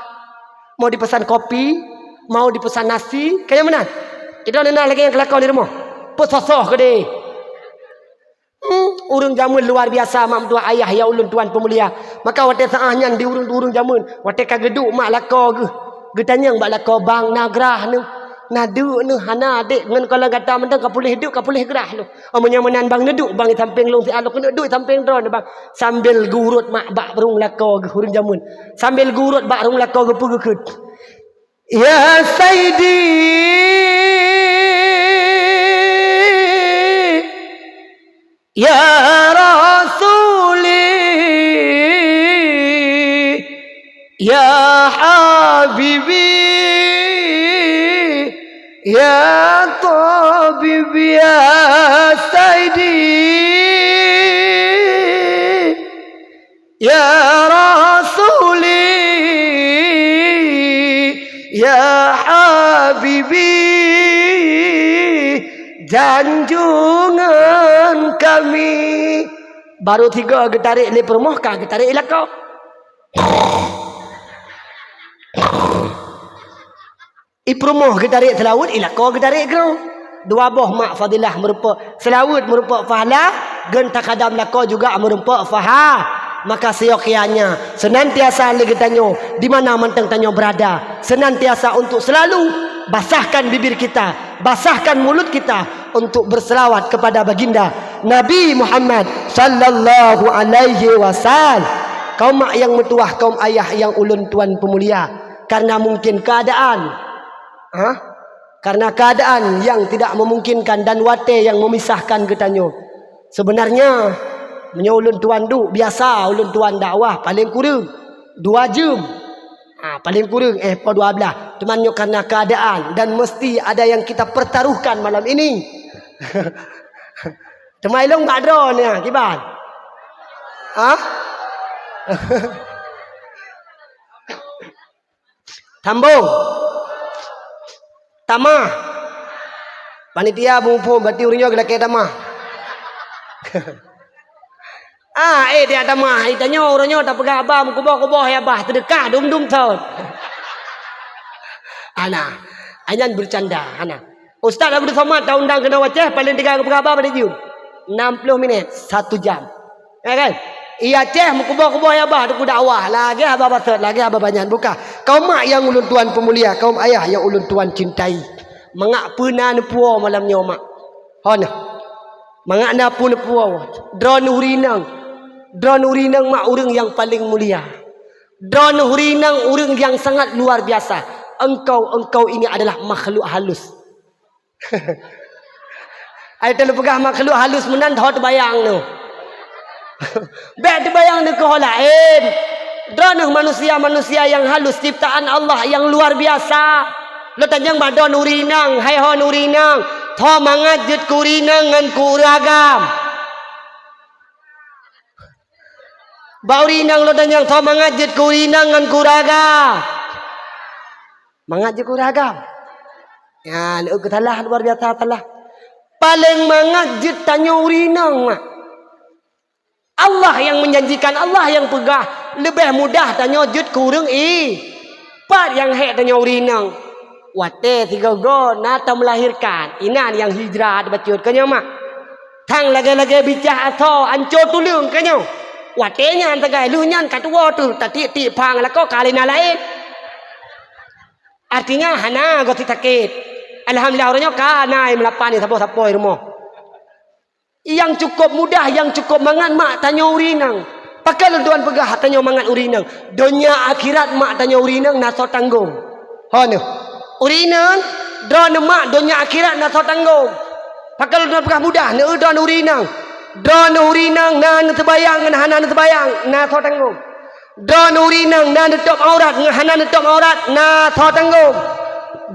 Mau dipesan kopi? Mau dipesan nasi?" Ka nyan meunan. Idong na lagèe nyang keu lakoe di rumoh. Peusoh-soh keudeh. Hmm, ureueng jameun luar biasa, mak meutuah ayah ya ulôn tuan peumulia. Maka watèe saat nyan di ureueng-ureueng jameun, watèe ka geuduek mak lakoe geuh, geutanyong bak lakoe, "Bang, na grah neuh? Na deuk neuh?" "Hana, Dek, ngon kalon gata mantong ka puléh deuk, ka puléh grah lôn." "Oh, meunyoe meunan, Bang, neuduek, Bang, i sampéng lôn siat, lôn keuneuk duek i sampéng droeneuh, Bang." Sambil geurot mak bak rhueng lakoe geuh ureueng jameun. Sambil geurot bak rhueng lakoe geuh peugeukeut, "Ya Saidi, ya Rasuli, ya Habibi, ya Tabibi, ya Saidi." Ya Rasuli, ya Habibi, janjungan kami. Baru tiga geutarek lé peurumoh ka geutarek i lakoe. I peurumoh geutarek seulaweuet, i lakoe geutarek keudroe. Dua boh mak fadilah meurumpok, seulaweuet meurumpok pahala, geuntakadam lakoe juga meurumpok paha. Maka siok kianya, senantiasa lé geutanyoe, di mana mantong tanyoe berada, senantiasa untuk selalu basahkan bibir kita, basahkan mulut kita untuk berselawat kepada baginda Nabi Muhammad sallallahu alaihi wasallam. Kaum mak nyang meutuwah, kaum ayah nyang ulôn tuan peumulia, karena mungkin keadaan, ha? Karena keadaan yang tidak memungkinkan dan watèe yang memisahkan geutanyoe. Sebenarnya, meunyoe ulôn tuan duek, biasa ulôn tuan dakwah paleng kureueng dua jeuem. Ha, paleng kureueng, eh, po dua blah. Teuma nyoe karena keadaan dan mesti ada yang kita pertaruhkan malam ini. Teuma ilong bak droeneuh, kiban? Ha? Sambong. Tamah. Panitia muphom, berarti ureueng nyoe geulakèe tamah. Ah, eh, dia tamah. Itanyoe ureueng nyoe tapeugah haba meukuboh-kuboh ya bah, seudeukah dum-dum thon. Hana. Nyan bercanda, hana. Ustaz Abdul Somad taundang keunoe u Aceh, paleng teuga geupeugah haba pada jeuem. Enam puluh minit, satu jam. Ya kan? I Aceh meukuboh-kuboh ya bah, teungku dakwah. Lagèe haba basot, lagèe haba banyan. Buka. Kaum mak nyang ulôn tuan peumulia, kaum ayah nyang ulôn tuan cintai. Mangat peue na neupuwoe malam nyoe, mak. Hana. Mangat na peue neupuwoe. Droeneuh ureueng inong. Droeneuh ureueng inong, mak, ureueng nyang paleng mulia. Droeneuh ureueng inong, ureueng nyang sangat luar biasa. Engkau, engkau ini adalah makhluk halus. Ai, teupeugah makhluk halus meunan, tho teubayang neuh. Bèk teubayang neuh keu ho laén. Droeneuh manusia-manusia nyang halus, ciptaan Allah nyang luar biasa. Lôn tanyong bak droeneuh ureueng inong, hai ho ureueng inong, tho mangat jeuet keu ureueng inong ngon keu ureueng agam. Bak ureueng inong lôn tanyong, tho mangat jeuet keu ureueng inong ngon keu ureueng agam. Mangat jeuet keu ureueng agam. Nyan, eu, keu salah, luar biasa salah. Paleng mangat jeuet tanyoe ureueng inong, mak. Allah nyang menjanjikan, Allah nyang peugah, leubeh mudah tanyoe jeuet keu ureueng i-, pat nyang hék tanyoe ureueng inong. Watèe sigoe-goe na tameulahirkan, inan nyang hijrah bacut, ka nyoe, mak. Thang lagèe-lagèe bicah asoe, anco tuleueng, ka nyoe. Watèe nyan sagai, lheueh nyan ka tuwoe teuh, tatiek-tiek phang lakoe ka lé na laén. Artinya, hana gosi sakét. Alhamdulillah, uroe nyoe ka na nyang meulapan, saboh sapoe rumoh. Nyang cukôp mudah, nyang cukôp mangat mak tanyoe ureueng inong. Pakon lôn tuan peugah tanyoe mangat ureueng inong? Donya akhirat mak tanyoe ureueng inong na soe tanggong. Ho neuh. Ureueng inong, droeneuh mak donya akhirat na soe tanggong. Pakon lôn tuan peugah mudah, neueu droeneuh ureueng inong. Droeneuh ureueng inong na neuseubayang ngon hana neuseubayang, na soe tanggong. Droeneuh ureueng inong na neutôb aurat ngon hana neutôb aurat, na soe tanggong.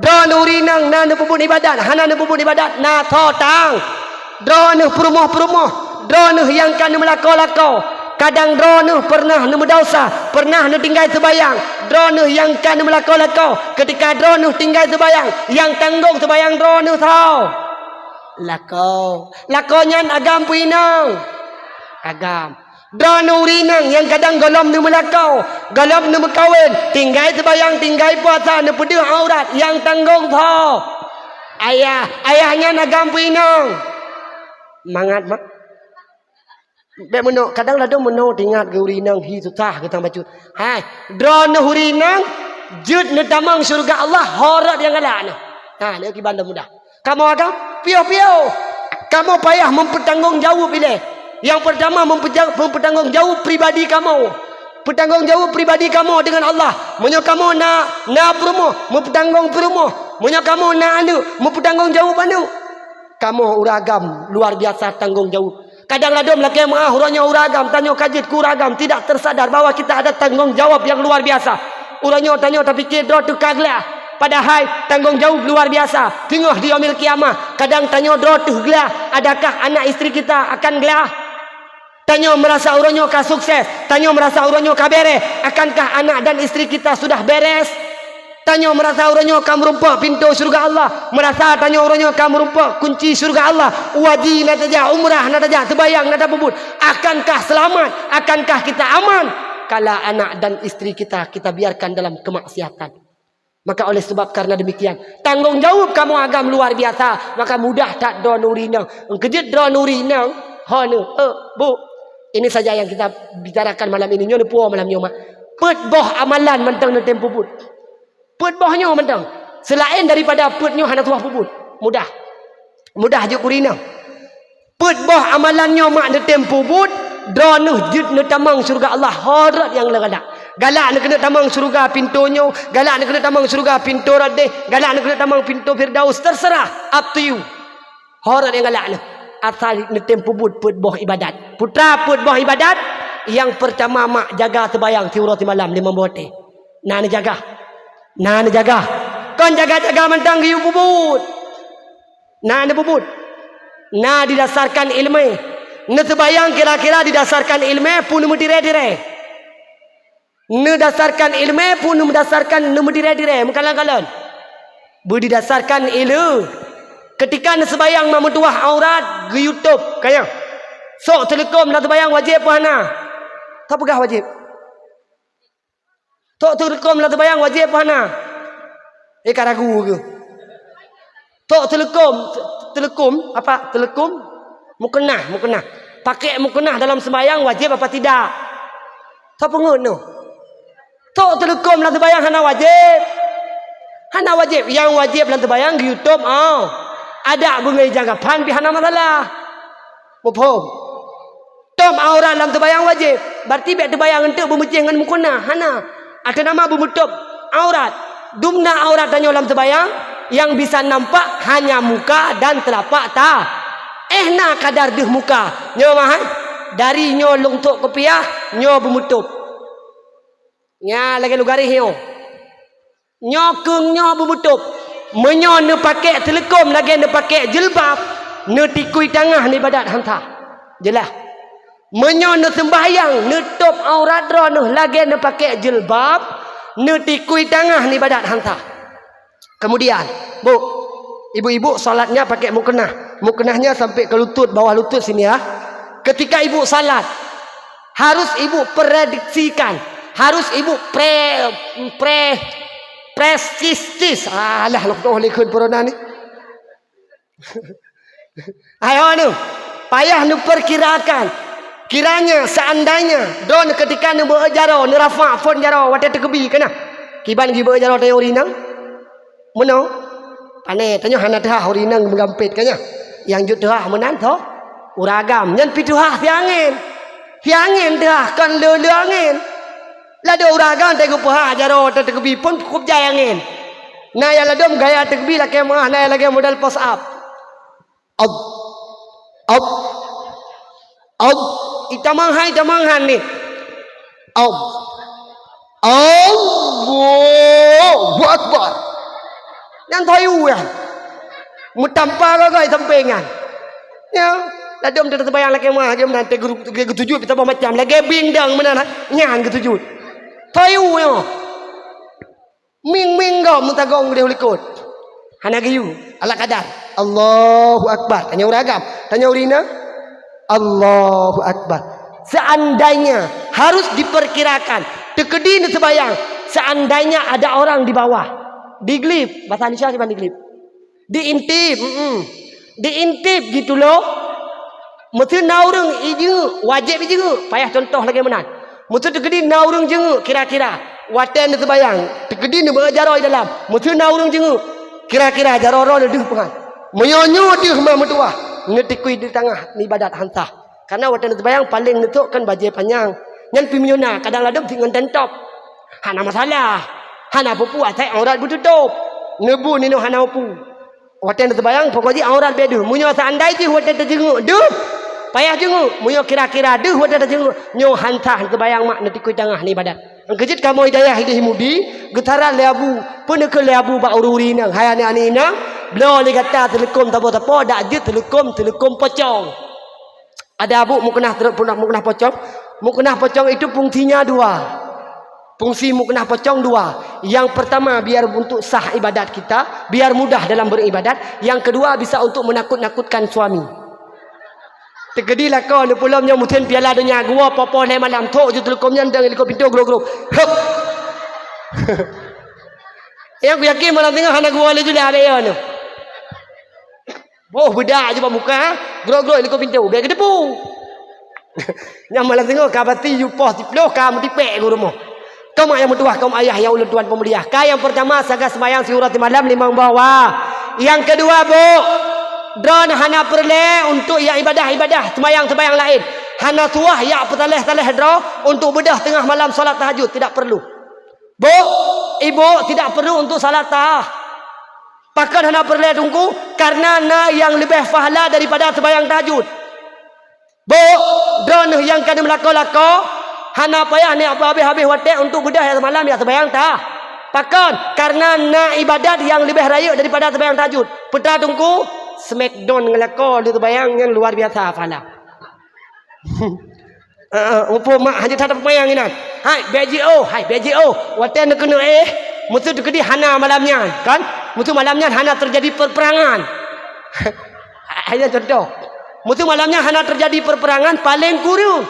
Droeneuh ureueng inong na neupeubuet ibadat, hana neupeubuet ibadat, na soe tang. Droeneuh peurumoh-peurumoh, droeneuh nyang ka neumeulakoe-lakoe. Kadang droeneuh peureunah neumeudosa, peureunah neutinggai seubayang. Droeneuh nyang ka neumeulakoe-lakoe, keutika droeneuh tinggai seubayang, nyang tanggong seubayang droeneuh soe? Lakoe. Lakoe nyan agam peue inong? Agam. Droeneuh ureueng inong nyang kadang gohlom neumeulakau, gohlom neumeukawen, tinggai seumayang, tinggai puasa, neupeudeuh aurat, nyang tanggong soe? Ayah. Ayah nyan agam peue inong? Mangat, mak. Bèk meunoe, kadang ladôm meunoe teuingat keu ureueng inong, hi susah geutanyoe bacut. Hai, droeneuh ureueng inong jeuet neutamong syeuruga Allah, ho rot nyang galak nyoe. Ha, nyoe kiban dan mudah. Kamoe agam, piôh-piôh. Kamoe payah meupeutanggong jaweueb ilèe. Nyang peurtama, meupeuja-, meupeutanggong jaweueb pribadi kamoe. Peutanggong jaweueb pribadi kamoe deungon Allah. Meunyoe kamoe na, na peurumoh, meupeutanggong peurumoh. Meunyoe kamoe na aneuk, meupeutanggong jaweueb aneuk. Kamoe ureueng agam luar biasa tanggong jaweueb. Kadang ladôm lakèe meu'ah uroe nyoe ureueng agam, tanyoe ka jeuet keu ureueng agam, tidak tersadar bahwa kita ada tanggung jawab yang luar biasa. Uroe nyoe tanyoe tapike droe teuh ka glah, padahai tanggung jawab luar biasa. Teungoh di yaumil qiyamah, kadang tanyoe droe teuh glah, adakah anak istri kita akan glah? Tanyoe meurasa uroe nyoe ka sukses, tanyoe meurasa uroe nyoe ka bèrèh, akankah anak dan istri kita sudah bèrèh? Tanyoe meurasa uroe nyoe ka meurumpok pintoe syeuruga Allah, meurasa tanyoe uroe nyoe ka meurumpok kunci syeuruga Allah, haji na tajak, umrah na tajak, seumayang na tapeubuet, akankah seulamat? Akankah kita aman? Kala anak dan istri kita, kita biarkan dalam kemaksiatan. Maka oleh sebab karena demikian, tanggung jawab kamoe agam luar biasa, maka mudah that droeneuh ureueng inong. Nyang keujeuet droeneuh ureueng inong, ho nyoe, eh, bu. Ini saja yang kita bicarakan malam ini. Nyoe neupuwoe malam nyoe, mak. Peuet boh amalan mantong neutem peubuet. Peuet boh nyoe mantong. Selain daripada peuet nyoe hana tuwoe peubuet. Mudah. Mudah jeuet ureueng inong. Peuet boh amalan nyoe mak neutem peubuet, droeneuh jeuet neutamong syeuruga Allah, ho rot nyang lé galak. Galak neukeuneuk tamong syeuruga pintoe nyoe, galak neukeuneuk tamong syeuruga pintoe rot deh, galak neukeuneuk tamong pintoe Firdaus, terserah, up to you. Ho rot nyang galak nyoe. Asai neutem peubuet peuet boh ibadat. Peue treuk peuet boh ibadat? Nyang peurtama mak jaga seumayang siuroe simalam limong boh watèe. Na neujaga. Na neujaga. Kon jaga-jaga mantong geuyue peubuet. Na neupeubuet. Na didasarkan ileumèe. Neuseumayang kira-kira didasarkan ileumèe peue neumeutirèe-tirèe. Neudasarkan ileumèe peue neudasarkan neumeutirèe-tirèe, meukalon-kalon. Beudidasarkan ileu-, keutika neuseumayang mak meutuwah aurat geuyue tôb, ka nyan. Sok teuleukom lam seumayang wajéb peue hana? Tapeugah wajéb. Sok teuleukom lam seumayang wajéb peue hana? Eh, ka ragu keuh. Sok teuleukom, teuleukom, apa? Teuleukom? Mukeunah, mukeunah. Pakai mukeunah dalam seumayang wajéb apa tidak? Tapeungeut nyoe. Sok teuleukom lam seumayang hana wajéb. Hana wajéb. Nyang wajéb lam seumayang geuyue tôb, oh. Adak beungéh ija gapan pih hana masalah. Muphom? Tôb aurat lam seumayang wajéb. Berarti bèk teubayang eunteuk beumeucéh ngon mukeunah. Hana. Ateueh nama beumeutôb aurat. Dumna aurat tanyoe lam seumayang, nyang bisa nampak hanya muka dan teulapak ta-, eh, na kadar deuh muka. Nyoe mah, hai. Dari nyoe lôn sôk kupiah, nyoe beumeutôb. Nyan lagèe lugaréh nyoe. Nyoe keueng nyoe beumeutôb. Meunyoe neupaké teuleukom lagèe neupaké jilbab, neutikui tangah neuibadat han sah. Jeulaih. Meunyoe neuseumbahyang, neutôb aurat droeneuh lagèe neupaké jilbab, neutikui tangah neuibadat han sah. Kemudian, bu, ibu-ibu salatnya pakai muknah. Muknahnya sampai ke lutut, bawah lutut sini ya. Ketika ibu salat, harus ibu prediksikan, harus ibu pre-, pre-, presistis. Alah, lôn tu'oh likheun peurunan ni. Ayo nu, payah neuperkirakan. Kiranya, seandainya, droeneuh ketika neubeuet jaroe, neurafa' phon jaroe, watèe teukeubi, ka na? Kiban geubeuet jaroe tanyoe ureueng inong? Meunoe? Pane, tanyoe hana teuhah ureueng inong meugampét, ka na? Nyang jeuet teuhah meunan, tho? Ureueng agam. Nyan pih teuhah siangén. Siangén teuhah, kon le-le angén. Ladôm ureueng agam watèe geupeuhah jaroe, watèe teukeubi phon, kukub jai angén. Na nyang ladôm gaya teukeubi lakèe meu'ah, na nyang lagèe model push up. Ab, ab, ab. Itamong hai, itamong han ni. Ab. Allahu Akbar. Nyan thayu nyan. Meutampa gagah sampéng nyan. Nyan, ladôm teuseumbahyang lakèe meu'ah, lagèe meunan, teugeutujut saboh macam. Lagèe bindong meunan, nyan geutujut. Thayu nyoe. Ming-ming gob meutagong u likot. Hana geuyue, ala kadar. Allahu Akbar. Tanyoe ureueng agam, tanyoe ureueng inong. Allahu Akbar. Seandainya, harus diperkirakan, teukeudi neuseumayang, seandainya ada orang di bawah, diglip, bahasa Indonesia siban diglip. Diintip, mm-mm. Diintip jituloe. Meuseu na ureuëng ijeungeuk, wajéb ijeungeuk, payah cuntoh lagée meunan. Meuseu teukeudi na ureuëng jeungeuk kira-kira, watée neuseumayang, teukeudi neubeuet jaroe dalam, meuseu na ureuëng jeungeuk, kira-kira jaroe droe deuh peungan. Meunyoe nyoe deuh ma meutuwah, neutikui di tangah ibadat han sah. Karena watée neuseumayang paléng neusok kan bajée panyang. Nyan pih meunyoe na, kadang ladom sit ngon tank top. Hana masalah. Hana peue-peue asai aurat beututôp. Neubu ninoe hana peue. Watée neuseumayang pokok jih aurat bék deuh. Meunyoe seandai jih watée teujeungeuk deuh, payah jeungeuk. Meunyoe kira-kira deuh watée teujeungeuk, nyoe han sah neuseumayang mak neutikui tangah ibadat. Nyang keujeuet kamoe hidayah idéh mudi, geutaran lé abu, peue neukheun lé abu bak ureuëng-ureuëng inong, hai aneuëk-aneuëk inong, bloe lé gata teuleukom saboh sapo, dak jeuet teuleukom, teuleukom pocong. Ada abu meukeunah ter-, meukeunah pocong. Meukeunah pocong itu fungsinya dua. Fungsi meukeunah pocong dua. Yang pertama, biar untuk sah ibadat kita, biar mudah dalam beribadat. Yang kedua, bisa untuk menakut-nakutkan suami. Teukeudi lakoe neupeulom nyoe musim Piala Donya, geuwoe poh-poh lhée malam, thok ju teuleukom nyan dong likot pintoe grok-grok. Hop! Nyang kuyakin malam singoh hana geuwoe lé ju lé abée nyoe. Boh beudak ju bak muka, grok-grok likot pintoe, bék geuteupeue. Nyang malam singoh ka bati ju poh siploh ka meutipék geurumoh. Kaum nyang meutuwah, kaum ayah nyang ulôn tuan peumulia. Ka nyang peurtama, sagai seumayang siuroe simalam limong boh wa. Nyang keudua, bu, droeneuh hana peureulée untuk jak ibadah-ibadah, seumayang-seumayang laén. Hana suwah jak peusaleh-saleh droe untuk beudôh teungoh malam salat tahajud, tidak perlu. Bu, ibu, tidak perlu untuk salat tah-, pakon hana peureulée Teungku? Karena na nyang leubeh pahala daripada seumayang tahajud. Bu, droeneuh nyang ka neumeulakoe-lakoe, hana payah neuhabéh-habéh watée untuk beudôh jak seumayang, jak seumayang tah-, pakon? Karena na ibadat nyang leubeh rayeuk daripada seumayang tahajud. Peue Teungku? Smackdown ngon lakoe lheueh seumayang nyang luar biasa pahala. Heeh, muphom mak hana that peumayang inan. Hai, bék jiôh, hai, bék jiôh. Watée neukeuneuk éh, meuseu teukeudi hana malam nyan, kan? Meuseu malam nyan hana teujadi peupeurangan. Hai, nyan cuntoh. Meuseu malam nyan hana teujadi peupeurangan, paleng kureueng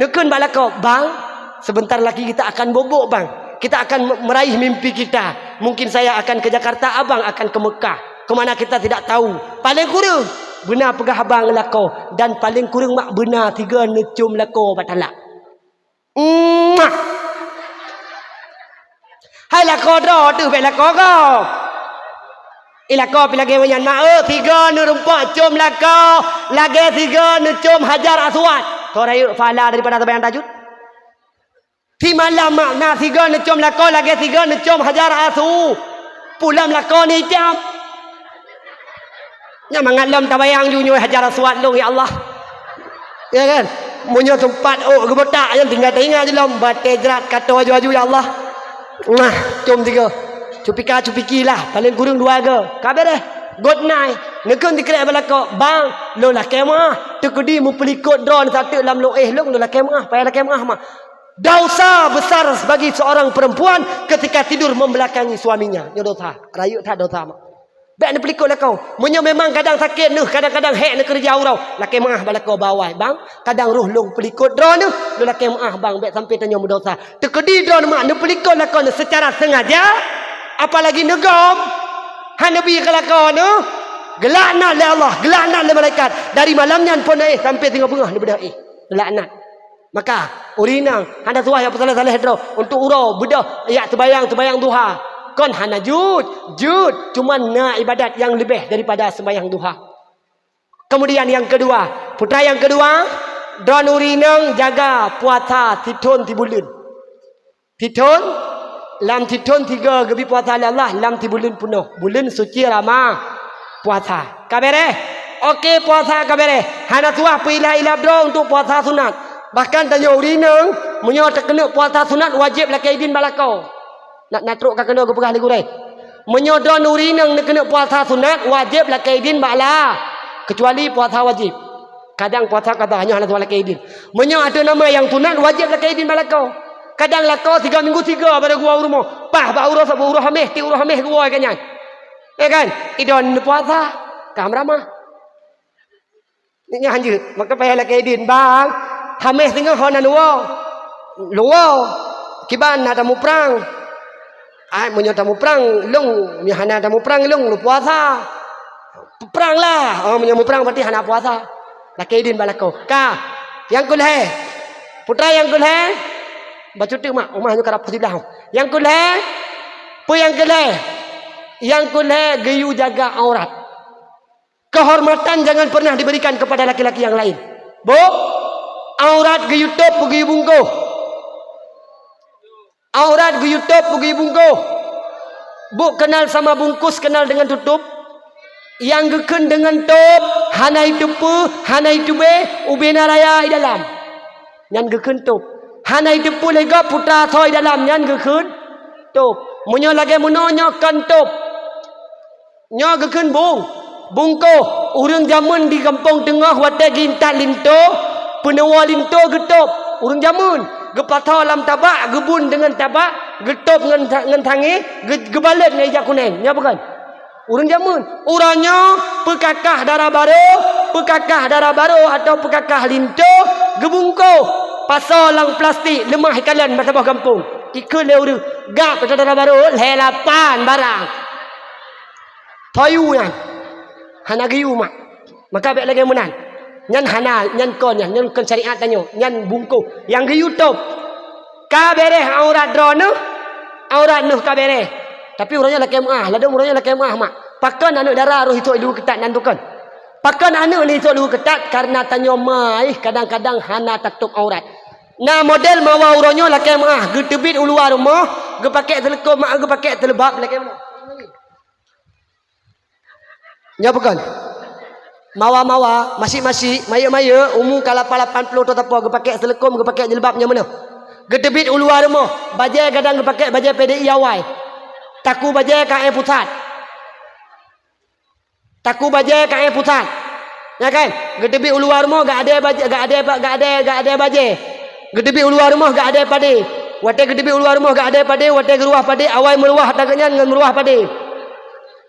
neukheun bak lakoe, "Bang, sebentar lagi kita akan bobok, Bang. Kita akan me-, meraih mimpi kita. Mungkin saya akan ke Jakarta, abang akan ke Mekah. Ke mana kita tidak tahu." Paleng kureueng beuna peugah abang lakoe, dan paleng kureueng mak beuna sigoe neucôm lakoe bak talak. Muah! Hai lakoe droe teuh bék lakoe gob. Eh, lakoe pih lagée nyan mak, eh, sigoe neurumpok com lakoe, lagée sigoe neucôm Hajar Aswad. Kon rayeuk pahala daripada seumayang tahajud. Simalam mak na sigoe neucôm lakoe lagée sigoe neucôm Hajar Asu. Pulam lakoe ni itam. Nyan mangat lom tabayang ju nyoe Hajar Aswad lôn, ya Allah. Ya kan? Meunyoe teumpat ôk geubotak nyan tinggai taingat ju lom batée jrat kato aju-aju, ya Allah. Nah, com tiga. Cupika-cupiki lah, paleng kureueng dua go. Ka béréh. Good night. Neukheun sikrek bak lakoe, "Bang, lôn lakée meuah. Teukeudi meupeulikot droeneuh sateuk lam lôn éh lôn, lôn lakée meuah, payah lakée meuah mah." Dosa besar bagi seorang perempuan ketika tidur membelakangi suaminya. Nyoe dosa. Rayeuk that dosa, mak. Bék neupeulikot lakoe. Meunyoe memang kadang sakét neuh, kadang-kadang hék neukeureuja uroe, lakée meuah bak lakoe bak awai, "Bang, kadang roh lôn peulikot droeneuh, lôn lakée meuah, Bang, bék sampoe tanyoe meudosa." Teukeudi droeneuh mak neupeulikot lakoe neuh seucara sengaja, apalagi neugom, hana neubi keu lakoe neuh, geulaknat lé Allah, geulaknat lé malaikat. Dari malam nyan phon éh sampoe singoh beungoh neubeudôh éh. Geulaknat. Maka, ureuëng inong hana suah jak peusaleh-saleh droe untuk uroe beudôh jak seumayang, seumayang duha. Kon hana jeuet, jeuet, cuman na ibadat nyang leubeh daripada seumayang duha. Kemudian nyang keudua, putra nyang keudua, droeneuh ureuëng inong jaga puasa sithon sibuleuen. Sithon, lam sithon sigoe geubi puasa lé Allah, lam sibuleuen peunoh, buleuen suci Rama-, puasa. Ka béréh? Oke, puasa ka béréh. Hana suah peuilap-ilap droe untuk puasa sunat. Bahkan tanyoe ureuëng inong, meunyoe takeuneuk puasa sunat, wajéb lakée idin bak lakoe. Na, na trok ka keunoe geupeugah lé gurée. Meunyoe droeneuh ureuëng inong neukeuneuk puasa sunat, wajéb lakée idin bak la-, kecuali puasa wajéb. Kadang puasa qadha, nyoe hana saban lakée idin. Meunyoe ateueh nama nyang sunat, wajéb lakée idin bak lakoe. Kadang lakoe sigoe minggu sigoe baru geuwoe u rumoh. Paih bak uroe Sabat, uroe Hameh, tiep uroe Hameh geuwoe ka nyan. Ya kan? Idon neupuasa, ka meuramah. Nyan jeuet, maka payah lakée idin, "Bang, Hameh singoh ho nan woe. Lôn woe. Kiban na tamuprang. Ai, meunyoe tamuprang, lôn, meunyoe hana tamuprang, lôn, lôn puasa. Prang lah. Oh, meunyoe muprang berarti hana puasa. Lakée idin bak lakoe. Ka. Nyang keulhée. Putra nyang keulhée. Bacut teuk mak, umah nyoe karab siblah. Nyang keulhée. Peue nyang keulhée? Nyang keulhée geuyue jaga aurat. Kehormatan jangan pernah diberikan kepada laki-laki yang lain. Bu, aurat geuyue tôb, geuyue bungkôh. Aurat geuyue tôb, geuyue bungkôh. Bu kenal sama bungkus, kenal dengan tutup. Nyang geukheun deungon tôb, hana jiteupeue, hana jitubé, ubé na raya i dalam. Nyan geukheun tôb. Hana jiteupeue lé gob putra soe i dalam, nyan geukheun tôb. Meunyoe lagée meunoe nyoe kon tôb. Nyoe geukheun bung-, bungkôh. Ureuëng jameun di gampông teungoh watée geuintat linto, peunoh linto geutôb. Ureuëng jameun geupasoe lam tabak, geubun deungon tabak, geutôb ngon ta-, ngon tangée, geu-, geubalot ngon ija kuneng. Nyoe bukan? Ureuëng jameun. Uroe nyoe peukakah dara barô, peukakah dara barô atawa peukakah linto, geubungkôh, pasoe lam plastik, leumah ikalon bak saboh gampông. Ikheun lé ureuëng, gab dara barô, lhée lapan barang. Toyu nyan. Hana geuyue mak. Maka bék lagée meunan. Nyan hana, nyan kon nyan, nyan kon syariat tanyoe, nyan bungkôh. Nyang geuyue tôb. Ka béréh aurat droeneuh, aurat neuh ka béréh. Tapi uroe nyoe lakée meuáh, ladôm uroe nyoe lakée meuáh mak. Pakon aneuëk dara roh isok i luweue keutat nan bukon? Pakon aneuëk lé isok luweue keutat? Karena tanyoe maih kadang-kadang hana tatôb aurat. Na model mawa uroe nyoe lakée meuáh, geuteubiet u luwa rumoh, geupakée seuleukom mak, geupakée seuleubob lakée meuáh. Nyoe peugah. Mawa-mawa, masyik-masyik, mayeuek-mayeuek, umu ka lapan lapan ploh thon sapo, geupakée seuleukom, geupakée jilbab nyoe meunoe. Geuteubiet u luwa rumoh, bajée gadang geupakée bajée P D I awai. Takue bajée ka éh pusat. Takue bajée ka éh pusat. Nyan kan? Geuteubiet u luwa rumoh, geuadée bajée, geuadée, geuadée, geuadée bajée. Geuteubiet u luwa rumoh, geuadée padé. Watée geuteubiet u luwa rumoh, geuadée padé, watée geuruwah padé, awai meuruwah, tageuh nyan ngon meuruwah padé.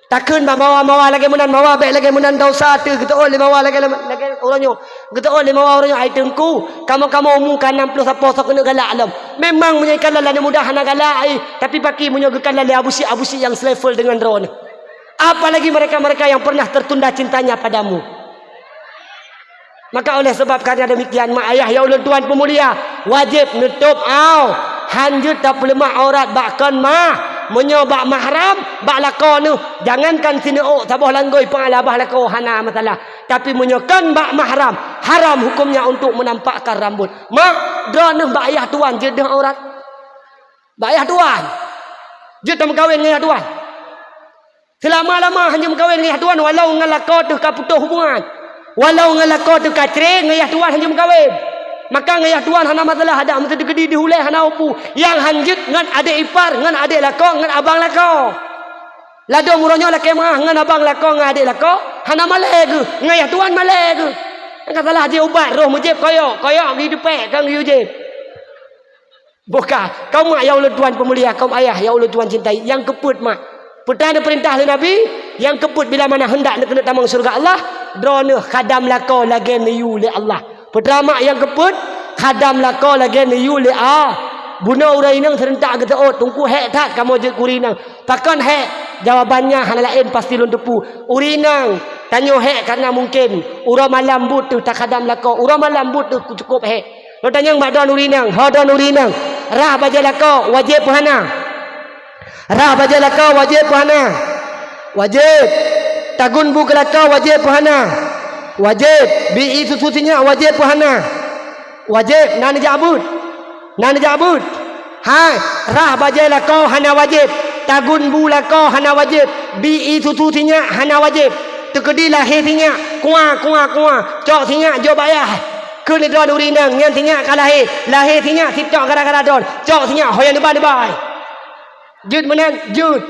Takheun bak mawa-mawa lagée meunan, mawa bék lagée meunan, desya teuh geuteuôt lé mawa lagée, lagée uroe nyoe. Geuteuôt lé mawa uroe nyoe, "Ai Teungku, kamoe-kamoe umu ka nam ploh sapo soe keuneuk galak lom." Memang meunyoe ikalon lagée muda hana galak, ai, tapi paki meunyoe geukalon lé abusyik-abusyik nyang selevel deungon droeneuh. Apalagi mereka-mereka yang pernah tertunda cintanya padamu. Maka oleh sebab karena demikian, mak ayah nyang ulôn tuan peumulia, wajéb neutôb aue, hán jeuet tapeuleumah aurat bak kon mah. Meunyoe bak mahram, bak lakoe neuh, jangankan sineuk ôk saboh langgôi peungalabah lakoe hana masalah. Tapi meunyoe kon bak mahram, haram hukumnya untuk menampakkan rambut. Mak, droeneuh bak ayah tuan jeuet deuh aurat. Bak ayah tuan. Jeuet tameukawen ngon ayah tuan. Seulama-lama hana meukawen ngon ayah tuan, walau ngon lakoe teuh ka putôh hubungan. Walau ngon lakoe teuh ka cre, ngon ayah tuan hana meukawen. Maka ngon ayah tuan hana masalah, adak meuseuti keudeh di ulée hana upu. Nyang hán jeuet ngon adék ipar, ngon adék lakoe, ngon abang lakoe. Ladôm uroe nyoe lakée meuáh ngon abang lakoe, ngon adék lakoe, hana malée geuh, ngon ayah tuan malée geuh. Nyang ka salah jih ubat, roh meujieb koyok, koyok geuh dipék, kon geuh jieb. Buka, kaum mak nyang ulôn tuan peumulia, kaum ayah nyang ulôn tuan cintai, nyang keupeuet mak. Peue ta neupeurintah lé Nabi, nyang keupeuet bila mana hendak neukeuneuk tamong syeuruga Allah, droeneuh khadam lakoe lagée neuyue lé Allah. Peue ta mak nyang keupeuet, khadam lakoe lagée neuyue lé Allah. Bunoe ureuëng inong seurentak geuteuôt, Teungku hék that kamoe jeuet keu ureuëng inong. Pakon hék? Jawabannya hana laén pasti lôn teupeu. Ureuëng inong, tanyoe hék karena mungken uroe malam buet teuh takhadam lakoe, uroe malam buet teuh cukôp hék. Lôn tanyong bak droen ureuëng inong, ho droen ureuëng inong, rhah bajée lakoe wajéb peu hana? Rhah bajée lakoe wajéb peu hana? Wajéb. Tagun bu keu lakoe wajéb peu hana? Wajéb. Bi ié susu sinyak wajéb peu hana? Wajéb. Na neujak beuet? Na neujak beuet? Hai, rhah bajée lakoe hana wajéb. Tagun bu lakoe hana wajéb. Bi ié susu sinyak hana wajéb. Teukeudi lahé sinyak, kuah, kuah, kuah. Cok sinyak jok bak ayah. Kheun lé droen ureuëng inong, nyan sinyak ka lahé. Lahé sinyak sitok gara-gara droen. Cok sinyak ho nyang neuba-neuba. Jeuet meunan, jeuet.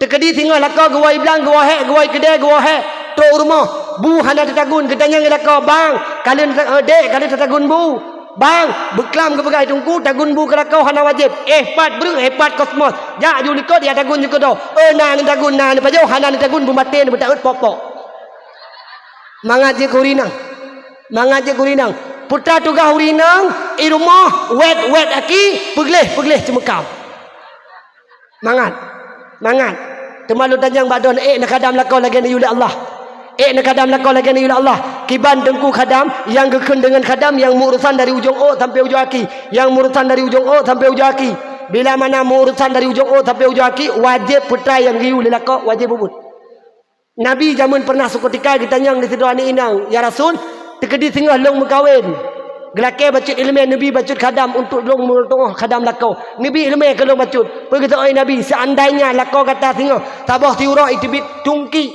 Teukeudi singoh lakoe geuwoe blang, geuwoe hék, geuwoe keudée, geuwoe hék. Trok u rumoh, bu hana teutagun, geutanyong lé lakoe, "Bang, ka lheueh neuta-, eh, Dek, ka lheueh teutagun bu?" "Bang, beuklam geupeugah Teungku, tagun bu keu lakoe hana wajéb." Eh, pat breueh, eh, pat kosmos. Jak ju likot, ya tagun ju keudroe. Eh, na neutagun, na neupajoh, hana neutagun, beumaté, neubeuta-ét pok-pok. Mangat jeuet keu ureuëng inong. Mangat jeuet keu ureuëng inong. Peue teuma tugaih ureueng inong, i rumoh, wet-wet aki, peugleh-peugleh ceumeukam. Mangat. Mangat. Teuma lôn tanyong bak droeneuh, ék na khadam lakoe lagée neuyue lé Allah? Ék na khadam lakoe lagée neuyue lé Allah? Kiban teungku khadam, nyang geukheun deungon khadam nyang meuurusan dari ujong ôk sampoe ujong aki. Nyang meuurusan dari ujong ôk sampoe ujong aki. Bila mana meuurusan dari ujong ôk sampoe ujong aki, wajéb peue teuma nyang geuyue lé lakoe, wajéb peubuet. Nabi jameun pernah seukutika geutanyong lé sidroe aneuk inong, "Ya Rasul, teukeudi singoh lôn meukawen, geulakée bacut iéleumé neubi bacut khadam untuk lôn meutuoh khadam lakoe. Neubi iéleumé keu lôn bacut." Peue geujaweueb Nabi, "Seandainya lakoe gata singoh saboh siuroe jiteubiet tungki,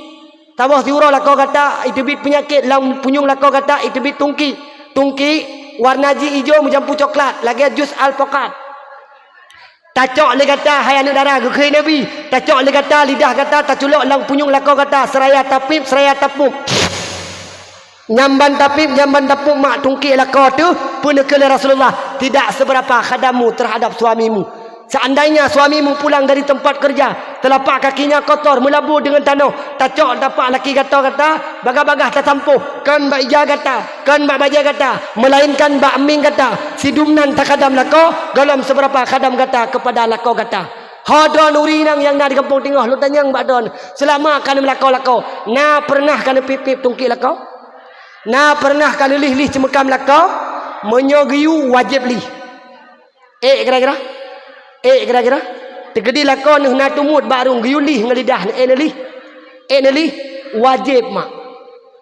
saboh siuroe lakoe gata jiteubiet peunyakét, lam punyueng lakoe gata jiteubiet tungki. Tungki warna jih ijo meujampu coklat, lagée jus alpukat. Tacok lé gata, hai aneuk dara," geukheun Nabi, "tacok lé gata lidah gata taculok lam punyueng lakoe gata, seuraya tapiep, seuraya tapup. Nyan ban tapiep, nyan ban tapup mak tungki lakoe teuh." Peue neukheun lé Rasulullah, "Tidak seberapa khadammu terhadap suamimu. Seandainya suamimu pulang dari tempat kerja, telapak kakinya kotor, meulabu deungon tanoh, tacok tapak laki gata, gata bagah-bagah tasampôh, kon bak ija gata, kon bak bajée gata, melainkan bak mieng gata, sidum nan takhadam lakoe, gohlom seberapa khadam gata kepada lakoe gata." Ho droeneuh ureueng inong nyang na di gampông teungoh, lôn tanyong bak droeneuh, seulama ka neumeulakoe lakoe, na pernah ka neupiep-piep tungki lakoe? Na pernah ka neulih-lih ceumeukam lakoe? Meunyoe geuyue, wajéb lih. Ék kira-kira? Ék kira-kira? Teukeudi lakoe neuh na teumuet bak rueng, geuyue lih ngon lidah, ék neulih? Ék neulih? Wajéb mak.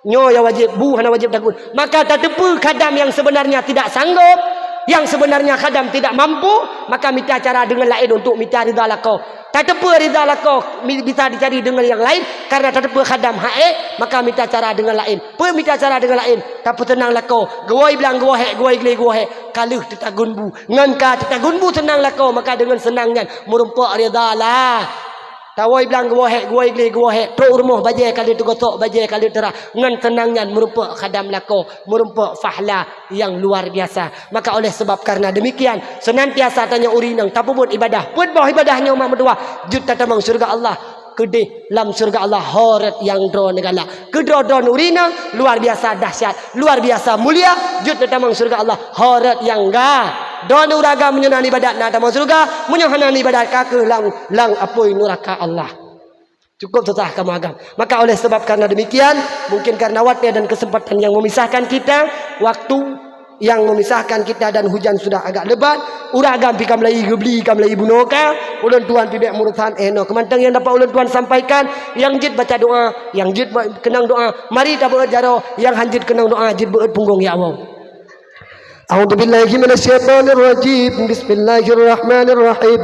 Nyoe nyang wajéb, bu hana wajéb takheun. Maka tateupeue khadam nyang sebenarnya tidak sanggob, nyang sebenarnya khadam tidak mampu, maka mita cara deungon laén untuk mita ridha lakoe. Tateupeue ridha lakoe mi-, bisa dicari deungon nyang laén, karena tateupeue khadam hak ék, maka mita cara deungon laén. Peue mita cara deungon laén? Tapeuseunang lakoe. Geuwoe i blang geuwoe hék, geuwoe i glé geuwoe hék. Ka lheueh teutagun bu. Ngon ka teutagun bu seunang lakoe, maka deungon seunang nyan meurumpok ridha Allah. Tawoe i blang geuwoe hék, geuwoe i glé geuwoe hék. Trok u rumoh bajée ka lheueh teugosok, bajée ka lheueh teurah. Ngon seunang nyan meurumpok khadam lakoe, meurumpok fahla nyang luar biasa. Maka oleh sebab karena demikian, senantiasa tanyoe ureueng inong tapeubuet ibadah. Peuet boh ibadah nyoe mak meutuwah, jeuet tatamong syeuruga Allah. Keudeh lam syeuruga Allah ho rot nyang droeneuh galak. Keu droe-droe ureueng inong luar biasa dahsyat, luar biasa mulia, jeuet tatamong syeuruga Allah ho rot nyang ga. Droeneuh ureueng agam meunyoe na ibadat na tamong syeuruga, meunyoe hana ibadat ka kheueh lam, lam apui nuraka Allah. Cukup susah kamoe agam. Maka oleh sebab karena demikian, mungkin karena watée dan kesempatan yang memisahkan kita, waktu yang memisahkan kita dan hujan sudah agak lebat, ureueng agam pih ka meulayeue geubli, ka meulayeue bunoe ka, ulôn tuan pih bék meurusan, eh, nyoe keumantong nyang dapat ulôn tuan sampaikan, nyang jeuet baca doa, nyang jeuet ba-, keunong doa, mari tabeuet jaroe, nyang han jeuet keunong doa, jeuet beuet punggong ya Allah. أعوذ بالله من الشيطان الرجيم. بسم الله الرحمن الرحيم.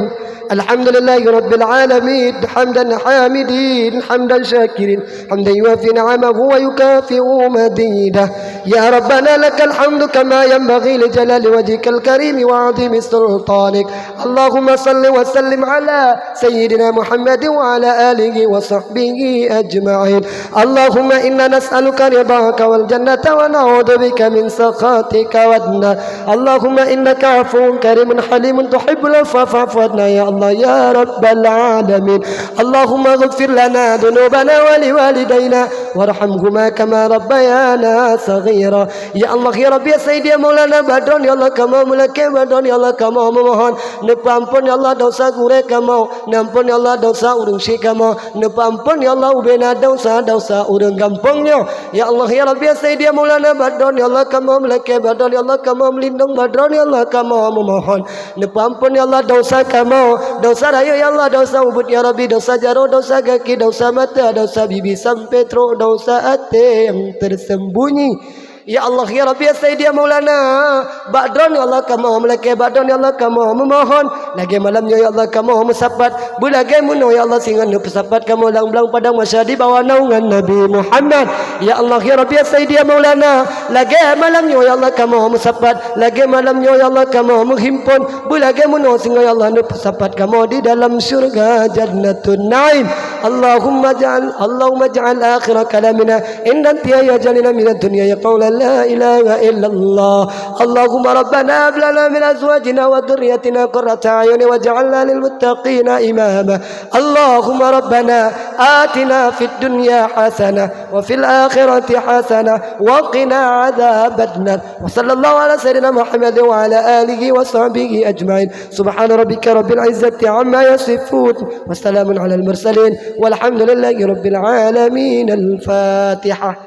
الحمد لله رب العالمين. حمدا حامدين، حمدا شاكرين، حمدا يوافي نعمه ويكافئ مزيده. يا ربنا لك الحمد كما ينبغي لجلال وجهك الكريم وعظيم سلطانك. اللهم صل وسلم على سيدنا محمد وعلى آله وصحبه أجمعين. اللهم إنا نسألك رضاك والجنة ونعوذ بك من سخطك والنار. اللهم إنك عفو كريم حليم تحب العفو فاعف عنا يا الله يا رب العالمين. اللهم اغفر لنا ذنوبنا ولوالدينا وارحمهما كما ربيانا صغيرا. Ya Allah, ya Rabbi, ya Sayyidi, ya Maulana, bak droeneuh ya Allah kamoe meulakée, bak droeneuh ya Allah kamoe meumohon. Neupeuamphon ya Allah desya gurée kamoe, neuamphon ya Allah desya ureueng syik kamoe, neupeuamphon ya Allah ubena desya-desya ureueng gampông nyoe. Ya Allah, ya Rabbi, ya Sayyidi, ya Maulana, bak droeneuh ya Allah kamoe meulakée, bak droeneuh ya Allah kamoe meulindong, bak droeneuh ya Allah kamoe meumohon. Neupeuamphon ya Allah desya kamoe, desya rayeuk ya Allah, desya ubit ya Rabbi, desya jaroe, desya gaki, desya mata, desya bibi sampoe trok desya até nyang tersembunyi. Ya Allah, ya Rabbi, ya Sayyidi, ya Maulana, bak droeneuh ya Allah kamoe meulakée, bak droeneuh ya Allah kamoe meumohon. Lagée malam nyoe ya Allah kamoe meusapat, beulagée meunoe ya Allah singoh neupeusapat kamoe lam blang padang mahsyar di bawah naungan Nabi Muhammad. Ya Allah, ya Rabbi, ya Sayyidi, ya Maulana, lagée malam nyoe ya Allah kamoe meusapat, lagée malam nyoe ya Allah kamoe meuhimpon, beulagée meunoe singoh ya Allah neupeusapat kamoe di dalam syeuruga Jannatun Naim. Allahumma ja'al, Allahumma ja'al akhira kalamina inda intiha ajalina minad dunya ya qaula لا إله إلا الله. اللهم ربنا هب لنا من أزواجنا وذرياتنا قرة أعين واجعلنا للمتقين إماما. اللهم ربنا آتنا في الدنيا حسنة وفي الآخرة حسنة وقنا عذاب النار. وصلى الله على سيدنا محمد وعلى آله وصحبه أجمعين. سبحان ربك رب العزة عما يصفون وسلام على المرسلين والحمد لله رب العالمين. الفاتحة.